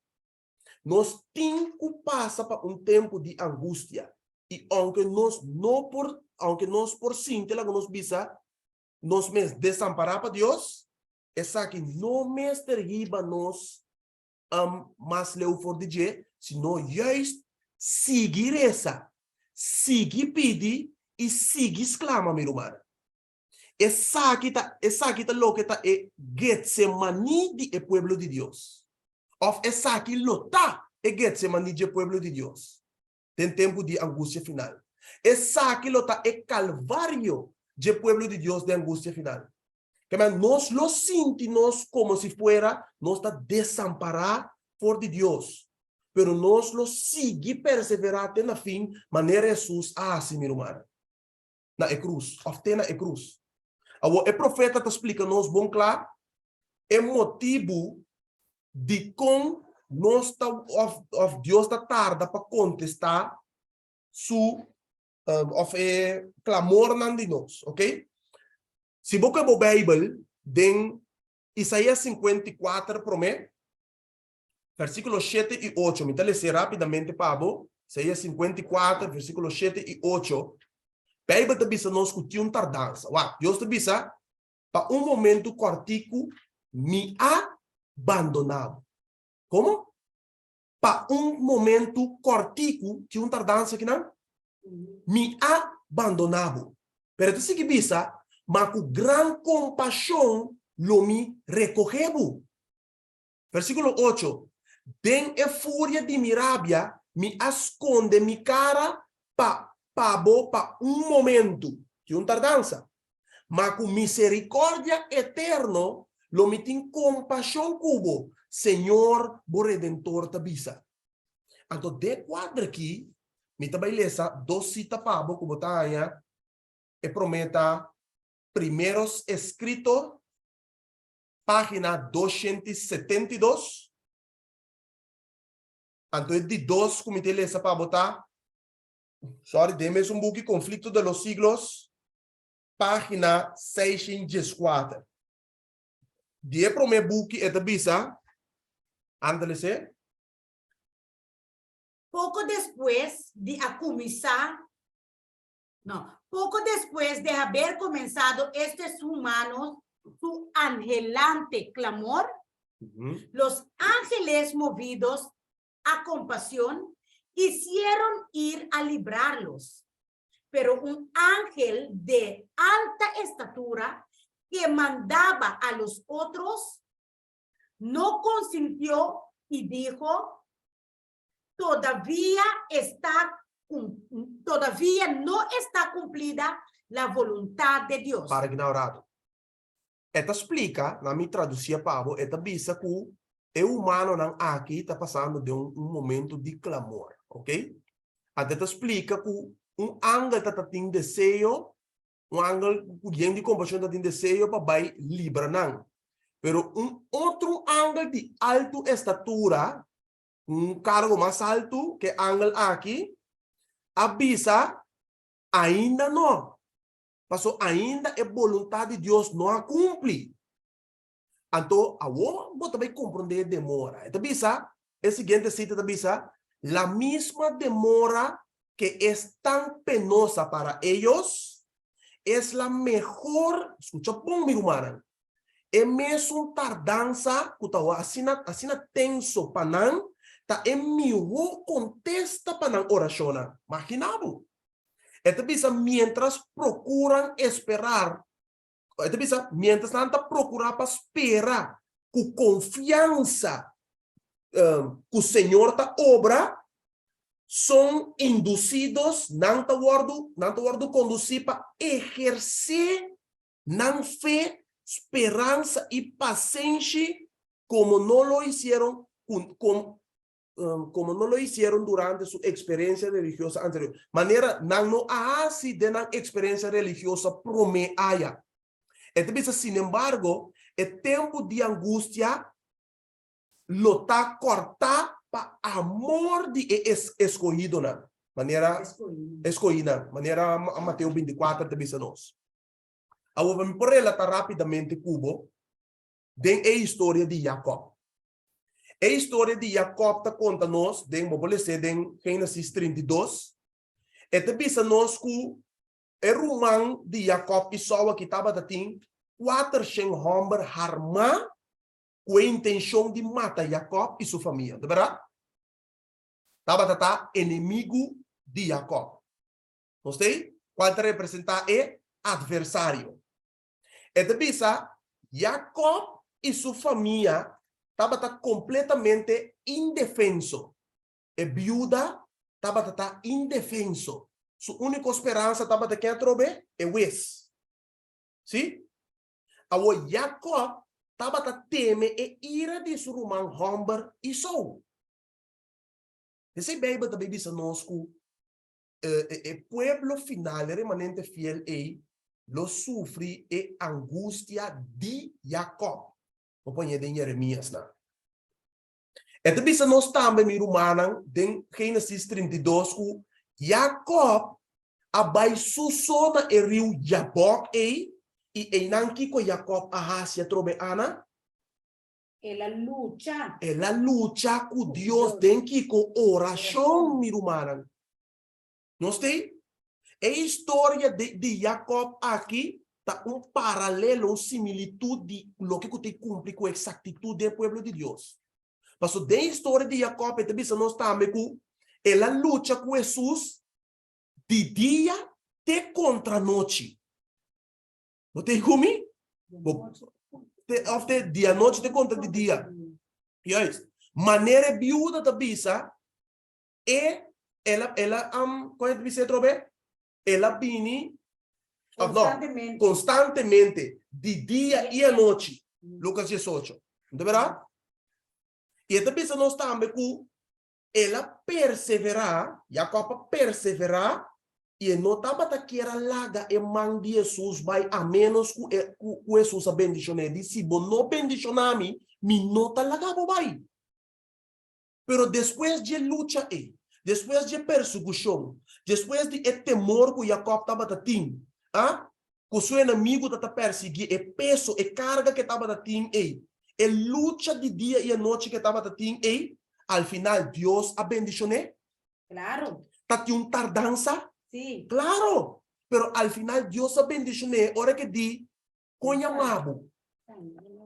[SPEAKER 1] Nos tin ku pasa pa un tempu di angustia, i ounke nos no por, ounke nos por sinti laga nos bisa nos mes desampará pa Dios, esaki no mester hiba nos um mas leu for di dje, sino juist sigui resa, sigui pidi i sigui sklama, mi rumannan. Esaki ta, esaki ta loke ta e Getsemaní di e pueblo di Dios. Òf esaki lo ta e Getsemaní dje pueblo di Dios den tempu di angustia final. Esaki lo ta e Kalvario dje pueblo di Dios den angustia final. Kemey nos lo sinti nos komo si fuera nos ta desampará for di Dios, pero nos lo sigui perseverá te na fin manera Hesus a hasi, mi rumannan. Na e krus, òf te na e krus. Awor, e profeta ta splika nos bon kla e motibu dikon nos ta òf òf Dios ta tarda pa kontestá su òf e klamornan di nos, oke. Si bo kohe bo Beibel den Isaías 54 promé, versíkulo shete i ocho, mi ta les'é rápidamente pa bo, Isaías 54, versíkulo shete i ocho, Beibel ta bisa nos ku tin un tardansa. Wak, Dios ta bisa, Pa un momentu kòrtiku Mi a bandoná bo. Komo? Pa un momentu kòrtiku, tin un tardansa akinan, Mi a bandoná bo. Pero e ta sigui bisa, Ma ku gran kompashon lo mi rekohé bo. Versíkulo ocho, Den e furia di mi rabia mi a skonde mi kara pa pa bo pa un momentu, tin un tardansa, ma ku miserikòrdia eterno lo mi tin kompashon ku bo, Señor bo Redentor ta bisa. Anto den e kuadro aki mi ta bai lesa dos sita pa bo ku bo ta haña e promé ta Primeros Escritos Página 272. Anto e di dos ku mi ta lesa pa bo ta, sorry, den mesun buki Conflicto de los Siglos, página 614. Di e promé buki e ta bisa, anta les'é.
[SPEAKER 2] Poko despues di a kuminsá, no, poco después de haber comenzado estes humanos su anhelante clamor, los ángeles movidos a compasión quisieron ir a librarlos, pero un ángel de alta estatura que mandaba a los otros no consintió y dijo, Todavia está todavia no está cumplida la voluntad de Dios.
[SPEAKER 1] Para gina un rato. E ta splica, na mi traducia pa bo, e ta bisa cu e humanonan aki ta pasando den un un momento di clamor, ok? Anto e ta splica cu un angel ta ta tin deseo, un angel cu yen di compasion ta tin deseo pa bay libra nan. Pero un otro angel di alto estatura Un kargo mas altu ku e angel aki a bisa, Ainda no, pasobra ainda e boluntat di Dios no a kumpli. Anto awor bo ta bai komprondé e demora. E ta bisa, e siguiente sita ta bisa, La misma demora ke es tan penosa para ellos, es la mehor, skucha bon mi rumannan, E mesun tardansa ku ta asina asina tenso pa nan ta e mihó kontesta pa nan orashonnan. Maginá bo! E ta bisa miéntras prokuran esperar, e ta bisa miéntras nan ta prokurá pa spera ku konfiansa ku Señor ta obra, son indusidos, nan ta wòrdu nan ta wòrdu kondusí pa ehersé Nan fe, speransa i pasenshi komo no lo hicieron komo no lo hicieron durante su eksperensia religiosa anterior. Manera nan no a hasi den nan eksperensia religiosa promé aya. E ta bisa, Sinembargo, e tempu di angustia lo ta kòrtá pa amor di e eskohidonan, manera eskohinan, manera Mateo 24 ta bisa nos. Awor pa mi por relatá rápidamente ku bo den e historia di Jakòb. E historia di Jakòb ta konta nos den, bo por les'é den Génesis 32, e ta bisa nos ku e ruman di Jakòb Esau aki tabata tin kuatershen hòmber harmá ku e intenshon di mata Jakòb i su famia. Ta bèrdat? Tabata ta enemigu di Jakòb. Nos ta ei? Kual ta representá e atversario. E ta bisa, Jakòb i su famia tabata kompletamente indefenso. E biuda tabata ta indefenso. Su úniko speransa tabata ken atrobe? E wes. Sí? Awor Jakòb tabata teme e ira di su ruman hòmber Esou. Esei Beibel ta bai bisa nos ku e pueblo final, e remanente fiel ei, lo sufri e angustia di Jakòb. Bo pone den Jeremias nan. E ta bisa nos tambe, mi rumannan, den Génesis 32 ku Jakòb a bai su so na e riu Jabòk ei, i einan kiko Jakòb a hasi atrobe, Ana?
[SPEAKER 2] El a lucha.
[SPEAKER 1] El a lucha ku Dios den kiko? Orashon, mi rumannan. Nos tin e historia di, di Jacob aki ta un paralelo, un similitud di loke ku ta kumpli ku eksaktitut den e pueblo di Dios. Paso den historia di Jakòb e ta bisa nos tambe ku el a lucha ku Hesus di dia te kontra nochi. Bo ta ku mi? Bo, te, of te di anochi te kontra di dia. Juist. Manera e biuda ta bisa, e, el a, el a, um, kon e ta bisa atrobe? El a bini, of no,
[SPEAKER 2] Constantemente.
[SPEAKER 1] constantemente, di dia i anochi. Lucas 18. No ta berdad? I e ta bisa nos tambe ku El a perseverá, Jakòb a perseverá, i e no tabata kier a laga e man di Hesus bai a ménos ku e ku ku Hesus a bendishon'é. E di, Si bo no bendishoná mi, mi no ta laga bo bai. Pero despues dje lucha ei, despues dje persekushon, despues di e temor ku Jakòb tabata tin, a ku su enemigu ta ta persiguié, e peso, e karga ku e tabata tin ei, e lucha di dia i anochi ku e tabata tin ei, al final Dios a bendishon'é?
[SPEAKER 2] Claro.
[SPEAKER 1] Ta tin un tardansa?
[SPEAKER 2] Sí.
[SPEAKER 1] Claro! Pero al final Dios a bendishon'é ora ku e di, Kon yama bo?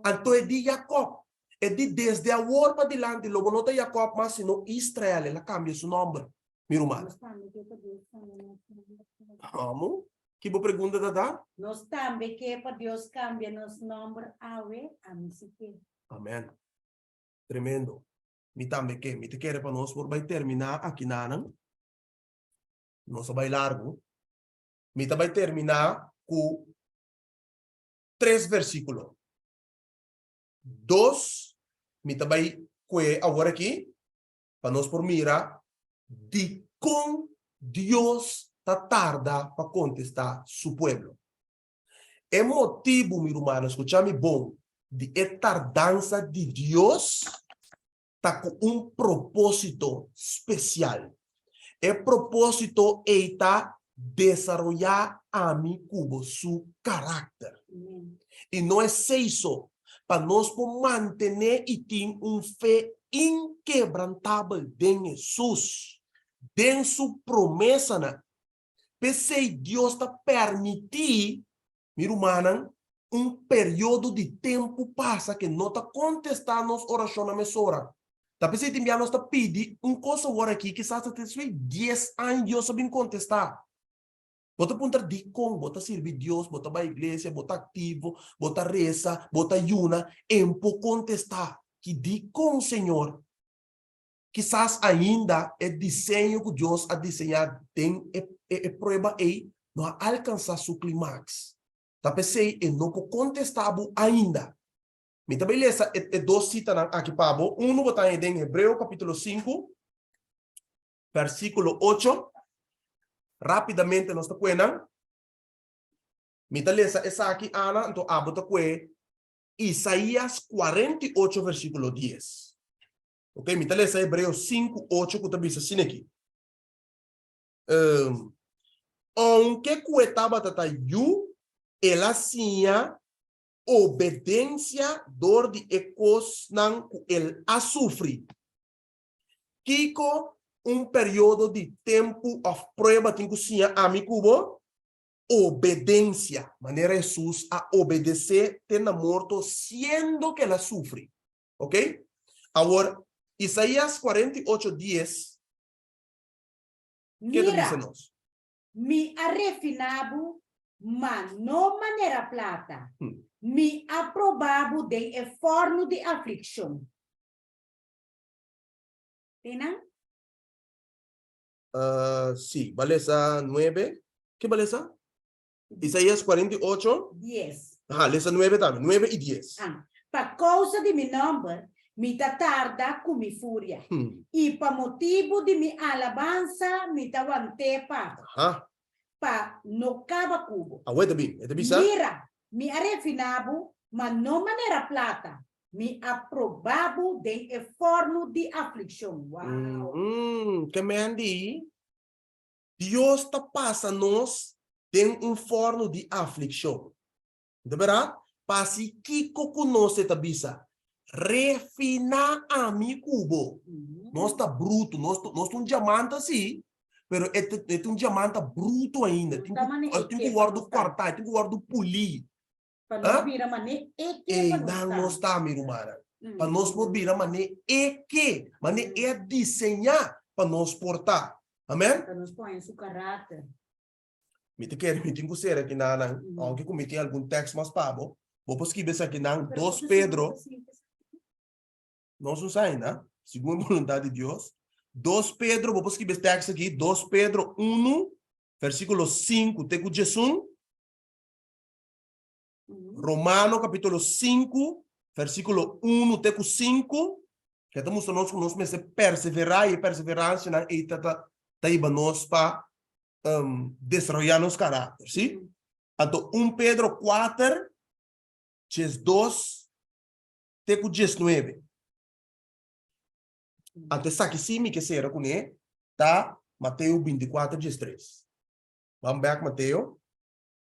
[SPEAKER 1] Anto e di Jakòb, e di, Desde awor padilanti lo bo no ta Jakòb mas, sino Israel. El a kambia su nòmber, mi ruman. Amo? Ki bo pregunta ta ta?
[SPEAKER 2] Nos tambe ke pa Dios kambia nos nòmber awe? Ami si ke.
[SPEAKER 1] Amen. Tremendo. Mi tambe ke. Mi ta kere pa nos por bai terminá akinanan. Nos a bai largu. Mi ta bai terminá ku tres versíkulo. Dos, mi ta bai kue awor aki pa nos por mira dikon Dios ta tarda pa kontestá su pueblo. E motibu, mi rumannan, skucha mi bon, di e tardansa di Dios ta ku un propósito spesial. E propósito ei ta desaroyá ami ku bo su karakter. I no esei so, pa nos por mantené i tin un fe inkebrantabel den Hesus, den su promesanan. P'esei Dios ta permití, mi rumannan, un periodo di tempu pasa ke no ta kontestá nos orashonnan mesora. Ta p'esei tin bia nos ta pidi un kos awor aki, kisas ta despues di dies aña Dios a bin kontestá. Bo ta puntra dikon bo ta sirbi Dios, bo ta bai iglesia, bo ta aktivo, bo ta resa, bo ta yuna, e por kontestá. Ki dikon, Señor? Kisas ainda e diseño ku Dios a diseñá den e e prueba ei no a alkansá su klimaks. Ta p'esei e no por kontestá bo ainda. Mi ta bai lesa e e dos sitanan aki pa bo. Unu bo ta haña den Hebreo kapítulo sinku, vèrsikulo ocho. Rápidamente nos ta kue nan. Mi ta lesa esaki, Ana, anto abo ta kue Isaías 48 versíkulo 10. Ok, mi ta lesa Hebreo 5, 8 ku ta bisa asina aki. Um, ounke ku e tabata ta yu, el a siña obedensia dor di e kosnan ku el a sufri. Kiko un periodo di tempu òf prueba tin ku siña ami ku bo? Obedensia, manera Hesus a obedesé te na morto siendo ku el a sufri. Ok? Awor, Isaías 48, 10, ke ta
[SPEAKER 2] Mira,
[SPEAKER 1] bisa nos?
[SPEAKER 2] mi a refiná bo, ma no manera plata. Mi a probá bo den e fòrnu di aflikshon. Te nan?
[SPEAKER 1] Sí, ba lesa nuebe. Ke ba lesa? Isaías 48.
[SPEAKER 2] 10.
[SPEAKER 1] Aha, lesa nuebe tambe, nuebe i dies.
[SPEAKER 2] Ah, pa kousa di mi nòmber, mi ta tarda ku mi furia, i pa motibu di mi alabansa mi ta want'é pa bo, pa no kaba ku bo.
[SPEAKER 1] Awor e ta bin, e ta bisa.
[SPEAKER 2] Mira, mi a refiná bo, ma no manera plata, mi a probá bo den e fòrnu di aflikshon. Wow!
[SPEAKER 1] Ke men di? Dios ta pasa nos den un fòrnu di aflikshon. Di bèrdat? Pa hasi kiko ku nos? E ta bisa, Refiná ami ku bo. Nos ta brutu, nos ta un diamante sí, Pero e ta e ta un diamanta bruto ainda,
[SPEAKER 2] No
[SPEAKER 1] tin
[SPEAKER 2] ta
[SPEAKER 1] ku
[SPEAKER 2] mane e
[SPEAKER 1] tin
[SPEAKER 2] ke
[SPEAKER 1] ku
[SPEAKER 2] pa
[SPEAKER 1] wòrdu
[SPEAKER 2] nos ta.
[SPEAKER 1] kòrtá, e tin ku wòrdu pulí.
[SPEAKER 2] Pa nos
[SPEAKER 1] Ah?
[SPEAKER 2] bira mane e ke pa nos
[SPEAKER 1] Einan
[SPEAKER 2] ta.
[SPEAKER 1] nos ta, mi rumannan. Pa nos por bira mane e ke, mane e a diseñá pa nos por ta. Amèn?
[SPEAKER 2] Pa nos pone su karakter.
[SPEAKER 1] Mi ta kere mi tin ku sera kinanan, aunke ku mi tin algun tèks mas pa bo, bo por skibi esakinan,
[SPEAKER 2] Pero
[SPEAKER 1] dos
[SPEAKER 2] bo ta
[SPEAKER 1] Pedro,
[SPEAKER 2] sinti esaki?
[SPEAKER 1] Nos no sa ainda, segun e boluntat di Dios. Dos Pedro, bo por skibi e tèks aki, dos Pedro unu, versíkulo sinku te ku diesun. Romano kapítulo sinku, versíkulo unu te ku sinku, ke ta mustra nos ku nos mester perseverá i e perseveransianan ei ta ta ta hiba nos pa desaroyá nos karakter, sí? Anto un Pedro kuater, 12 te ku 19. Anto esaki sí mi ke sera kuné ta Mateo 24, 13. Ban bèk Mateo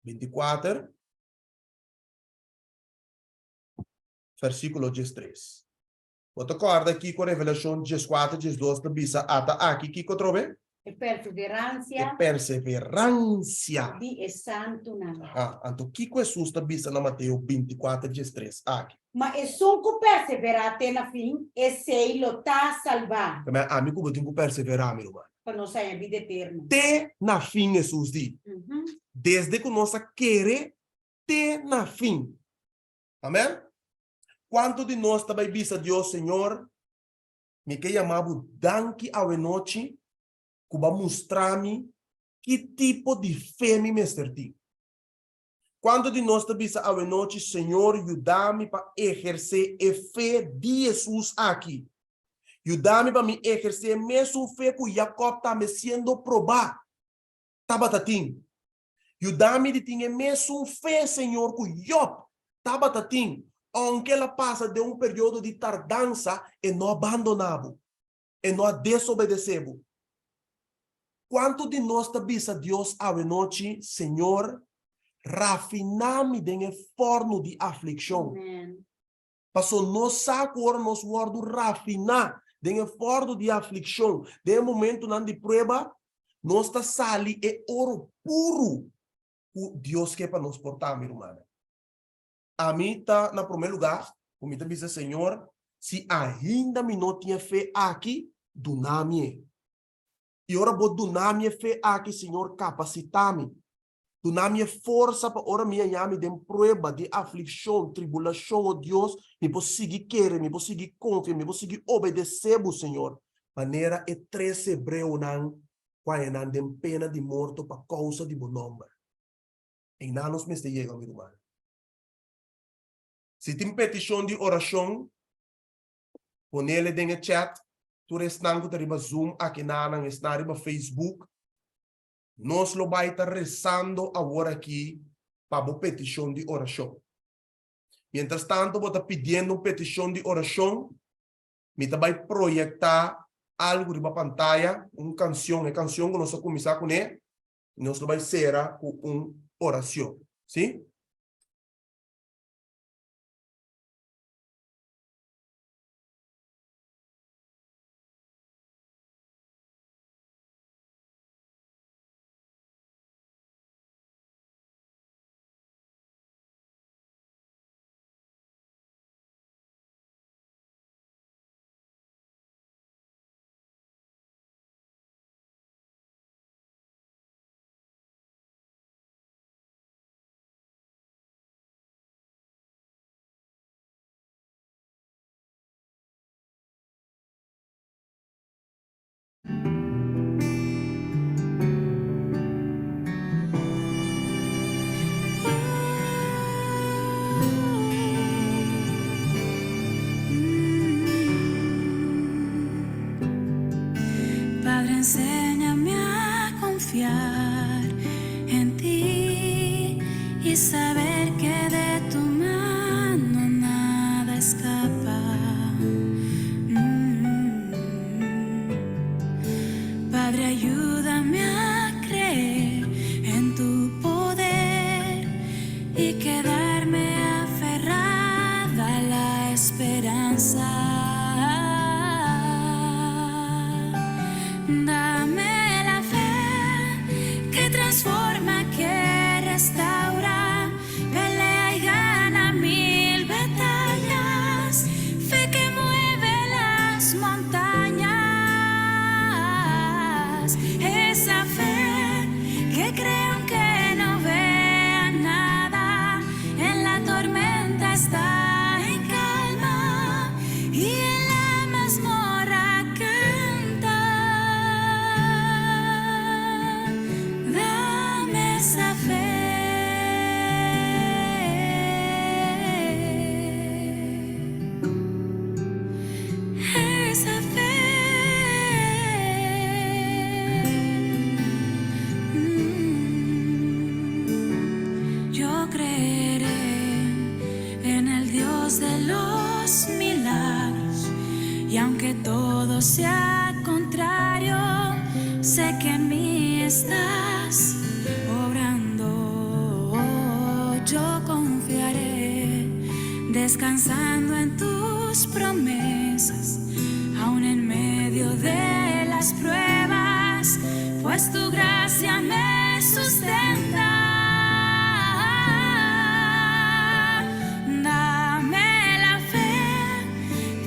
[SPEAKER 1] 24, versíkulo 13. Bo ta kòrda kiko Revelashon 14, 12 ta bisa ata aki kiko atrobe?
[SPEAKER 2] E perseveransia.
[SPEAKER 1] E perseveransia.
[SPEAKER 2] Di e santunan.
[SPEAKER 1] Aha, anto kiko Hesus ta bisa na Mateo 24, 13 aki?
[SPEAKER 2] Ma esun ku perseverá te na fin, esei lo ta salbá.
[SPEAKER 1] Tambe ami ku bo tin ku perseverá, mi ruman.
[SPEAKER 2] Pa nos haña bida eterno.
[SPEAKER 1] Te na fin, Hesus di. Desde ku nos a kere te na fin. Amen? Kuantu di nos ta bai bisa Dios, Señor, mi ke yama bo danki awenochi ku bo a mustra mi ki tipo di fe mi mester tin. Kuantu di nos ta bisa awenochi, Señor, yuda mi pa ehersé e fe di Hesus aki. Yuda mi pa mi ehersé e mesun fe ku Jakòb tambe siendo probá tabata tin. Yuda mi di tin e mesun fe, Señor, ku Job tabata tin, ounke el a pasa den un periodo di tardansa, e no a bandoná bo, e no a desobedesé bo. Kuantu di nos ta bisa Dios awenochi, Señor, rafiná mi den e fòrnu di aflikshon? Paso nos sa ku ora nos wòrdu rafiná den e fòrnu di aflikshon, den e momentunan di prueba, nos ta sali e oro puru ku Dios ke pa nos por ta, mi rumannan. Ami ta na promé lugá ku mi ta bisa, Señor, si ainda mi no tin e fe aki, duna mi e. I ora bo duna mi e fe aki, Señor, kapasitá mi. Duna mi e forsa pa ora mi haña mi den prueba, den aflikshon, tribulashon, o Dios, mi por sigui kere, mi por sigui konfia, mi por sigui obedesé bo, Señor, manera e tres hebreonan ku haña nan den pena di morto pa kousa di bo nòmber. Einan nos mester yega, mi rumannan. Si tin petishon di orashon, ponele den e chat. Tur esnan ku ta riba Zoom akinanan, esnan riba Facebook, nos lo bai ta resando awor aki pa bo petishon di orashon. Mientras tanto bo ta pidiendo un petishon di orashon, mi ta bai proyektá algu riba pantaya, un kansion, e kansion ku nos a kuminsá kuné, Nos lo bai sera ku un oracion. Si?
[SPEAKER 3] Padre, enséñame a confiar en ti y saber que de tu mano nada escapa. Padre, ayúdame a creer en tu poder y quedarme aferrada a la esperanza. Dame la fe. En el Dios de los milagros y aunque todo sea contrario, sé que en mí estás obrando. Yo confiaré descansando en tus promesas, aun en medio de las pruebas, pues tu gracia me sustenta. Dame la fe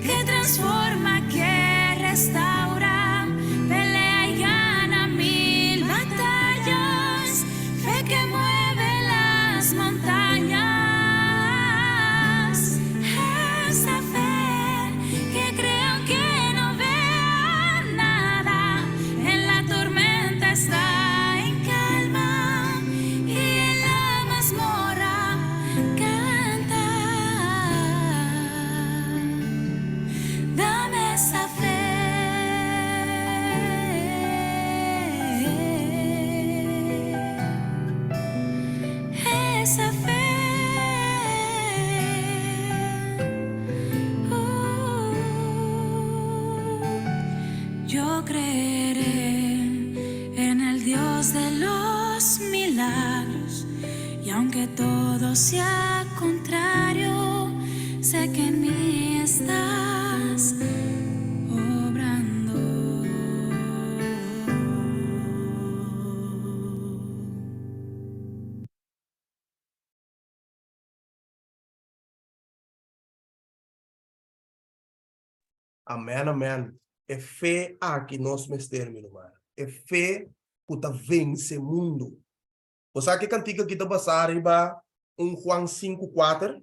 [SPEAKER 3] que transforma, que restaura, pelea y gana mil batallas, fe que mueve las montañas. Esa fe que cree aunque no vea nada, en la tormenta está en calma y en la mazmorra canta. Dame esa fe. Esa fe. Yo creeré en el Dios de los milagros y aunque todo sea contrario, sé que en mí estás obrando.
[SPEAKER 1] Amen, amen. E fe aki nos mester, mi ruman. E fe ku ta vense mundu. Bo sa ke kantika aki ta basá riba un Juan sinku kuater?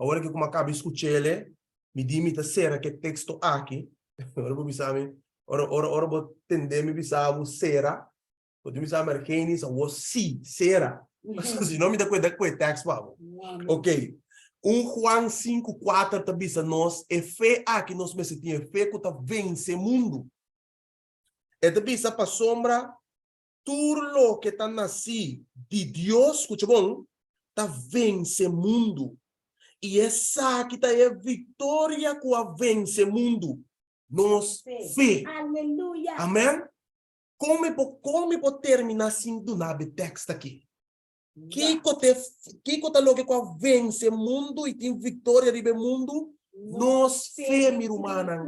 [SPEAKER 1] Awor ke ku mi a kaba di skuch'el, mi di mi ta sera ke teksto aki. Ora bo bisa mi, ora ora ora bo tende mi bisa bo sera, bo tin bisa mi Argenis awor sí, sera. Si no mi ta kueda ku e tekst pa bo. Ok. Un Juan 5:4 ta bisa nos e fe aki nos mester tin, e fe ku ta vense mundu. E ta bisa pasobra tur loke ta nasí di Dios, skucha bon, ta vense mundu. I esaki ta e viktoria ku a vense mundu, nos fe.
[SPEAKER 2] Aleluya!
[SPEAKER 1] Amèn. Kon mi por, kon mi por terminá sin duna bo e tèkst akí? Kiko ta e, kiko ta loke ku a vense mundu i tin viktoria riba e mundu? Nos fe, mi rumannan.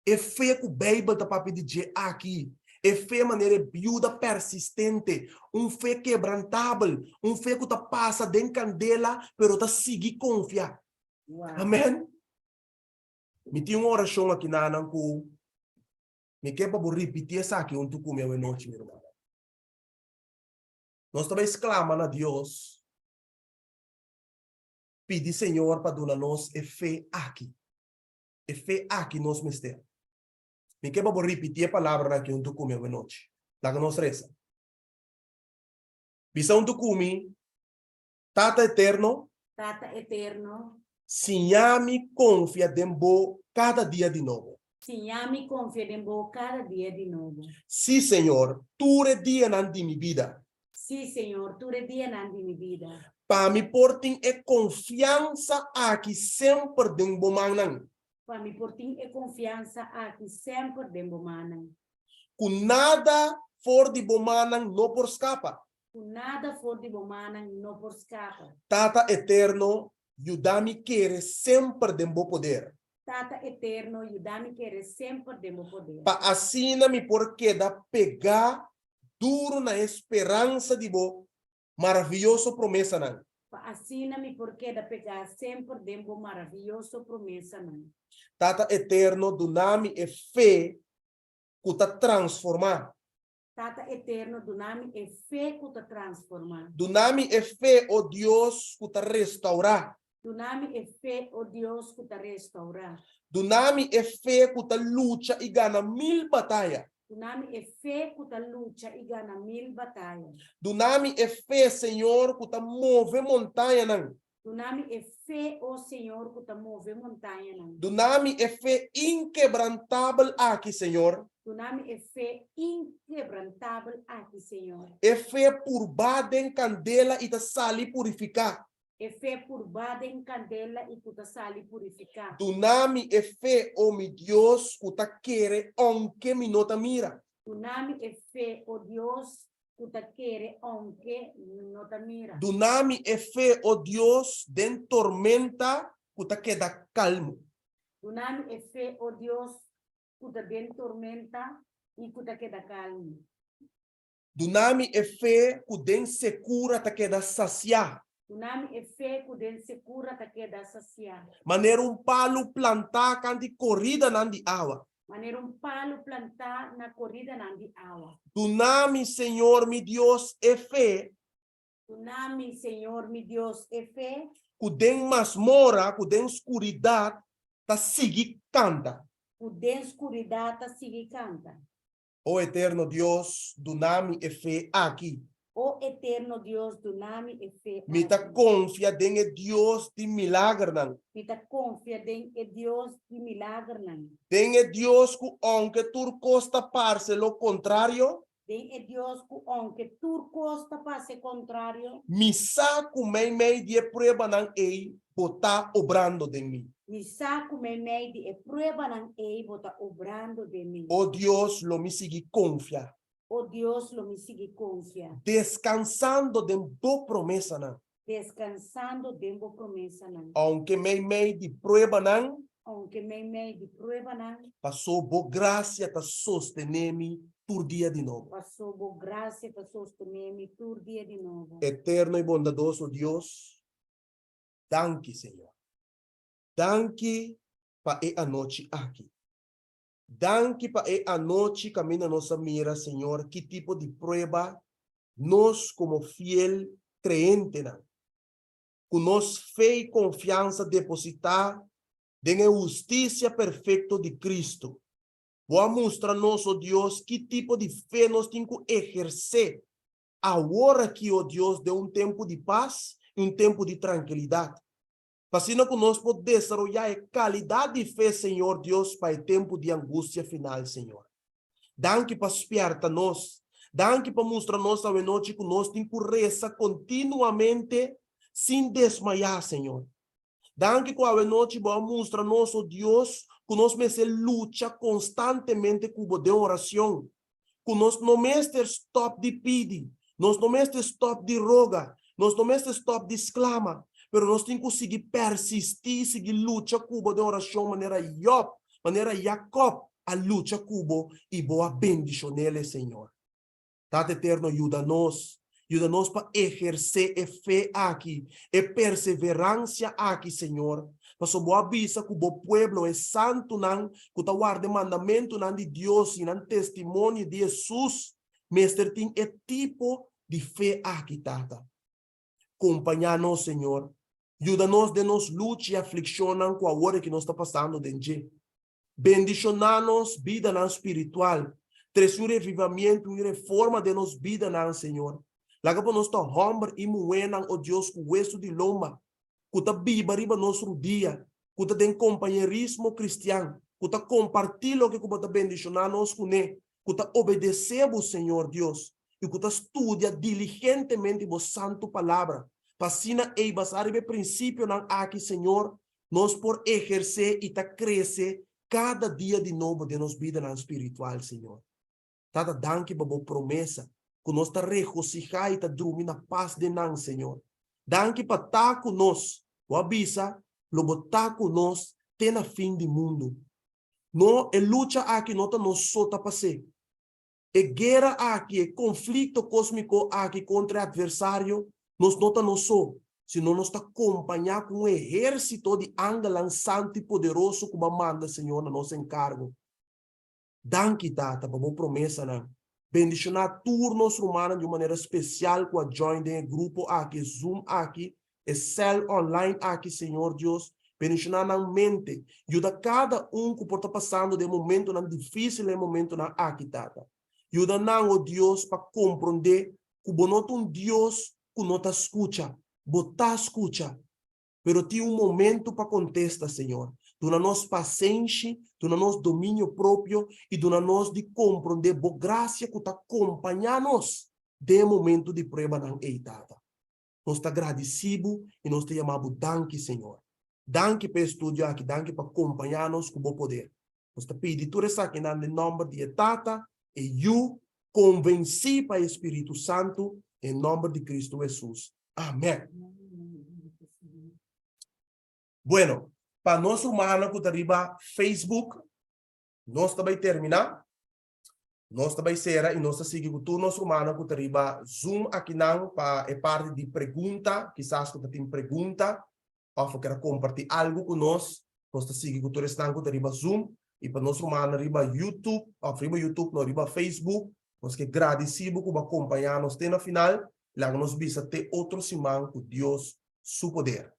[SPEAKER 1] E fe ku Beibel ta papia di dje aki, e fe manera e biuda persistente, un fe kebrantabel, un fe ku ta pasa den kandela pero ta sigui konfia. Amen. Mi tin un orashon aki nanan ku mi ke pa bo ripití esaki huntu ku mi awenochi, mi rumannan. Nos ta bai sklama na Dios, pidi Señor pa duna nos e fe aki. E fe aki nos mester. Mi ke pa bo ripití e palabranan aki huntu ku mi awenochi. Laga nos resa. Bisa huntu ku mi, Tata Eterno.
[SPEAKER 2] Tata Eterno.
[SPEAKER 1] Siña mi konfia den Bo kada dia di nobo.
[SPEAKER 2] Siña mi konfia den Bo kada dia di nobo.
[SPEAKER 1] Sí, Señor, tur e dianan di mi bida.
[SPEAKER 2] Sí, Señor, tur e dianan di mi bida.
[SPEAKER 1] Pa mi por tin e konfiansa aki semper den Bo mannan.
[SPEAKER 2] Pa mi por tin e konfiansa aki semper den Bo mannan.
[SPEAKER 1] Ku nada for di Bo mannan no por skapa.
[SPEAKER 2] Ku nada for di Bo mannan no por skapa.
[SPEAKER 1] Tata Eterno, yuda mi kere semper den Bo poder.
[SPEAKER 2] Tata Eterno, yuda mi kere semper den Bo poder.
[SPEAKER 1] Pa asina mi por keda pegá duru na e speransa di Bo maravioso promesanan.
[SPEAKER 2] Pa asina mi por keda pegá semper den Bo maravioso promesanan.
[SPEAKER 1] Tata Eterno, duna mi e fe ku ta transformá.
[SPEAKER 2] Tata Eterno, duna mi e fe ku ta transformá.
[SPEAKER 1] Duna mi e fe, o Dios, ku ta restaurá.
[SPEAKER 2] Duna mi e fe, o Dios, ku ta restaurá.
[SPEAKER 1] Duna mi e fe ku ta lucha i gana mil bataya.
[SPEAKER 2] Duna mi e fe ku ta lucha i gana mil bataya.
[SPEAKER 1] Duna mi e fe, Señor, ku ta move montañanan.
[SPEAKER 2] Duna mi e fe, o Señor, ku ta move montañanan.
[SPEAKER 1] Duna mi e fe inkebrantabel aki, Señor.
[SPEAKER 2] Duna mi e fe inkebrantabel aki, Señor.
[SPEAKER 1] E fe purbá den kandela i ta sali purifiká.
[SPEAKER 2] E fe purbá den kandela i ku ta sali purifiká.
[SPEAKER 1] Duna mi e fe, o mi Dios, ku ta kere ounke mi no ta mira.
[SPEAKER 2] Duna mi e fe, o Dios, ku ta kere ounke mi no ta mira.
[SPEAKER 1] Duna mi e fe, o Dios, den tormenta ku ta keda kalmu.
[SPEAKER 2] Duna mi e fe, o Dios, ku ta den tormenta i ku ta keda kalmu.
[SPEAKER 1] Duna mi e fe ku den sekura ta keda sasiá.
[SPEAKER 2] Duna mi e fe ku den sekura ta keda sasiá.
[SPEAKER 1] Manera un palu plantá kanti koridanan di awa.
[SPEAKER 2] Manera un palu plantá na koridanan di awa.
[SPEAKER 1] Duna mi, Señor mi Dios, e fe.
[SPEAKER 2] Duna mi, Señor mi Dios, e fe.
[SPEAKER 1] Ku den masmora, ku den skuridat ta sigui kanta.
[SPEAKER 2] Ku den skuridat ta sigui kanta.
[SPEAKER 1] O Eterno Dios, duna mi e fe aki.
[SPEAKER 2] O Eterno Dios, duna mi e fe aki.
[SPEAKER 1] Mi ta konfia den e Dios di milagernan.
[SPEAKER 2] Mi ta konfia den e Dios di milagernan.
[SPEAKER 1] Den e Dios ku ounke tur kos ta parse lo kontrario.
[SPEAKER 2] Den e Dios ku ounke tur kos ta parse kontrario.
[SPEAKER 1] Mi sa ku meimei di e pruebanan ei bo ta obrando den mi.
[SPEAKER 2] Mi sa ku meimei di e pruebanan ei bo ta obrando den mi.
[SPEAKER 1] O Dios, lo mi sigui konfia.
[SPEAKER 2] O Dios, lo mi sigui konfia.
[SPEAKER 1] Deskansando den bo promesanan.
[SPEAKER 2] Deskansando den bo promesanan.
[SPEAKER 1] Ounke meimei di pruebanan.
[SPEAKER 2] Ounke meimei di pruebanan.
[SPEAKER 1] Pasó bo grasia ta sostené mi tur dia di nobo.
[SPEAKER 2] Pasó bo grasia ta sostené mi tur dia di nobo.
[SPEAKER 1] Eterno i bondadoso Dios, Danki, Señor. Danki pa e anochi aki. Danki pa e anochi kaminda nos a mira, Señor, ki tipo di prueba nos komo fiel kreentenan, ku nos fe i konfiansa depositá den e hustisia perfekto di Kristu, Bo a mustra nos, o Dios, ki tipo di fe nos tin ku ehersé Awor aki, o Dios, den un tempu di pas i un tempu di trankilidat, pa asina ku nos por desaroyá e kalidat di fe, Señor Dios, pa e tempu di angustia final, Señor. Danki pa spièrta nos. Danki pa mustra nos awenochi ku nos tin ku resa kontinuamente sin desmayá, Señor. Danki ku awenochi bo a mustra nos, o Dios, ku nos mester lucha konstantemente ku bo den oracion, ku nos no mester stòp di pidi, nos no mester stòp di roga, nos no mester stòp di sklama, pero nos tin ku sigui persistí, sigui lucha ku bo den oracion manera Job, manera Jacob a lucha ku bo i bo a bendishon'el, Señor. Tata Eterno, yuda nos. Yuda nos pa ehersé e fe aki, e perseveransia aki, Señor. Pasobra Bo a bisa ku Bo pueblo, e santunan ku ta warda e mandamentunan di Dios i nan testimonio di Hesus, mester tin e tipo di fe aki, Tata. Kompañá nos, Señor. Yuda nos den nos lucha i aflikshonnan ku awor aki nos ta pasando den dje. Bendishoná nos bidanan spiritual. Trese un revivamiento, un reforma den nos bidanan, Señor. Laga pa nos ta hòmber i muhénan, o Dios, ku wesu di lomba, ku ta biba riba nos rudia, ku ta den kompañerismo kristian, ku ta kompartí loke ku Bo ta bendishoná nos kuné, ku ta obedesé Bo, Señor Dios, i ku ta studia diligentemente Bo santu Palabra, pa asina ei basá riba e prinsipionan aki, Señor, Nos por ehersé i ta krese kada dia di nobo den nos bidanan spiritual, Señor. Tata, danki pa Bo promesa ku nos ta regosihá i ta drumi na pas den nan, Señor. Danki pa ta ku nos. Bo a bisa lo Bo ta ku nos te na fin di mundu. No, e lucha aki no ta nos so ta pas'é. E guera aki, e konflikto kosmiko aki kontra e atversario, nos no ta nos so, sino nos ta kompañá ku un ehérsito di angelnan santu i poderoso ku bo a manda, Señor, na nos enkargo. Danki, Tata, pa bo promesanan. Bendishoná tur nos rumannan di un manera spesial ku a join den e grupo aki, e Zoom aki, e cel online aki, Señor Dios. Bendishoná nan mente. Yuda kada un ku por ta pasando den momentonan difísil den e momentonan aki, Tata. Yuda nan, o Dios, pa komprondé ku Bo no ta un Dios ku no ta skucha. Bo ta skucha. Pero tin un momento pa kontesta, Señor. Duna nos pasenshi, duna nos dominio propio i duna nos di komprondé Bo grasia ku ta kompañá nos den e momento di pruebanan ei, Tata. Nos ta gradisí Bo i nos ta yama Bo danki, Señor. Danki pa e estudio aki, danki pa kompañá nos ku Bo poder. Nos ta pidi tur esakinan den nòmber di e Tata, e Yu, konvensí pa e Spiritu Santu, den nòmber di Kristu Hesus. Amèn. Bueno, pa nos rumannan ku ta riba Facebook, nos ta bai terminá. Nos ta bai sera i nos ta sigui ku tur nos rumannan ku ta riba Zoom akinan pa e parti di pregunta, kisas ku ta tin pregunta òf bo kier a kompartí algu ku nos, nos ta sigui ku tur esnan ku ta riba Zoom i pa nos rumannan riba YouTube òf riba YouTube no riba Facebook, nos ke gradisí bo ku bo a kompañá nos te na final, laga nos bisa te otro siman ku Dios su poder.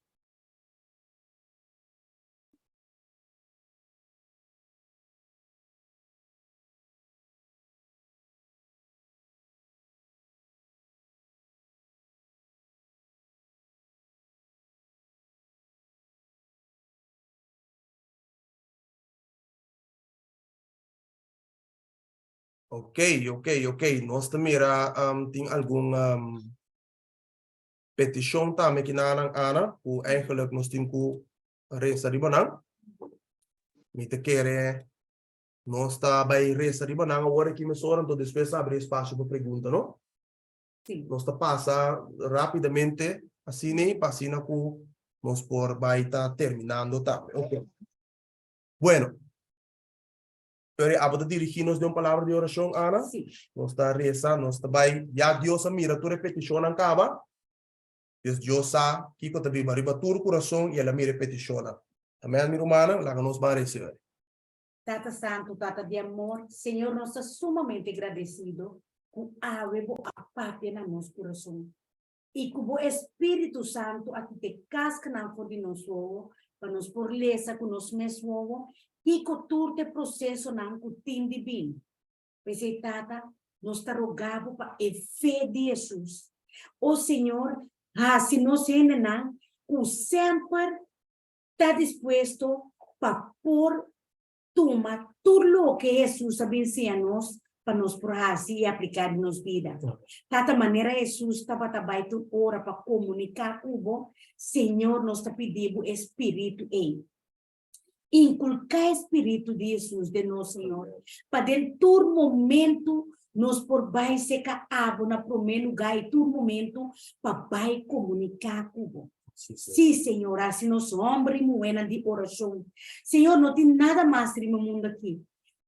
[SPEAKER 1] Ok, ok, ok. Nos ta mira um, tin algun um, petishon tambe ki nan Ana, ku eigenlijk nos tin ku resa riba nan. Mi ta kere nos ta bai resa riba nan awor aki mesora, anto despues abri espacio pa pregunta, no?
[SPEAKER 2] Sí.
[SPEAKER 1] Nos ta pasa rapidamente asina ei, pa asina ku nos por bai ta terminando tambe. Ok. Bueno. Pero abo ta dirigí nos den un palabra di orashon, Ana?
[SPEAKER 2] Sí.
[SPEAKER 1] Nos ta resa, nos ta bai, ya Dios a mira tur e petishonnan kaba. Dios Dios sa kiko ta biba riba tur kurason i el a mira e petishonnan. Amèn, mi rumannan? Laga nos ban resa ora.
[SPEAKER 2] Tata Santu, Tata di amor, Señor nos ta sumamente gradesido ku awe bo a papia na nos kurason i ku bo Espíritu Santu a kita e kaskanan for di nos wowo pa nos por lesa ku nos mes wowo kiko tur ta e prosesonan ku tin di bin. P'esei, Tata, nos ta roga bo pa e fe di Hesus. O Señor, hasi nos hendenan ku semper ta dispuesto pa por tuma tur loke Hesus a bin siña nos pa nos por hasi i apliká den nos bida. Tata, manera Hesus tabata bai tur ora pa komuniká ku bo, Señor, nos ta pidi bo e spiritu ei. Inculca e spiritu di Hesus den nos, Señor, pa den tur momento nos por bai seca abo na prome lugar y tur momento pa bai comunica cu bo. Sí, Señor, haci nos homber y muhernan di oracion. Señor, no tin nada mas riba mundo aki.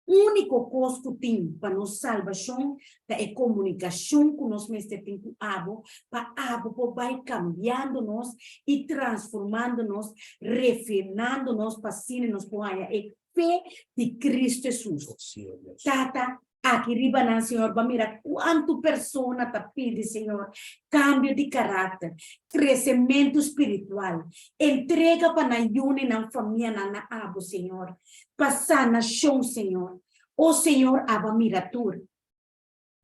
[SPEAKER 2] Úniko kos ku tin pa nos salbashon ta e komunikashon ku nos mester tin ku abo pa abo por bai kambiando nos i transformando nos, refinando nos pa asina nos por haña e fe di Kristu Hesus. Tata, aki riba nan, Señor, bo a mira kuantu persona ta pidi, Señor, kambio di karakter, kresementu spiritual, entrega pa nan yunan i nan famianan na abo, Señor. Pa sanashon, Señor. O Señor, abo a mira tur.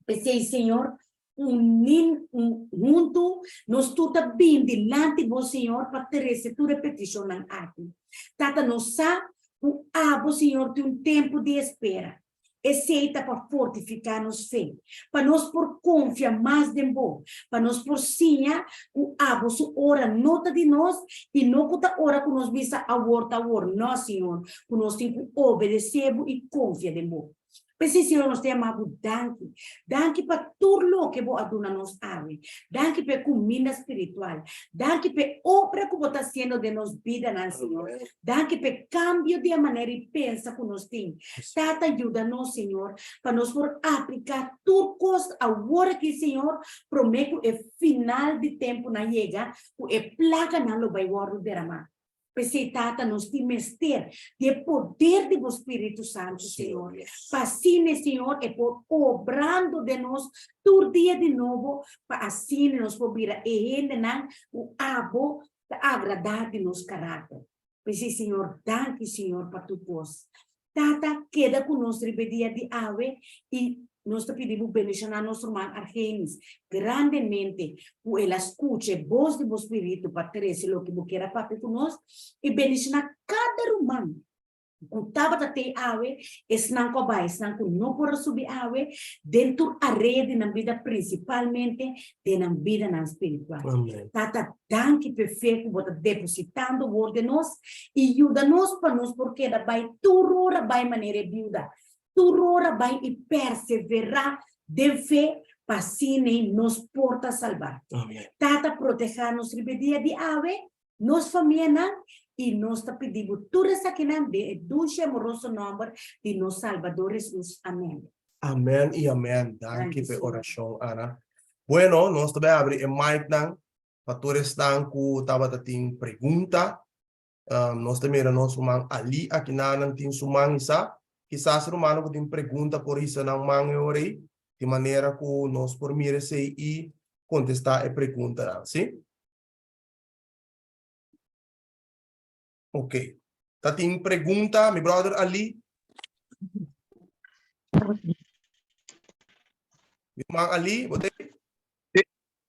[SPEAKER 2] P'esei, Señor, uní huntu nos tur ta bin dilanti Bo, Señor, pa trese tur e petishonnan aki. Tata, nos sa ku abo, Señor, tin un tempu di espera. Esei ta pa fortifiká nos fe, pa nos por konfia mas den Bo, pa nos por siña ku abo su ora no ta di nos i no ku ta ora ku nos bisa awor ta awor. No, Señor, ku nos tin ku obedesé Bo i konfia den Bo. P'esei, Señor, nos ta yama Bo danki. Danki pa tur loke Bo a duna nos awe. Danki pa e kuminda spiritual. Danki pa e obra ku Bo ta hasiendo den nos bidanan, Señor. Danki pa e kambio di e manera di pensa ku nos tin. Tata, yuda nos, Señor, pa nos por apliká tur kos awor aki, Señor, promé ku e final di tempunan yega, ku e plaganan lo bai wòrdu deramá. P'esei, Tata, nos tin mester di e poder di bo Spiritu Santu, Señor, pa asina, Señor, e por obrando den nos tur dia di nobo, pa asina nos por bira e hendenan ku abo ta agradá di nos karakter. P'esei, Señor, danki, Señor, pa tur kos. Tata, keda ku nos riba e dia di awe i nos ta pidi bo bendishoná nos ruman Argenis grandemente ku el a skucha e bos di bo Spiritu pa trese loke bo kier a papia ku nos i bendishoná kada ruman. Ku tabata tei awe, esnan ku a bai, esnan ku no por a subi awe, den tur area di nan bida, prinsipalmente den nan bidanan spiritual.
[SPEAKER 1] Amen.
[SPEAKER 2] Tata, danki p'e fe ku bo ta depositando wor den nos i yuda nos pa nos por keda bai tur ora bai manera e biuda, tur ora bai i perseverá den fe pa asina nos por ta salbá.
[SPEAKER 1] Amen.
[SPEAKER 2] Tata, protehá nos riba e dia di awe. Nos famianan, i nos ta pidi bo tur esakinan den e dulce amoroso nomber di nos Salbador Jesus. Amen.
[SPEAKER 1] Amen i amen. Danki pa e orashon, Ana. Bueno, nos ta bai abri e micnan pa tur esnan ku tabata tin pregunta. Nos ta mira nos ruman Ali akinanan tin su man hisá. Kisas rumannan ku tin pregunta por hisa nan man e ora ei, di manera ku nos por mira esei i kontestá e preguntanan, si? Ok. Ta tin pregunta, mi brother Ali? Mi man Ali, bo te?